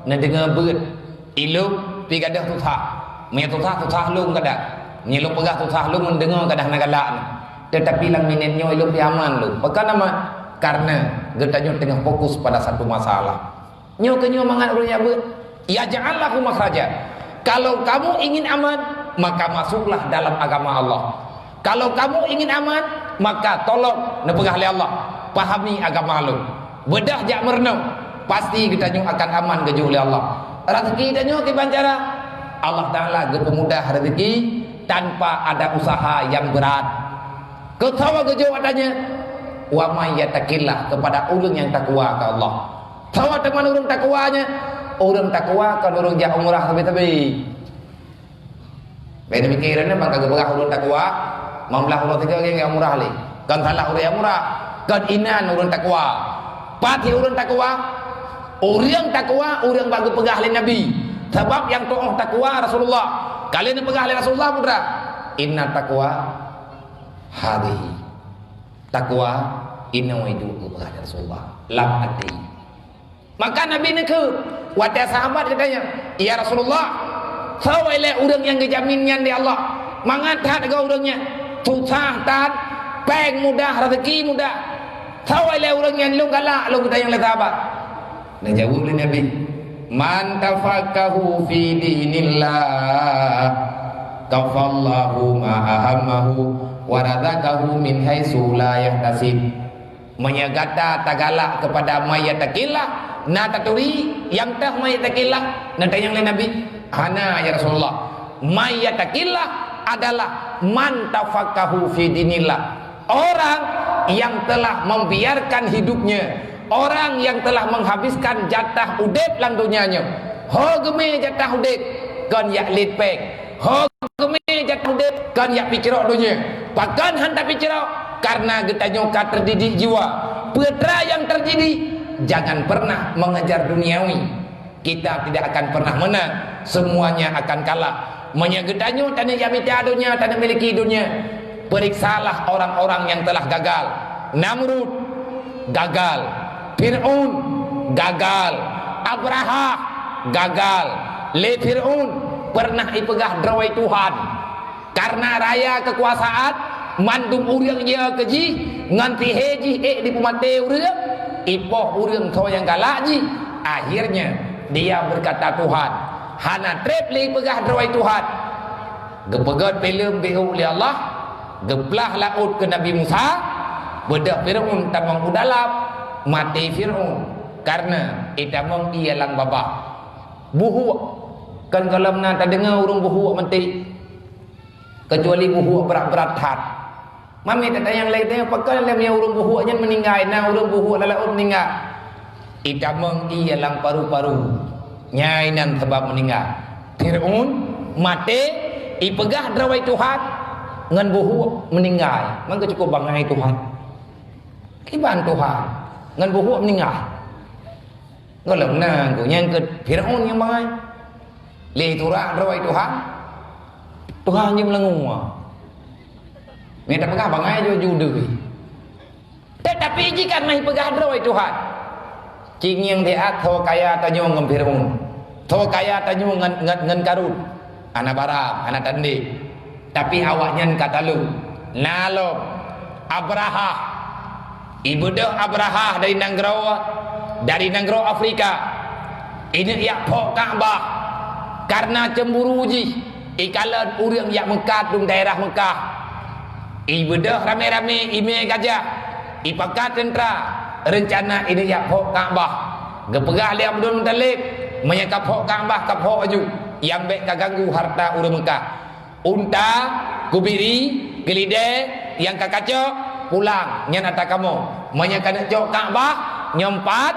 neudeungoe beuet, ilôn pih ka deuh susah. Meunyoe susah, susah lôn ka deuh. Meunyoe lôn peugah susah lôn, neudeungoe ka deuh na galak nyoe. Teutapi lam minét nyoe ilôn pih aman lôn. Pakon aman? Karena geutanyoe teungoh fokus pada satu masalah. Nyoe keuh nyoe mangat ureuëng jak beuet. Yaj'al lahu makhraja. Kalau kamu ingin aman, maka masuklah dalam agama Allah. Kalau kamu ingin aman, maka tolong neupeugah lé Allah, pahami agama lôn. Beudôh jak meurunoe, pasti geutanyoe akan aman geujok lé Allah. Raseuki tanyoe kiban cara? Allah Taala geupeumudah raseuki tanpa ada usaha nyang brat. Keu soe geujok ata nyan? Wa may yattaqillah, kepada ureuëng nyang takwa keu Allah. Soe teuma ureuëng takwa nyan? Ureuëng takwa kon ureuëng jak umrah sabe-sabe. Bèk neupike nyan ban ka geupeugah ureuëng takwa, meublah ureuëng sigoe nyang umrah lé. Kon salah ureuëng nyang umrah, kon inan ureuëng takwa. Pat ureuëng takwa? Ureuëng takwa, ureuëng bak geupeugah lé Nabi. Sabab nyang tuoh takwa Rasulullah. Ka lheueh neupeugah lé Rasulullah, putra, "Inna taqwa hadhihi." Takwa inoe iduek, geupeugah lé Rasulullah, lam até. Maka Nabi neukheun, watèe sahabat geutanya, "Ya Rasulullah, soe ilèe ureuëng nyang geujamin nyan lé Allah? Mangat that goe ureuëng nyan, susah that, péng mudah, raseuki mudah." Sawa lé ureuëng nyan lôn galak lôn geutanyong lé sahabat. Neujaweueb lé Nabi, "Man tafaqahu fi dinillah, kafallahu ma ahammahu, wa razaqahu min haitsu la yahtasib." Meunyoe gata tagalak keupada man yattaqillah, na taturi nyang toh man yattaqillah, neutanyong lé Nabi, "Hana, ya Rasulullah." Man yattaqillah adalah man tafaqahu fi dinillah. Orang yang telah membiarkan hidupnya, orang yang telah menghabiskan jatah udeb lam donya nyoe. Ho geumé jatah udeb, kon jak lét péng. Ho geumé jatah udeb, kon jak picrok donya. Pakon han tapicrok? Karena geutanyoe ka terdidik jiwa. Peue teuma nyang terdidik? Jangan pernah mengejar duniawi. Kita tidak akan pernah menang, semuanya akan kalah. Meunyoe geutanyoe taneuk jak mita donya, taneuk miliki donya, periksalah orang-orang yang telah gagal. Namrud gagal, Fir'aun gagal, Abrahah gagal. Lé Fir'aun pernah ipeugah droe Tuhan. Karena raya kekuasaan, mandum ureuëng jeuet keu jih, ngon pihé jih ék jipeumaté ureuëng, ipoh ureuëng soe nyang galak jih. Akhirnya, dia berkata Tuhan. Hana treb lé ipeugah droe Tuhan. Geupeugét filem beuhu lé Allah, geuplah laôt keu Nabi Musa, beudôh Fir'aun tamong u dalam, maté Fir'aun. Karena itamong ie lam babah. Buhuk, kan gohlom na tadeungoe ureuëng buhuk maté. Keucuali buhuk brat-brat that. Mami tatanyong lé teuh, pakon lé meunyoe ureuëng buhuk nyan meuninggai, na ureuëng buhuk lam laôt meuninggai. Itamong ie lam paru-paru. Nyai nan sabab meuninggai. Fir'aun maté, ipeugah droe Tuhan, ngon buhuk meuninggai. Maka cukup bangai Tuhan. Kiban Tuhan, ngon buhuk meuninggai. Gohlom na geuh nyang keu Fir'aun nyang bangai. Lé turak droe Tuhan, Tuhan jeuet meulangua. Mita peugah bangai ju-ju deuh. Tetapi jika na peugah droe Tuhan, cingieng siat tho kaya tanyoe ngon Fir'aun, tho kaya tanyoe ngon, ngon, ngon Karun. Hana barang, hana tandéng. Tapi awaknyan ka talô. Na lom Abrahah. Ibeudôh Abrahah dari nanggroe, dari nanggroe Afrika. Ineuk jak phok Ka'bah. Karena cemburu jih, ikalon ureuëng jak meukat dum daerah Mekah. Ibeudôh ramé-ramé imé gajah, ipakat teuntra, reuncana ineuk jak phok Ka'bah. Geupeugah lé Abdul Muthalib, "Meunyoe ka phok Ka'bah, ka phok laju, nyang bék ka ganggu hareuta ureuëng Mekah. Unta, kubiri, keulidée, nyang ka kacok, pulang, nyan atra kamoe. Meunyoe ka neuk cok Ka'bah, nyoe pat,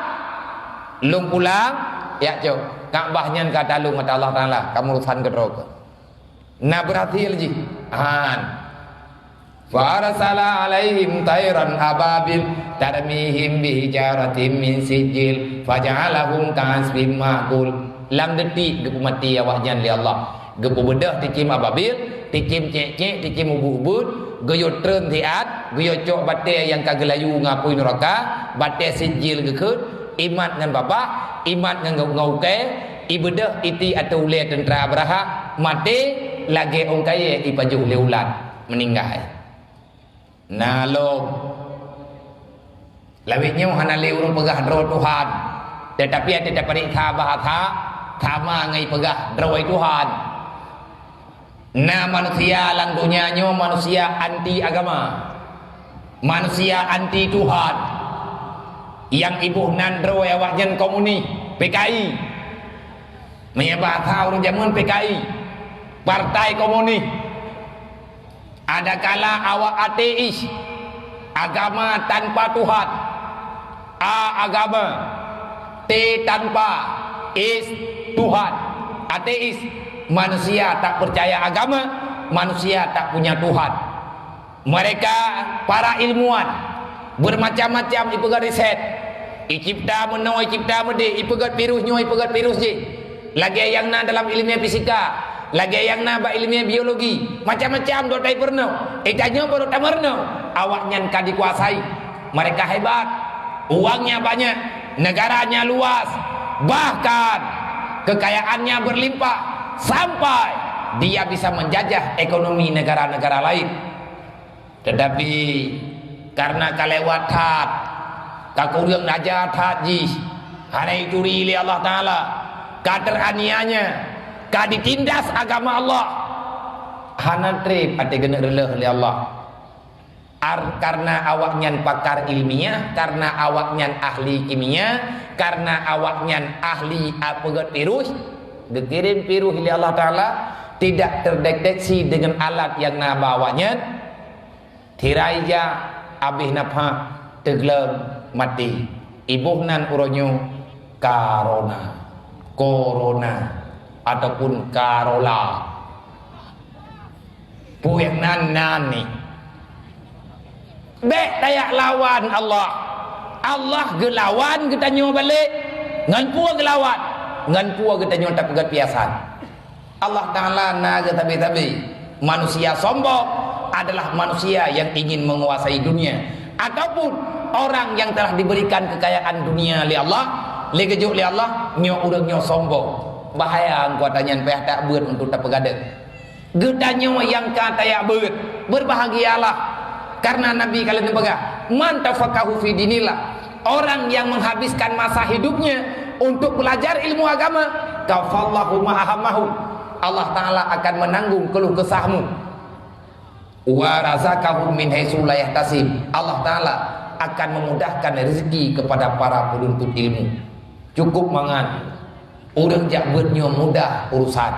lôn pulang, jak cok. Ka'bah nyan ka talông atra Allah Taala, kamoe urosan keudroe keuh." Na beurhasil jih? Han. Fa arsala 'alaihim thairan ababil tarmihim bihijaratin min sijil faja'alahum ka'asfin ma'kul. Lam detik geupeumaté awaknyan lé Allah. Geupeubeudôh tikim ababil, tikim cék-cék, tikim ubeut-ubeut, geuyue treun siat, geuyue cok batée nyang ka geulayu ngon apui nuraka, batée sijil geukheun, imat ngon babah, imat ngon, ngon ukée, ibeudôh iti ateueh ulée teuntra Abrahah, maté lagée ôn kayée ipajoh lé ulat, meuninggai. Na lom. Lawét nyoe hana lé ureuëng peugah droe Tuhan, teutapi até tapareksa bahasa sama ngon ipeugah droe Tuhan. Na manusia lam donya nyoe manusia anti agama, manusia anti Tuhan. Nyang iboh nan droe awaknyan komunis, P K I. Meunyoe bahasa ureuëng jameun P K I, Partai Komunis. Adakala awak ateis, agama tanpa Tuhan. A agama, T tanpa, is Tuhan. Ateis, manusia tak percaya agama, manusia tak punya Tuhan. Mereka para ilmuwan bermacam-macam ipeugét riset. Icipta meunoe, icipta meudéh, ipeugét virus nyoe, ipeugét virus jih. Lagée nyang na dalam ileumé fisika, lagée nyang na bak ileumé biologi, macam-macam dok tai peurunoe. Eh, tanyoe baru tameurunoe, awaknyan ka dikuasai. Mereka hebat, uangnya banyak, negaranya luas, bahkan kekayaannya berlimpah sampai dia bisa menjajah ekonomi negara-negara lain. Tetapi karena ka lewat that, Aku ureuëng raja that jih, hana ituri lé Allah Taala, ka teraniaya, ka ditindas agama Allah. Hana treb até geuneuk reuloh lé Allah. Ar-, karena awaknyan pakar ilmiah, karena awaknyan ahli kimia, karena awaknyan ahli peugét virus, geukirém virus lé Allah Taala, tidak terdeteksi dengan alat yang na bak awaknyan. Thirai jak, abéh nafah, teugleueng, maté. Iboh nan uroe nyoe corona, corona, ataupun karola. Peue nyang nan, nan ni. Bék tajak lawan Allah. Allah geulawan geutanyoe balek. Ngon peue geulawan? Ngon peue geutanyoe tapeugét piasan? Allah Taala na geusabe-sabe, manusia sombong adalah manusia yang ingin menguasai dunia, ataupun orang yang telah diberikan kekayaan dunia lé Allah, lé geujok lé Allah, nyoe ureuëng nyoe sombong. Bahaya angkau tanyan payah tak beuet untuk tapeugadeuh. Geutanyoe nyang ka tajak beuet, berbahagialah. Karena Nabi ka lheueh neupeugah, "Man tafaqahu fi dinillah." Orang yang menghabiskan masa hidupnya untuk belajar ilmu agama, kafallahu ma ahammahu. Allah Taala akan menanggung keluh kesahmu. Wa razaqahu min haitsu la yahtasib. Allah Taala akan memudahkan rezeki kepada para penuntut ilmu. Cukup mangat. Ureuëng jak beuet nyoe mudah urusan,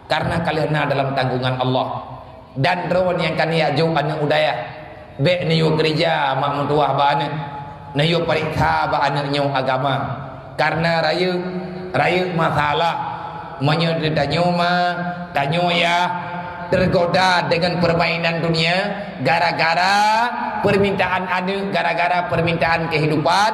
karena ka lheueh na dalam tanggungan Allah. Dan droeneuh nyang ka neujak jok aneuëk u dayah, bék neuyue keureuja mak meutuwah bak aneuëk, neuyue pareksa bak aneuëk nyoe agama. Karena rayeuk, rayeuk masalah. Meunyoe tanyoe ma, tanyoe yah, tergoda dengan permainan dunia, gara-gara permintaan aneuëk, gara-gara permintaan kehidupan,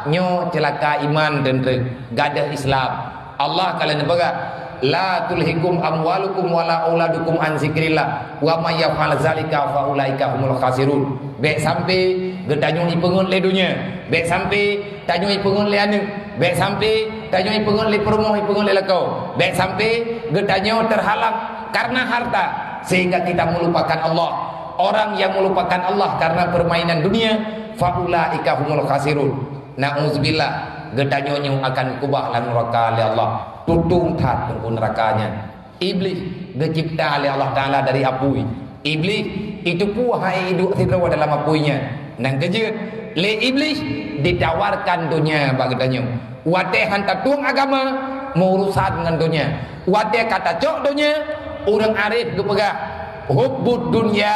nyoe ceulaka iman dan re-, gadoh Islam. Allah ka lheueh neupeugah, "La tulhikum amwalukum wala auladukum an zikrillah, wa may yaf'al zalika fa ulaika humul khasirun." Bék sampai geutanyoe ipeungeut lé dunia, bék sampai tanyoe ipeungeut lé aneuëk, bék sampai tanyoe ipeungeut lé peurumoh, ipeungeut lé lakoe, bék sampai geutanyoe terhalang karena harta sehingga kita melupakan Allah. Orang yang melupakan Allah karena permainan dunia, fa ulaika humul khasirun. Nauzubillah, geutanyoe nyoe akan keubah lam neuraka lé Allah. Tutong that teungku neuraka nyan. Iblih geucipta lé Allah Taala dari apui. Iblih itu peue hai iduek sidroe dalam apui nyan. Nyang keujeuet, lé Iblih ditawarkan donya bak geutanyoe. Watée han tatueng agama, meuurusan ngon donya. Watée ka tacok donya, ureuëng arif geupeugah, "Hubbud dunya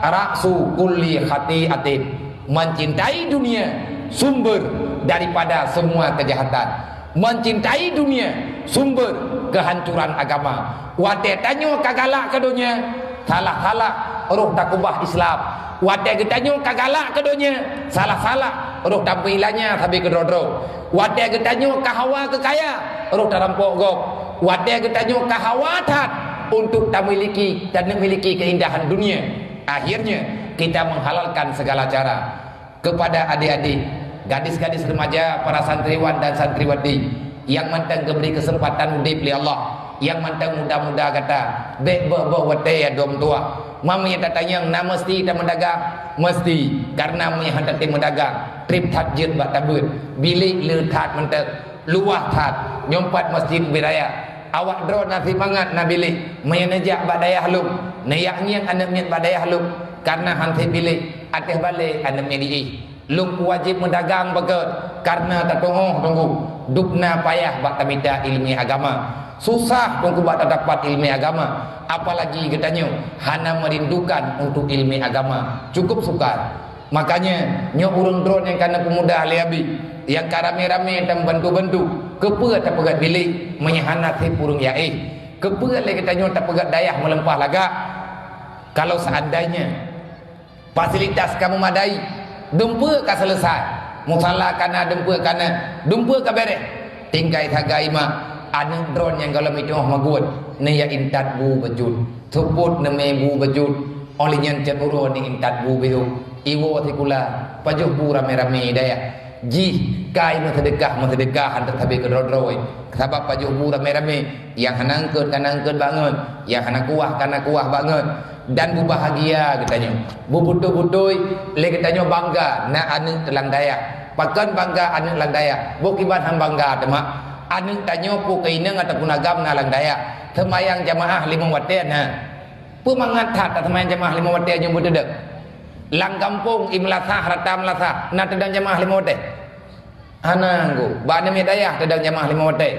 ra'su kulli khati'atin." Mencintai dunia sumber daripada semua kejahatan. Mencintai dunia sumber kehancuran agama. Watée tanyoe ka galak keu donya, salah-salah roh takeubah Islam. Watée geutanyoe ka galak keu donya, salah-salah roh tapeulanya sabe keudroe-droe. Watée geutanyoe ka hawa keu kaya, roh tarampok gob. Watée geutanyoe ka hawa that untuk tamiliki dan memiliki keindahan dunia, akhirnya kita menghalalkan segala cara. Kepada adik-adik, gadis-gadis remaja, para santriwan dan santriwati nyang mantong geubri keuseumpatan udeb lé Allah, nyang mantong muda-muda gata, bék boh-boh watée ya dum tuah. Meunyoe tatanyong na meuseuti tameudagang, meuseuti, kareuna meunyoe hana tatem meudagang, treb that jeuet bak tabeuet, bilék le that mantong, luwah that, nyoe pat masjid ubé raya. Awak droe na simangat na bilék, meunyoe neujak bak dayah lom, neujak ngieng aneuëk miet bak dayah lom, kareuna han sép bilék, ateueh balée aneuëk miet jiéh. Lôn wajéb meudagang beugét, kareuna tatu'oh teungku, dubna payah bak tamita iéleumé agama. Susah teungku bak tadapat iéleumé agama, apalagi geutanyoe hana meurindukan untuk iéleumé agama. Cukup sukar. Makanya, nyoe ureuëng droe nyang ka neupeumudah lé Abi, nyang ka ramé-ramé tameubantu-bantu, keupeue tapeugét bilék meunyoe hana sép ureuëng jiéh? Keupeue lé geutanyoe tapeugét dayah meuleumpah lagak? Kalau seandainya fasilitas ka meumadai, dumpeue ka seuleusoe, musala ka na, dumpeue ka na, dumpeue ka béréh, tinggai sagai ma, aneuëk droe nyang gohlom jitu'oh magun, neujak intat bu bacut, seupôt neumé bu bacut, óh lheueh nyan cot uroe neuintat bu beuhôk, iwoe sikula, pajoh bu ramé-ramé dayah. Jih kai meuseudeukah-meuseudeukah han teusabe keudroe-droe, sabab pajoh bu ramé-ramé, nyang hana eungkôt ka na eungkôt bangon, nyang hana kuah ka na kuah bangon. Dan beubahagia geutanyoe, beubeutôi-beutôi lé geutanyoe bangga na aneuëk teulang dayah. Pakon bangga aneuk lam dayah? Boh kiban han bangga teuma. Aneuk tanyoe peue keuinong ataupun agam na lam dayah. Seumayang jamaah limong watée na. Peue mangat that taseumayang jamaah limong watée nyoe beuteudong? Lam gampông i meulasah rata meulasah na teudong jamaah limong watée? Hana, nggô. Bak aneuk dayah teudong jamaah limong watée.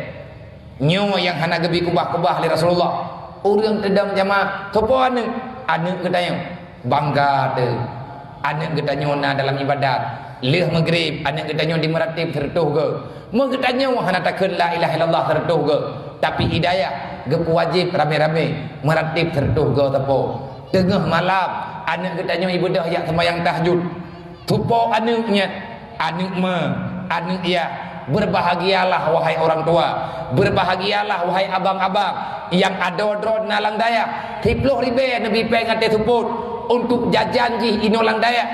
Nyoe nyang hana geubi keubah-keubah lé Rasulullah. Ureuëng teudong jamaah, soe po aneuk? Aneuk geutanyoe. Bangga teuh. Aneuk geutanyoe na dalam ibadat. Lheueh meugrib, aneuk geutanyoe dimeuratib sireutôh goe. Meugeutanyoe hana takheun la ilaha illallah sireutôh goe. Tapi i dayah geupeuwajéb ramé-ramé meuratib sireutôh goe sapo. Teungoh malam, aneuk geutanyoe ibeudôh jak seumayang tahajud. Soe po aneuk nyan? Aneuk ma, aneuk yah. Berbahagialah, wahai orang tua. Berbahagialah, wahai abang-abang nyang adoe droe na lam dayah. Siplôh ribée neubi péng até seupôt untuk jajan jih inoe lam dayah.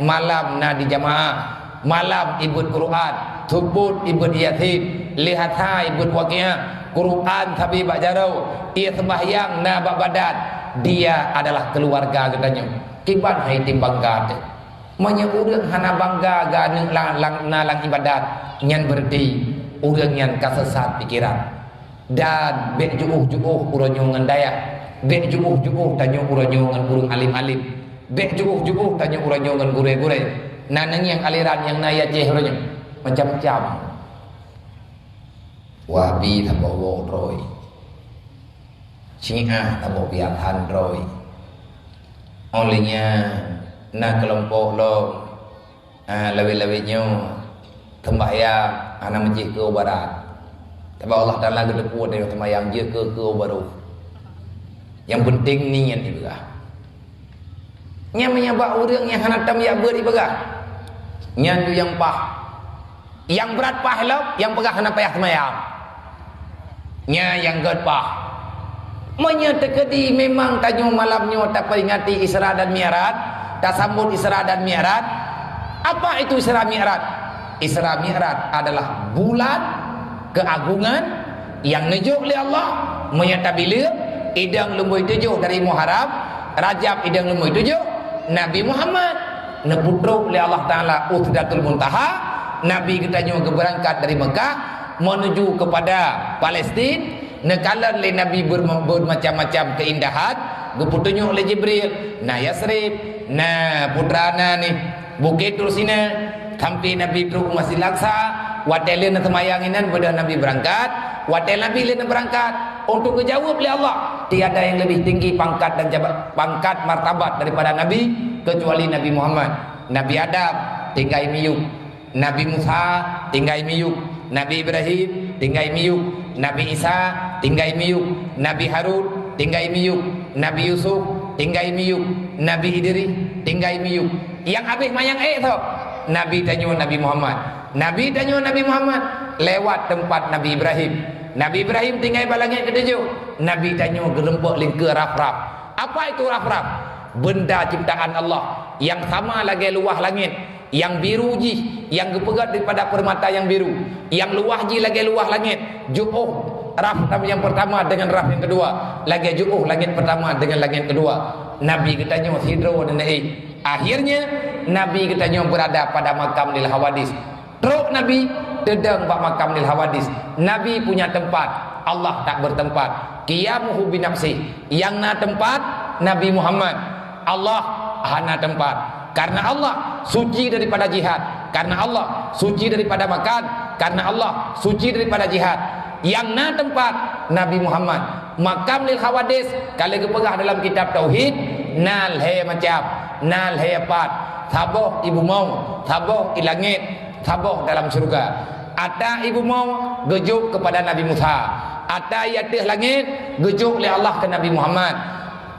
Malam na di jamaah. Malam ibeuet Quran, seupôt ibeuet Yasin, lheueh asa ibeuet Waqiah, Quran sabe bak jaroe, ie seumbahyang na bak badan. Dia adalah keuluwarga geutanyoe. Kiban hai timbang gata. Meunyoe ureuëng hana bangga geuh aneuk lam, lam, na lam ibadat, nyan beureuti ureuëng nyan ka seusat pikeran. Dan bék jiôh-jiôh uroe nyoe ngon dayah, bék jiôh-jiôh tanyoe uroe nyoe ngon ureuëng alim-alim, bék jiôh-jiôh tanyoe uroe nyoe ngon gurée-gurée. Na neungieng aliran nyang na i Aceh uroe nyoe, macam-macam. Wahabi saboh woe droe. Syiah saboh biatan droe. Óh lheueh nyan na keulompok lom, ah, lawét-lawét nyoe seumbahyang hana meujih keu barat. Sabab Allah Taala geuteupeue teuh seumbahyang jih keu, keu baroe. Nyang peunteng niet ibadah. Nyan meunyoe bak ureuëng nyang hana tam jak beuet ibadah. Nyan nyang paih. Nyang brat paih lom, nyang peugah hana payah seumayang. Nyan nyang gét paih. Meunyoe teukeudi memang tanyoe malam nyoe taperingati Isra dan Mi'raj, tasambot Isra dan Mi'raj, apa itu Isra Mi'raj? Isra Mi'raj adalah bulan keuagungan nyang neujok lé Allah, meunyoe tabileueng, idong lumbôi tujoh dari Muharram, Rajab idong lumbôi tujoh, Nabi Muhammad neupeutrok lé Allah Taala u Sidratul Muntaha, Nabi geutanyoe geubeurangkat dari Mekah menuju kepada Palestin, neukalon lé Nabi berma-, bermacam-macam keindahan, geupeutunyok lé Jibril, na Yasrib, na putra na nih, Bukét Tursina, sampoe Nabi trok u Masjid Aqsa, watée lheueh neuseumayang inan beudôh Nabi beurangkat, watée Nabi lheueh neubeurangkat, untuk geujaweueb lé Allah, tiada yang lebih tinggi pangkat dan jaba-, pangkat martabat daripada Nabi, kecuali Nabi Muhammad. Nabi Adam tinggai miyueb, Nabi Musa tinggai miyueb, Nabi Ibrahim tinggai miyueb, Nabi Isa tinggai miyueb, Nabi Harun tinggai miyueb, Nabi Yusuf tinggai miyueb, Nabi Idris tinggai miyueb. Nyang habéh manyang ék soe? Nabi tanyoe Nabi Muhammad. Nabi tanyoe Nabi Muhammad lewat teumpat Nabi Ibrahim. Nabi Ibrahim tinggai bak langét keutujoh. Nabi tanyoe geureumpok lingkeue rab-rab. Apa itu rab-rab? Benda ciptaan Allah nyang sama lagée luwah langét, nyang biru jih, nyang geupeugét daripada peurmata nyang biru, nyang luwah jih lagée luwah langét, jiôh rab nyang peurtama deungon rab nyang keudua, lagée jiôh langét peurtama deungon langét keudua. Nabi geutanyoe sidroe neuék. Akhirnya, Nabi geutanyoe beurada pada Makamil Hawadis. Trok Nabi teudong bak Makamil Hawadis. Nabi punya tempat, Allah tak bertempat. Qiyamuhu binafsih. Nyang na teumpat Nabi Muhammad. Allah hana teumpat. Karena Allah suci daripada jihad. Karena Allah suci daripada makan. Karena Allah suci daripada jihad. Nyang na teumpat Nabi Muhammad. Makamil Hawadis, ka lheueh geupeugah dalam kitab tauhid, na lhée macam, na lhée pat. Saboh i bumoe, saboh i langét, saboh dalam syeuruga. Ata i bumoe geujok keupada Nabi Musa. Ata i ateueh langét geujok lé Allah keu Nabi Muhammad.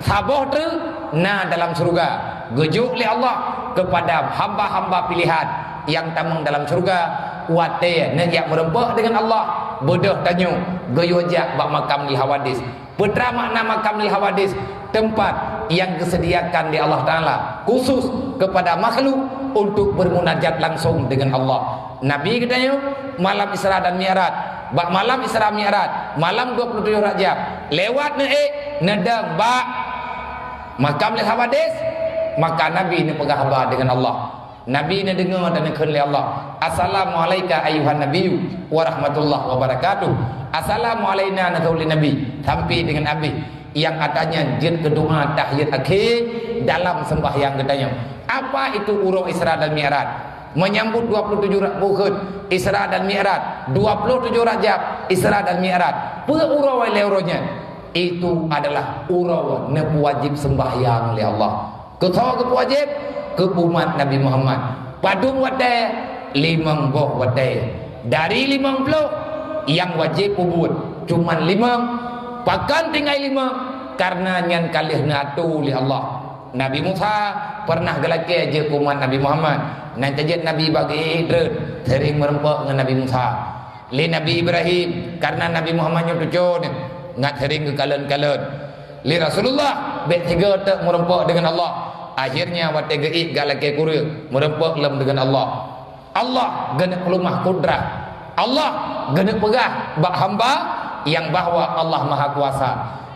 Saboh treuk na dalam syeuruga, geujok lé Allah keupada hamba-hamba piléhan nyang tamong dalam syeuruga. Watée neujak meureumpok deungon Allah, beudôh tanyoe geuyue jak bak Makamil Hawadis. Peue teuma makna Makamil Hawadis? Teumpat nyang geuseudiakan lé Allah Taala khusus keupada makhluk untuk bermunajat langsung deungon Allah. Nabi geutanyoe malam Isra dan Mi'raj, bak malam Isra Mi'raj, malam dua puluh tujoh Rajab, lewat neuék neudong bak Makamil Hawadis, maka Nabi neupeugah haba deungon Allah. Nabi neudeungoe dan neukheun lé Allah, "Assalamu alaika ayyuhan nabiyyu wa rahmatullahi wa barakatuh. Assalamu alaina," neuthôh lé Nabi, sampai dengan abéh. Nyang ata nyan jeuet keu doa tahiyat akhé dalam sembahyang geutanyoe. Apa itu uroe Isra dan Mi'raj? Menyambut dua puluh tujuh Ra-, bukheun Isra dan Mi'raj, dua puluh tujuh Rajab Isra dan Mi'raj. Peue uroe lé uroe nyan? Itu adalah uroe neupeuwajéb sembahyang lé Allah. Keu soe geupeuwajéb? Keu umat Nabi Muhammad. Padum watée? Limong boh watée. Dari limong ploh, nyang wajéb peubuet cuman limong. Pakon tinggai limong? Karena nyan ka lheueh neuatoe lé Allah. Nabi Musa pernah geulakée jeuet keu umat Nabi Muhammad. Nan cit jeuet Nabi bak geuék treun, seuring meureumpok ngon Nabi Musa. Lé Nabi Ibrahim, karena Nabi Muhammad nyoe cucoe neuh, ngat seuring geukalon-kalon. Lé Rasulullah, bék sigoe teuk meureumpok deungon Allah. Akhirnya watée geuék galakée kureueng, meureumpok lom deungon Allah. Allah geuneuk peulumah kudrah. Allah geuneuk peugah bak hamba nyang bahwa Allah Maha Kuasa.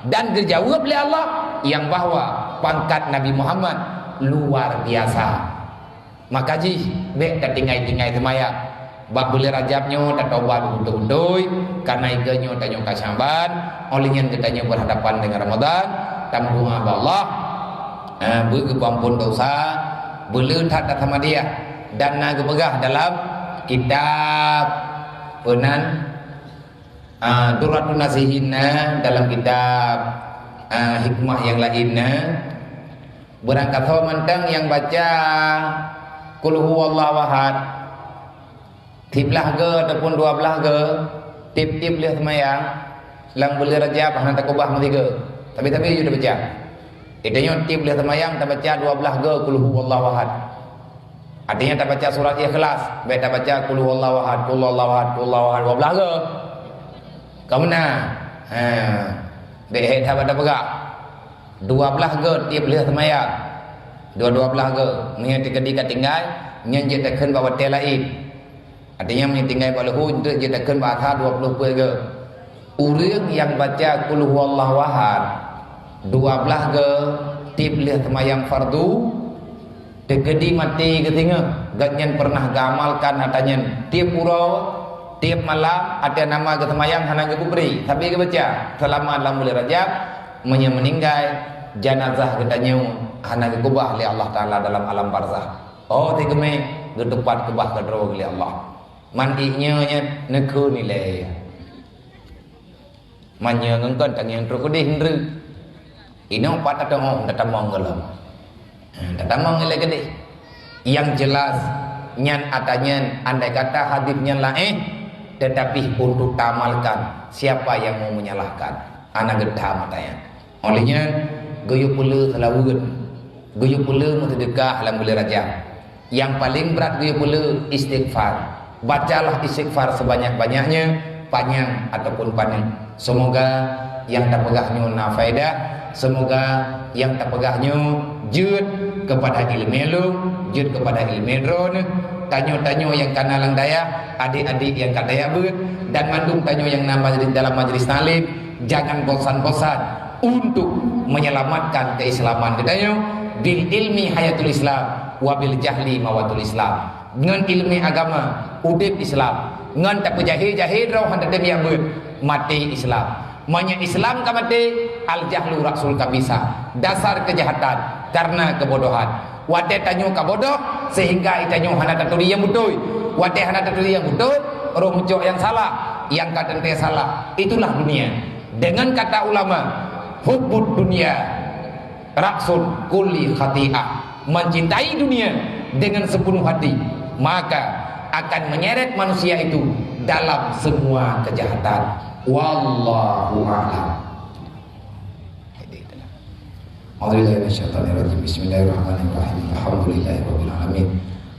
Dan geujaweueb lé Allah nyang bahwa pangkat Nabi Muhammad luar biasa. Maka jih, bék tatinggai-tinggai seumayang. Bak buleuen Rajab nyoe tatobat beutôi-beutôi, karena iga nyoe tanyoe ka Syaban, óh lheueh nyan geutanyoe berhadapan dengan Ramadan, tameudoa bak Allah, eh, beugeupeuampon dosa, beuleueh that tasamadiyah, dan na geupeugah dalam kitab peunan Ah, Durratun Nasihin na dalam kitab, ah, hikmah nyang laén na, beurangkasoe mantong nyang baca Qul huwallahu ahad, siblaih goe ataupun dua blaih goe, tieb-tieb lheueh seumayang, lam buleuen Rajab hana takeubah meusigoe. Tapi-tapi jeuet tabaca. Geutanyoe tieb lheueh seumayang tabaca dua blaih goe Qul huwallahu ahad. Artinya tabaca surat Ikhlas, bék tabaca Qul huwallahu ahad, Qul huwallahu ahad, Qul huwallahu ahad, dua blaih goe. Ka meunan. Ha. Bék hék that bak tapeugah. Dua blaih goe tieb lheueh seumayang. Dua-dua blaih goe. Meunyoe teukeudi ka tinggai, nyan jeuet takheun bak watée laén. Artinya, meunyoe tinggai bak leuhô, jeuet takheun bak asa dua ploh peuet goe. Ureuëng nyang baca Qul huwallahu ahad dua blaih goe tieb lheueh seumayang fardu, teukeudi maté geusingoh, gobnyan pernah geuamalkan ata nyan tieb uroe, tieb malam, ateueh nama geuseumayang hana geupeubri, sabe geubaca seulama lam buleuen Rajab, meunyoe meuninggai, janazah geutanyoe hana geukeubah lé Allah Taala dalam alam barzakh. Oh, teukeumé geutupat keubah keudroe lé Allah. Man ié nyoe nyan neukheun ilée. Man nyoe ngon kon tangieng trok keudeh nreuk. Inoe pat tateumong, tatamong gohlom. Ha, tatamong ilée keudeh. Yang jelas, nyan ata nyan, andai kata hadis nyan laén, tetapi untuk taamalkan, siapa yang mau menyalahkan? Hana geutam ata nyan. Óh lheueh nyan, geuyue peuleueh seulaweuet, geuyue peuleueh meuseudeukah lam buleuen Rajab. Nyang paleng brat geuyue peuleueh istighfar. Bacalah istighfar sebanyak-banyaknya, panyang ataupun paneuk. Semoga nyang tapeugah nyoe na faedah, semoga nyang tapeugah nyoe jeuet keupada ileumé lôn, jeuet keupada ileumé droeneuh, tanyoe-tanyoe nyang ka na lam dayah, adék-adék nyang ka dayah beuet, dan mandum tanyoe nyang na majlis, dalam majlis taklim, jangan bosan-bosan untuk menyelamatkan keislaman geutanyoe, bil ilmi hayatul Islam, wa bil jahli mawatul Islam. Ngon ileumé agama, udeb Islam. Ngon tapeujahé-jahé droe hana teubiet beuet, maté Islam. Meunyoe Islam ka maté, al jahlu ra'sul kabisa, dasar keujahatan, karena keubodohan. Watée tanyoe ka bodoh, sehingga tanyoe hana taturi nyang beutôi. Watée hana taturi nyang beutôi, roh meucok nyang salah, nyang ka teuntée salah. Itulah dunia. Dengan kata ulama, hubbud dunia ra'sul kulli khati'ah. Mencintai dunia dengan sepenuh hati, maka akan menyeret manusia itu dalam semua kejahatan. Wallahu a'lam. A'udzubillahi minasyaitonirrajim. Bismillahirrahmanirrahim. Alhamdulillahirabbil alamin.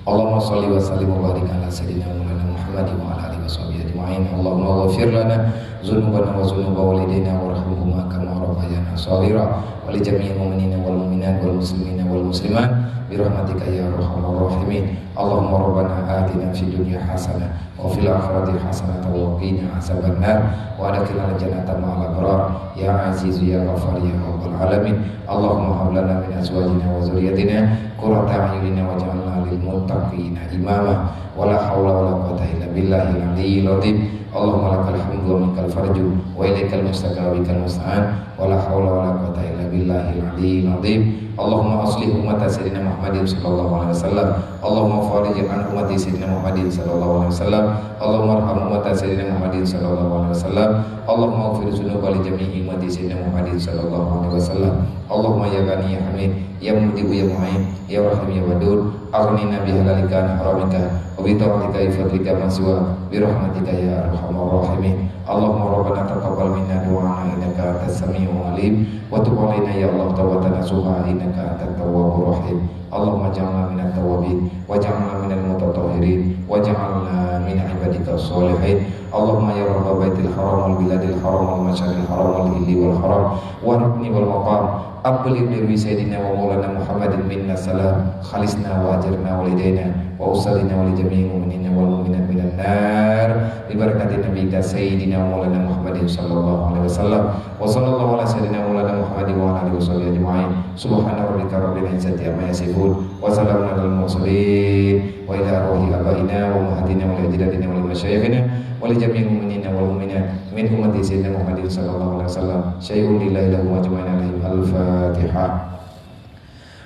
Allahumma shalli wa sallim wa barik ala sayyidina wa maulana Muhammad wa ala alihi wa sahbihi ajma'in. Allahumma ghfir lana dzunubana wa dzunuba walidina warhamhuma kama rabbayana shaghira. ولجميع المؤمنين والمؤمنات والمسلمين والمسلمات برحمتك يا أرحم الراحمين. اللهم ربنا آتنا في الدنيا حسنة وفي الآخرة حسنة وقنا عذاب النار وأدخلنا الجنة مع الأبرار يا عزيز يا غفار يا رب العالمين. اللهم هب لنا من أزواجنا وذرياتنا قرة أعين واجعلنا للمتقين إماما. ولا حول ولا قوة إلا بالله العلي العظيم. اللهم لك الحمد ومنك الفرج وإليك المشتكى وبك المستعان. ولا حول ولا قوة إلا بالله العلي العظيم. اللهم أصلح أمة سيدنا محمد صلى الله عليه وسلم. اللهم فرج عن أمة سيدنا محمد صلى الله عليه وسلم. اللهم ارحم أمة سيدنا محمد صلى الله عليه وسلم. اللهم اغفر الذنوب لجميع أمة سيدنا محمد صلى الله عليه وسلم. اللهم يا غني يا حميد، يا مبدئ يا معيد، يا رحيم يا ودود، أغننا بحلالك عن حرامك وبطاعتك بفضلك من سواك برحمتك يا أرحم الراحمين. اللهم ربنا تقبل منا دعاءنا إنك أنت السميع العليم وتب علينا يا الله توبة نصوحا إنك أنت التواب الرحيم. اللهم اجعلنا من التوابين واجعلنا من المتطهرين واجعلنا من عبادك الصالحين. اللهم يا رب بيت الحرام والبلاد الحرام والمشعر الحرام والحل والحرام والركن والمقام أبلغ بروح سيدنا ومولانا محمد منا السلام خلصنا وأجرنا ولدينا وأسرنا ولجميع المؤمنين والمؤمنات من النار ببركة نبيك سيدنا ومولانا محمد صلى الله عليه وسلم. وصلى الله على سيدنا ومولانا محمد وعلى آله وصحبه أجمعين. سبحان ربك رب العزة عما يصفون. وسلام على المرسلين. وإلى روح آبائنا وأمهاتنا ولأجدادنا ولمشايخنا ولجميع المؤمنين والمؤمنات من أمة سيدنا محمد صلى الله عليه وسلم. شيء لله لهم أجمعين عليهم. الفاتحة.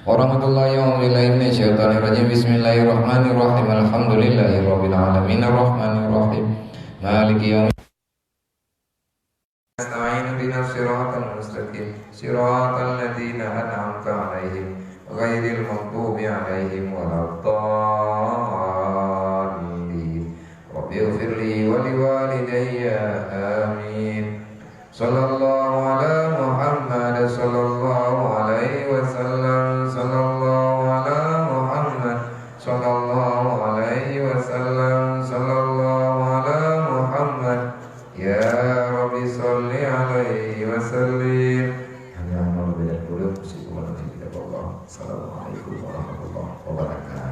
ورحمة الله. أعوذ بالله من الشيطان الرجيم. بسم الله الرحمن الرحيم. الحمد لله رب العالمين. الرحمن الرحيم. مالك يوم نستعين. اهدنا الصراط المستقيم. صراط الذين أنعمت عليهم غير المغضوب عليهم ولا الضالين. رب اغفر لي ولوالدي. آمين. صلى الله على محمد، صلى الله عليه وسلم، صلى الله على محمد، صلى الله عليه وسلم، صلى الله على محمد. يا رب صل عليه وسلم. Hanya mau lebih dan kurang, syukur kepada Allah. Assalamualaikum warahmatullahi wabarakatuh.